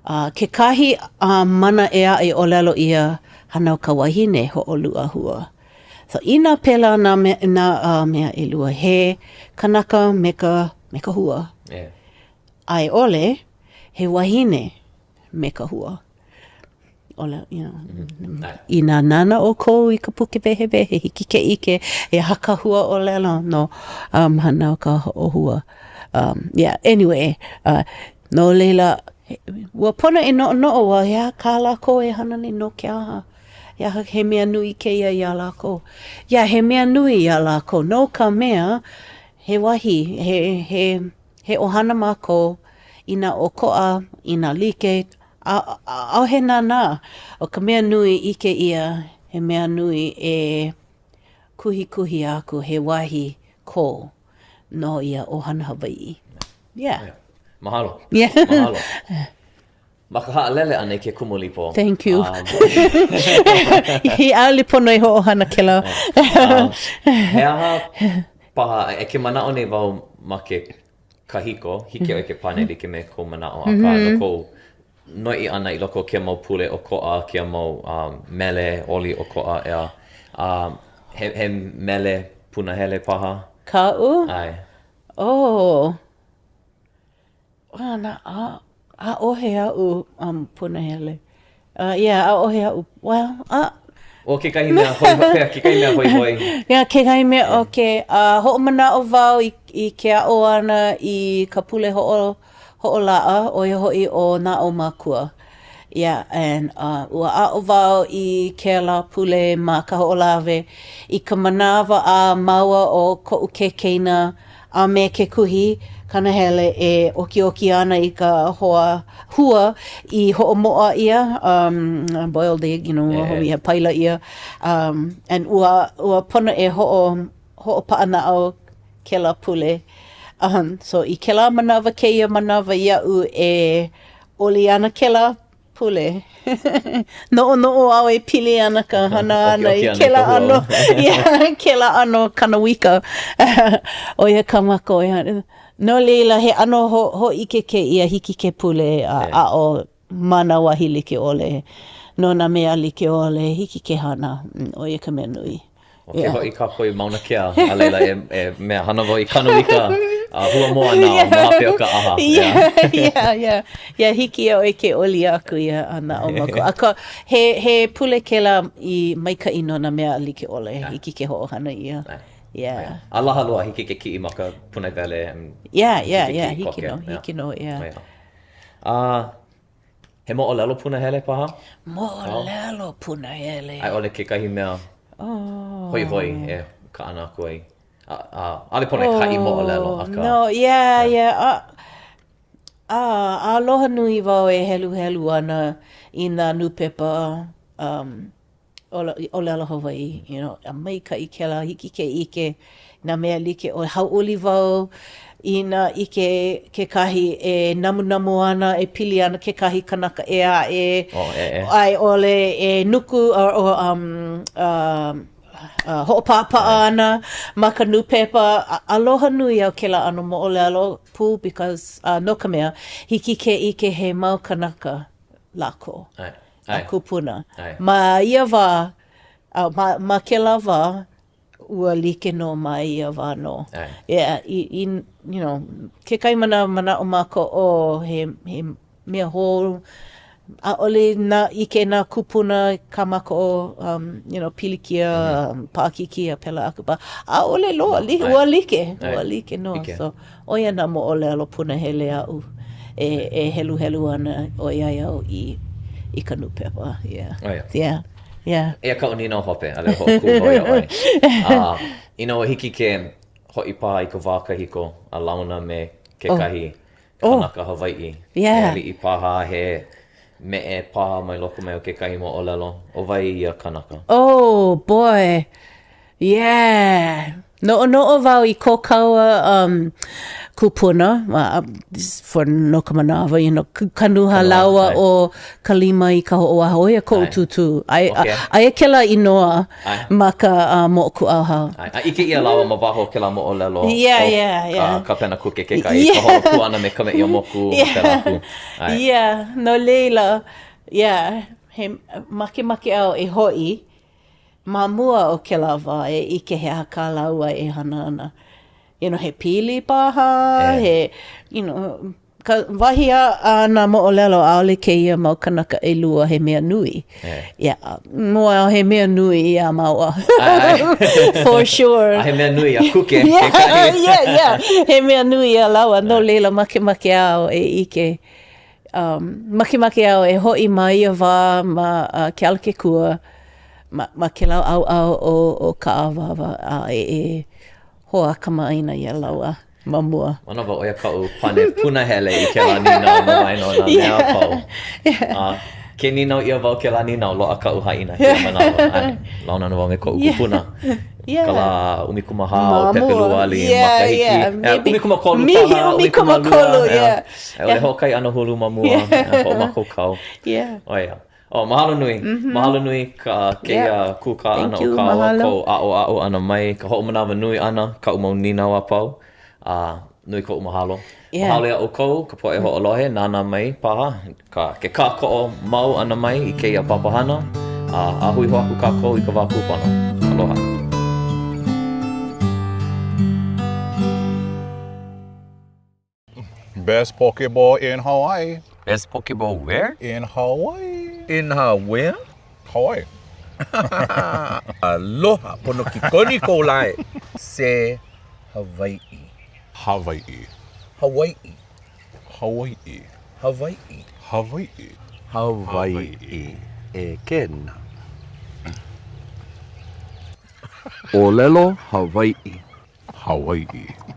A kekahi uh, mana ʻē aʻe ʻōlelo ʻia, hānau ka wahine hoʻoluʻa hua. So, inā pēlā nā mea, nā uh, mea ʻelua, he kanaka me ka, me ka hua. Yeah. A i ʻole, he wahine me ka hua. ʻOle, you know, mm -hmm. Inā nānā ʻoukou i ka puke wehewehe, hiki ke ʻike he aha ka hua ʻōlelo no um, hānau ka hoʻohua. Um, yeah, anyway, uh, no laila, ua pono e noʻonoʻo, well, he aha kā lākou e hana nei no ke aha? He aha, he mea nui kēia iā lākou? Yeah, he mea nui iā lākou, no ka mea, he wahi, he, he, he ʻohana mākou, inā ʻokoʻa, inā like, a, ʻaʻohe nānā. ʻO ka mea nui, ʻike ʻia, he mea nui e kuhikuhi aku he wahi kō no ia ʻohana Hawaiʻi. Yeah. Yeah. Mahalo. Yeah. Mahalo. Ma ka haʻalele ʻana i ke Kumulipo. Thank you. Um, ʻAʻole pono e hoʻohana kēlā. um, he aha paha, e ke manaʻo nei wau ma ke kahiko, hiki iā ʻoe ke pane like me kou manaʻo, akā mm -hmm. no kou noiʻi ʻana i loko o kēia mau pule ʻokoʻa, kēia mau um, mele oli ʻokoʻa, ʻeā. Um, he, he mele punahele paha? Kaʻu? ʻAe. Oh. Na, a, ʻaʻohe aʻu um, punahele. Uh, yeah, ʻaʻohe aʻu, well, uh, ʻO kekahi mea hoihoi, kekahi mea hoihoi. Yeah, kekahi mea, yeah. okay. Uh, hoʻomanaʻo wau i, i ke aʻo ʻana i ka pule hoʻo, hoʻolaʻa, ʻo ia hoʻi ʻo Nā ʻAumākua. Yeah, and uh, ua aʻo wau i kēlā pule ma Kahoʻolawe i ka manawa a māua ʻo koʻu kekeina a me ke kuhi kanahele e ʻokiʻoki ana i ka hoa hua i hoʻomoʻa ʻia, um, boiled egg, you know, yeah. paila ʻia. Um, and ua, ua pono e hoʻo, hoʻopaʻanaʻau kēlā pule. Um, so i kēlā manawa kēia manawa iaʻu e oli ana kēlā pule. Noʻonoʻo au e pili ana ka hana ʻana i kēlā ʻano, yeah, kēlā ʻano kanawika. ʻO ia kā mākou e hana. No laila, he ʻano hō, hōʻike kēia hiki ke pule a aʻo ma nā wahi like ʻole, no nā mea like ʻole, hiki ke hana. ʻO ia ka mea nui. ʻO ke hoʻi kākou i Mauna Kea, a laila e, e mea hana wau i kanawika a hua moa na ma hope o ka ʻaha. Yeah, yeah, yeah. Yeah, hiki iā ʻoe ke oli aku ia a nā ʻaumākua. Akā, he, he pule kēlā i maikaʻi no nā mea like ʻole. Hiki ke hoʻohana ʻia. Yeah. A laha loa, hiki ke kiʻi ma ka pūnaewele. Yeah, yeah, yeah. Hiki nō, hiki nō, yeah. A He moʻolelo punahele paha? Moʻolelo punahele. A i ʻole kekahi mea hoihoi e kaʻana aku ai. ʻAʻole pono e haʻi moʻolelo, akā. No, yeah, yeah. A, aloha nui wau e heluhelu ana i nā nūpepa um, ʻōlelo Hawaiʻi, you know, a maikaʻi kēlā, hiki ke ʻike nā mea like ʻole. Hauʻoli wau inā ʻike kekahi e namunamu ana, e pili ana kekahi kanaka ʻē aʻe, oh, e, e. a i ʻole e nuku or, or, um, uh, uh, hoʻopaʻapaʻa ana ma ka nūpepa. Aloha nui au kēlā ʻano moʻolelo pū because, uh, no ka mea, hiki ke ʻike he mau kanaka lākou. ʻAe. Nā kūpuna. Ma ia wā, a ma, ma kēlā wā, ua like nō ma ia wā nō. Yeah, i, i, you know, kekahi manawa manaʻo mākou, oh, he, he mea hou. ʻaʻole nā ʻike nā kūpuna kā mākou um, you know, pilikia, mm -hmm. paʻakikī a pēlā aku. But ʻaʻole loa, li, ua like, ua like nō. So, ʻo ia nā moʻolelo punahele aʻu e, e heluhelu ana ʻoiai au i, i ka nūpepa. Yeah. Oh, yeah. Yeah. Yeah. Eia kaʻu nīnau hope, a laila hoʻokū wau iā ʻoe. Uh, inā ua hiki ke hoʻi paha i ka wā kahiko a launa me kekahi oh. Kanaka oh. Hawaiʻi. Yeah. He aliʻi paha, he meʻe paha mai loko mai o kekahi moʻolelo. ʻO wai ia kanaka? Oh, boy. Yeah. Noʻonoʻo wau i ko kāua um, kupuna, uh, for no ka manawa, you know, Kanuha lāua ʻo Kalima i Kahoʻoaha, ʻo ia koʻu tūtū. Ai, okay. Aia kēlā inoa ma ka uh, moʻokūʻauhau. A ʻike ʻia lāua ma waho o kēlā moʻolelo. Yeah, yeah, yeah. Ka, Kapena Kuke kekahi, yeah. ka holo pū ʻana me Kameʻeiamoku, yeah. pēlā aku. Yeah, no laila, yeah, he makemake au e hoʻi ma mua o kēlā wā e ʻike he aha kā lāua e hana ana. You know, he pili paha, he, you know, ka, wahi a, a nā moʻolelo, ʻaʻole kēia mau kanaka ʻelua he mea nui. Yeah. Well, he mea nui iā māua. For sure. A he mea nui iā Kuke yeah, kekahi. yeah, yeah. He mea nui iā lāua. No laila, makemake au e ʻike. Um, makemake au e hoʻi ma ia wā ma uh, Kealakekua, ma, ma kēlā ʻaoʻao o, o ka awāwa a e, e hoakamaʻāina iā lāua ma mua. Manawa ʻo ia kaʻu pane punahele i kēlā nīnau ma waena o nā mea a pau. A ke nīnau ʻia wau kēlā nīnau, loaʻa kaʻu haʻina kēia manawa. ʻAe, launa nō wau me koʻu kupuna. Ka lā 14 o Pepeluali makahiki. 13 paha, 12. A i ʻole hoʻokahi anahulu ma mua, hoʻomākaukau. ʻO ia. Oh, mahalo nui. Mm -hmm. Mahalo nui ka kēia yeah. kūkā ʻana o kāua, kou aʻoaʻo ʻana mai, ka hoʻomanawanui ʻana, kaʻu mau nīnau a pau. A uh, nui koʻu mahalo. Yeah. Mahalo iā ʻoukou, ka poʻe hoʻolohe, nānā mai paha, ka, ke kākoʻo mau ʻana mai i kēia papahana. A, a hui hou aku kākou i ka wā kūpono. Aloha. Best poke bowl in Hawaii. Best poke bowl where? In Hawaii. In where? Hawaii. Aloha, pono kikoni kou lae. Say Hawaiʻi. Hawaiʻi. Hawaiʻi. Hawaiʻi. Hawaiʻi. Hawaiʻi. Hawaiʻi. E kena. ʻŌlelo Hawaiʻi. Hawaiʻi.